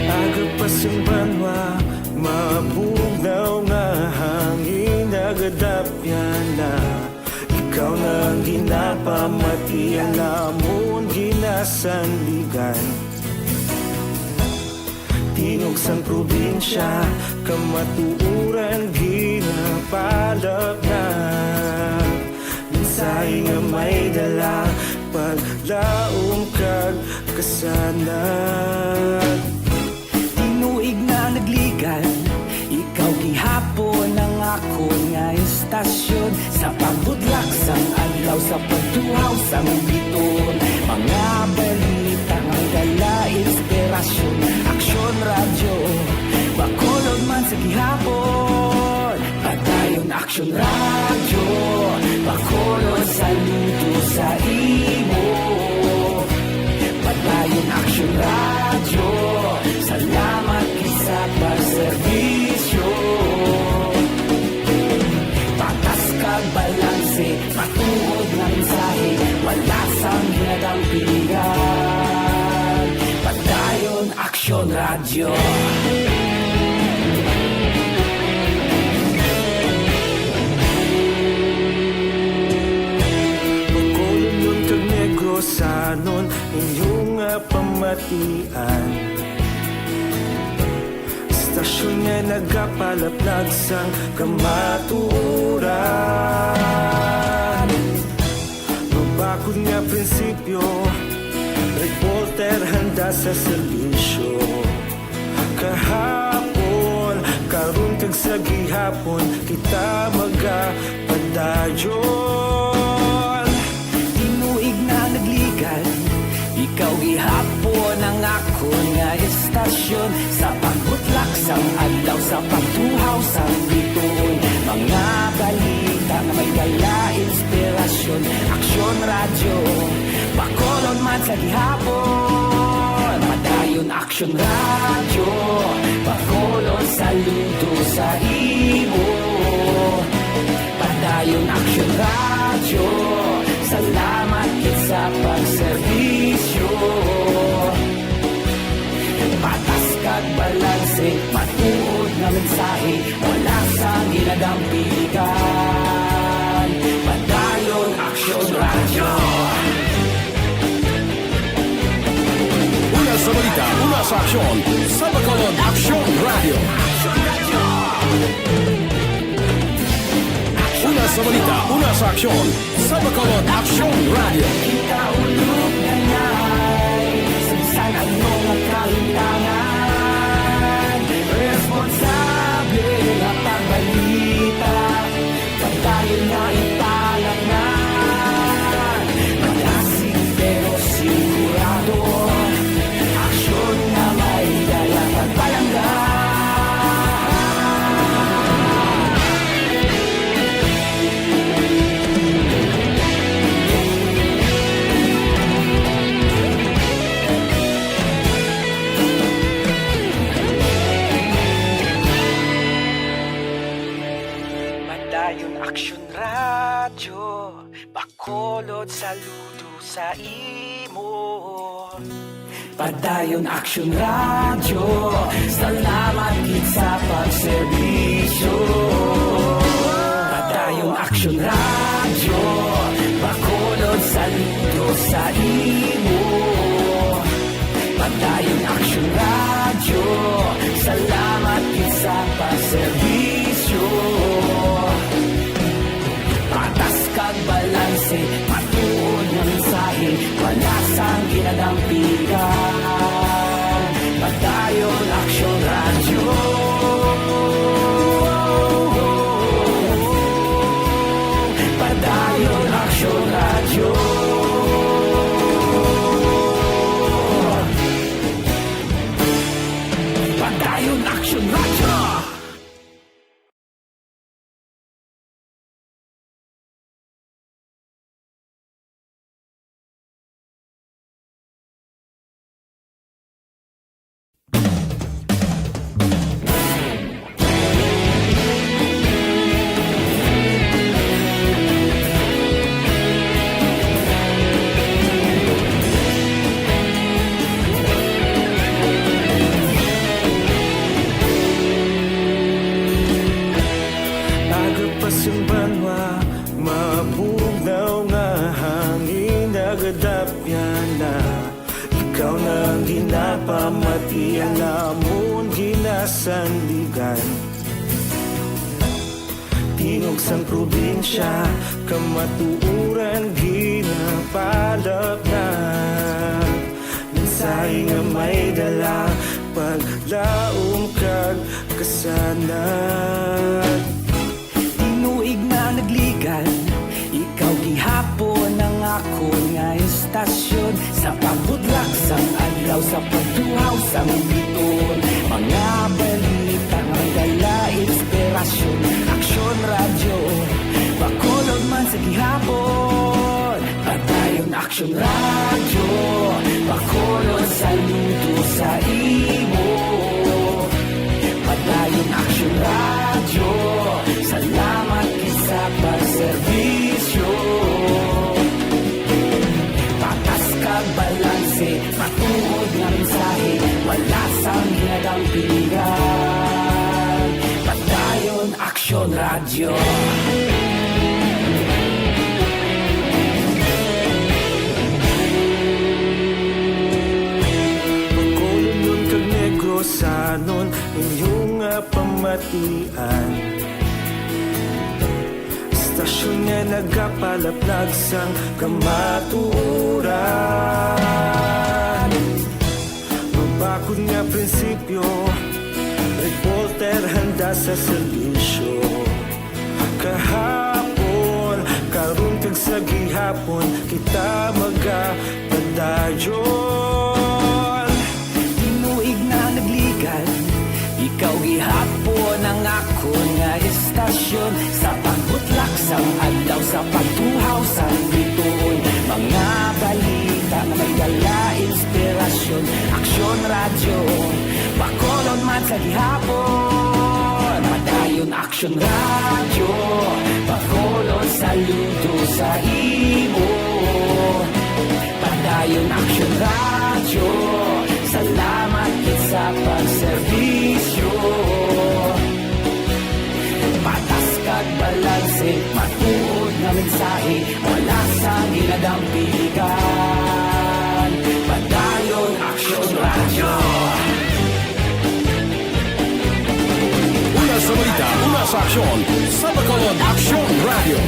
Aga pa sing banwa, mabugnaw nga hangin nagadapyan na. Ikaw na ang ginapamati, ang amon ginasandigan. Tingog sang probinsya, kamatuoran ginapalapnag. Mensahe nga may dala, paglaom kag kasanag. Tinuig na nagligan, ikaw gihapon ang akon nga istasyon. Sa pagbudlak sang adlaw, sa pagtuhaw sang biton, mga balita nga dala inspirasyon. Aksyon Radyo, Bacolod man sa gihapon. Padayon Aksyon Radyo, Bacolod, saludo sa imo. Padayon Aksyon Radyo, salamat gid sa pagserbisyo. Patas kag balanse, matuod nga mensahe, wala sang ginadampigan. Padayon Aksyon Radyo. Bacolodnon kag Negrosanon, inyo nga pamatian. Istasyon nga nagapalaplag sang kamatuoran. Mabakod nga prinsipyo, reporter handa sa serbisyo. Kahapon, karon, kag sa gihapon, kita magapadayon. Tinuig na nagligan, ikaw gihapon ang akon nga istasyon. Sa pagbutlak sang adlaw, sa pagtuhaw sang bituon, mga balita nga may dala inspirasyon. Aksyon Radyo, Bacolod man sa gihapon. Padayon Aksyon Radyo, Bacolod, saludo sa imo. Padayon Aksyon Radyo, salamat gid sa pagserbisyo. Patas kag balanse, matuod nga mensahe, wala sang ginadampigan. Padayon Aksyon Radyo. Una sa balita, una sa aksyon, sa Bacolod Aksyon Radyo. Una sa balita, una sa aksyon, sa Bacolod Aksyon Radyo. Kita ulog na ngay, sa bisan ano nga kahintangan, responsable nga pagbalita. Padayon nga ipalangga, magasig pero sigurado, aksyon nga may dala pagpalangga. Padayon Aksyon Radyo, Bacolod, saludo sa imo. Padayon Aksyon Radyo, salamat gid sa pagserbisyo. Padayon Aksyon Radyo, Bacolod, saludo sa imo. Padayon Aksyon Radyo, salamat gid sa pagserbisyo. Patas kag Sandigan. Tingog sang probinsya, kamatuoran ginapalapnag. Mensahe nga may dala, paglaom kag kasanag. Tinuig na nagligan, ikaw gihapon ang akon nga istasyon. Sa pagbutlak sang adlaw, sa pagtuhaw sang bituon, mga balita nga may dala inspirasyon. Aksyon Radyo, Bacolod man sa gihapon. Padayon Aksyon Radyo, Bacolod, saludo sa imo. Padayon Aksyon Radyo, salamat gid sa pagserbisyo. Patas kag balanse, matuod nga mensahe, wala sang ginadampigan. Padayon Aksyon Radyo. Bacolodnon kag Negrosanon, inyo nga pamatian. Istasyon nga nagapalaplag sang kamatuoran. Mabakod nga prinsipyo, reporter handa sa serbisyo. Kahapon, karon kag sa gihapon, kita magapadayon. Tinuig na nagligan, ikaw gihapon ang akon nga istasyon. Sa pagbutlak sang adlaw, sa pagtuhaw sang bituon, mga balita nga may dala inspirasyon. Aksyon Radyo, Bacolod man sa gihapon. Padayon Aksyon Radyo, Bacolod, saludo sa imo. Padayon Aksyon Radyo, salamat gid sa pagserbisyo. Patas kag balanse, matuod nga mensahe, wala sang ginadampigan. Padayon Aksyon Radyo. Una sa balita, una sa aksyon, sa Bacolod Aksyon Radyo.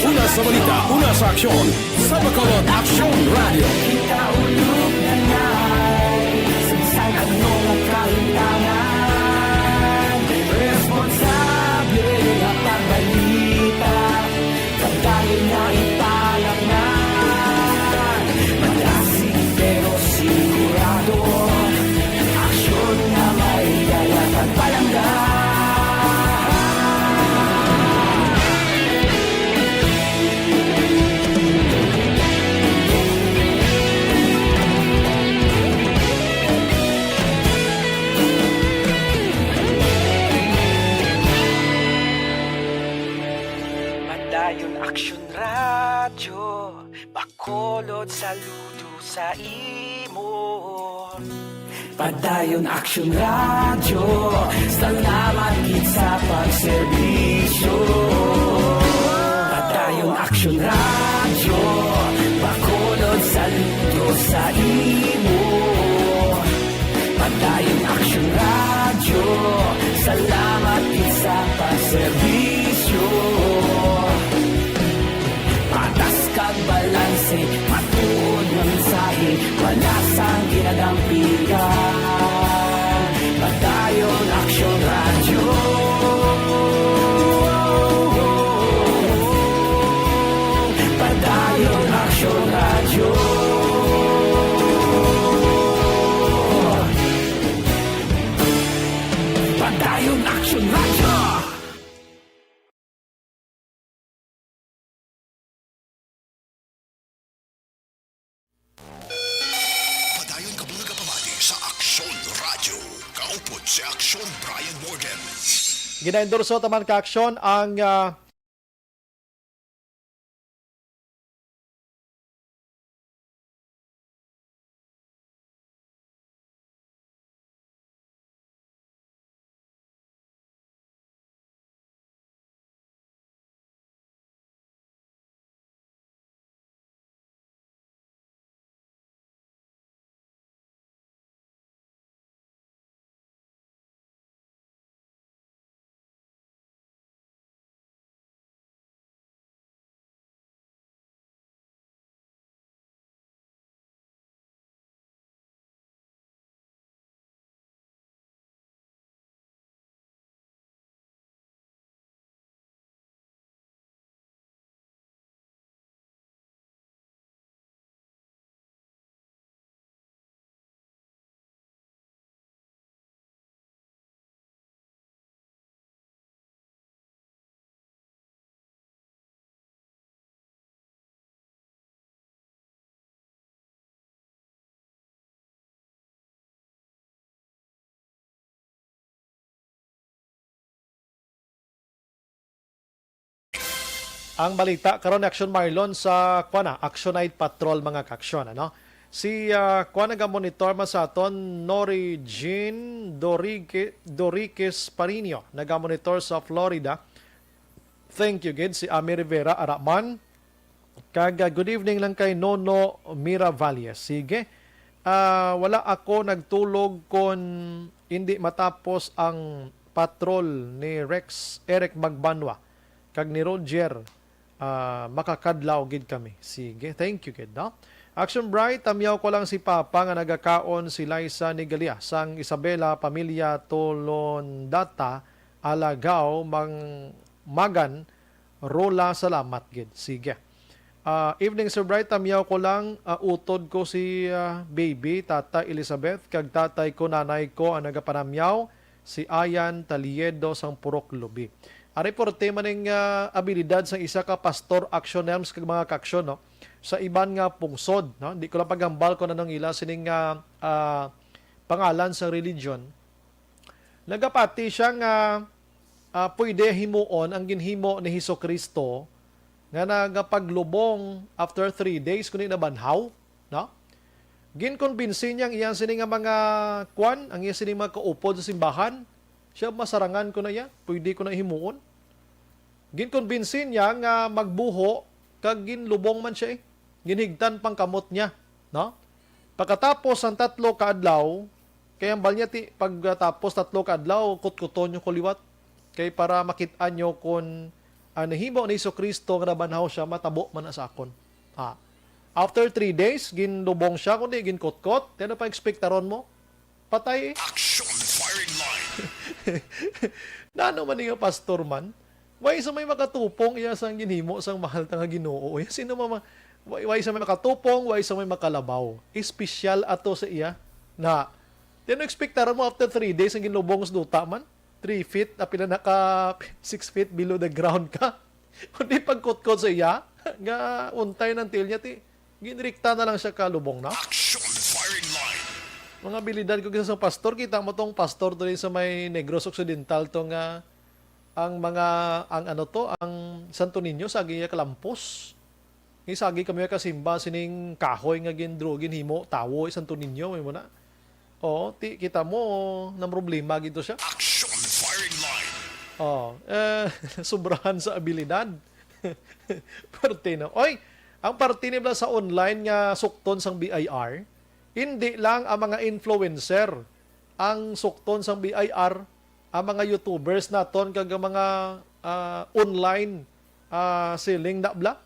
Una sa balita, una sa aksyon, sa Bacolod Aksyon Radyo. Kita ulog na nai, sa bisan ano nga kahintangan, responsable nga pagbalita, padayon nga ipalapngan. Malasig pero sigurado, aksyon nga may dala kag palangga. Padayon Aksyon Radyo, Bacolod, saludo sa imo. Padayon Aksyon Radyo, salamat gid sa pagserbisyo. Padayon Aksyon Radyo, Bacolod, saludo sa imo. Padayon Aksyon Radyo, salamat gid sa pagserbisyo. Patas kag balanse, matuod nga mensahe, wala sang ginadampigan. Padayon Aksyon Radyo. Padayon Aksyon Radyo. Padayon Aksyon Radyo. Padayon ka mga kapamati sa Aksyon Radyo. Kaupod si Aksyon Brian Morgan. Ginaendorso ta man ka Aksyon ang, ah, Ang balita karon, Action Marlon, sa, kuwan na, Action Night Patrol, mga kaaksyon, ano? Si, ah, kuwan, nagamonitor man sa aton, Nori Jean Dorique-, Doriquez Parino, nagamonitor sa Florida. Thank you gid. Si Ami Rivera, ara man. Kag, ah, good evening lang kay Nono Miravalle. Sige. Ah, wala ako nagtulog kon indi matapos ang patrol ni Rex Eric Magbanwa kag ni Roger, ah, makakadlaw gid kami. Sige, thank you gid, no? Action Bright, tamyaw ko lang si Papa nga nagakaon si Liza ni Galia sang Isabela, pamilya Tolondata, Alagao, Mang Magan, Rola, salamat gid. Sige. Ah, evening, Sir Bright. Tamyaw ko lang, ah, utod ko si, ah, baby, Tata Elizabeth, kag tatay ko, nanay ko, ang nagapanamyaw, si Ayan Taliedo sang Purok Lubi. Ari, porte man ning, ah, abilidad sang isa ka pastor, Action Nelms, kag mga kaaksyon, no? Sa iban nga pungsod, no? Di ko lang paghambal kung anong ila sining, ah, ah, pangalan sa religion. Nagapati siya nga, ah, pwede himuon ang ginhimo ni Jesu-Cristo nga nagapaglubong after three days kundi nabanhaw, no? Ginkonbinsi niya ang iya sini nga mga kwan, ang iya sini mga kaupod sa simbahan. Siya, masarangan ko na iya, pwede ko na himuon. Ginkonbinsi niya nga magbuho kag ginlubong man siya, eh. Ginhigtan pang kamot niya, no? Pagkatapos sang tatlo ka adlaw, kay hambal niya ti pagkatapos tatlo ka adlaw, kutkuton niyo ko liwat. Kay para makit-an niyo kon ang nahimo ni Jesu-Cristo nga nabanhaw siya, matabo man na sa akon. Ah. After three days, ginlubong siya, kundi ginkutkot. Kaya ano pa ekspektaron mo? Patay, eh. Action firing line. Nano man nga pastor man? Way sa may makatupong iya sang ginhimo sang mahal ta nga Ginoo. Iya sino mama, way, way sa may makatupong, way sa may makalabaw. Espesyal ato sa iya. Na, di ano ekspektaran mo after three days ang ginlubong sa duta man? Three feet, apila na ka six feet below the ground ka? Kundi pagkutkot sa iya, nga untay ng tiil niya, ti, ginrikta na lang siya ka lubong na. Action firing line. Mga abilidad ko, kisa sa pastor, kita mo tong pastor to sa may Negros Occidental to nga ang mga, ang ano to, ang Santo Niño sa giya kalampos. Ni sagi kami kasimba sining kahoy nga gindro, ginhimo tawo, eh, Santo Niño, may mo na. Oo, ti, kita mo, nang problema gid to siya. Action firing line. Oh, eh, sobrahan sa abilidad. Parte na. Oy, ang parte ni bala sa online nga sukton sang B I R, hindi lang ang mga influencer ang sukton sang B I R, ang mga YouTubers naton kag ang mga, ah, online, ah, selling na bala.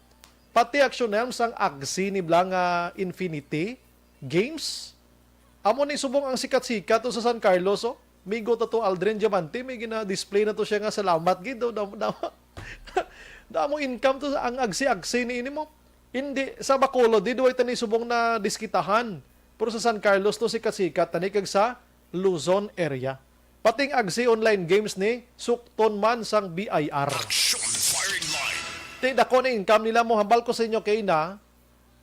Pati Action Elms ang agsi ni bala nga Infinity Games. Amo ni subong ang sikat-sikat to sa San Carlos, oh. Migo ta to Aldrin Diamante, may gina-display na to siya nga salamat gid, oh. Damo, damo, damo income to ang agsi-agsi ni ini mo. Hindi, sa Bacolod, di duway ta ni subong na diskitahan. Pero sa San Carlos to sikat-sikat, tani kag sa Luzon area. Pating agsi online games ni sukton man sang B I R. Action firing line. Ti dako ni income nila mo, hambal ko sa inyo kay na,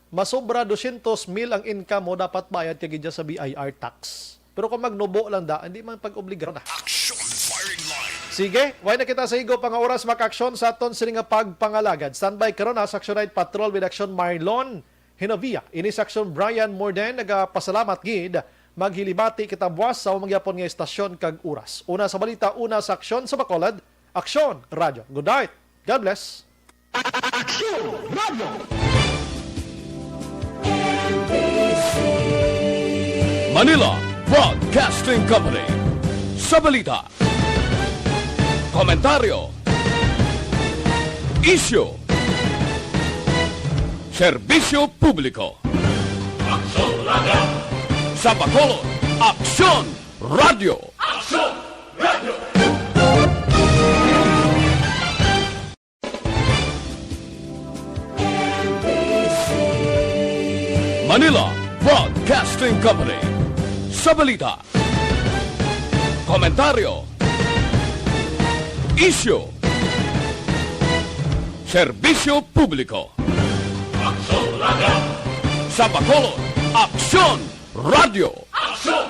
masobra dosyentos mil ang income mo, dapat bayad ka gid sa B I R tax. Pero kung magnubo lang da, hindi man pag-obligado na. Action firing line. Sige, way na kita sa igo pa nga oras, makaaksyon sa aton sini nga pagpangalagad. Standby karon ha, sa Action Night Patrol with Action Marlon Hinavia. Ini sa Action Brian Morden, nagapasalamat gid. Maghilibati kita buwas sa umang gyapon nga estasyon kag oras. Una sa balita, una sa aksyon sa Bacolod, Aksyon Radyo. Good night. God bless. Aksyon Radyo. Manila Broadcasting Company. Sa balita, komentaryo, isyu, serbisyo publiko. Aksyon Radyo. Sa Bacolod, Aksyon Radyo. Aksyon Radyo. Manila Broadcasting Company. Sa balita, komentaryo, isyu, serbisyo publiko. Aksyon Radyo. Sa Bacolod, Aksyon Radyo. Aksyon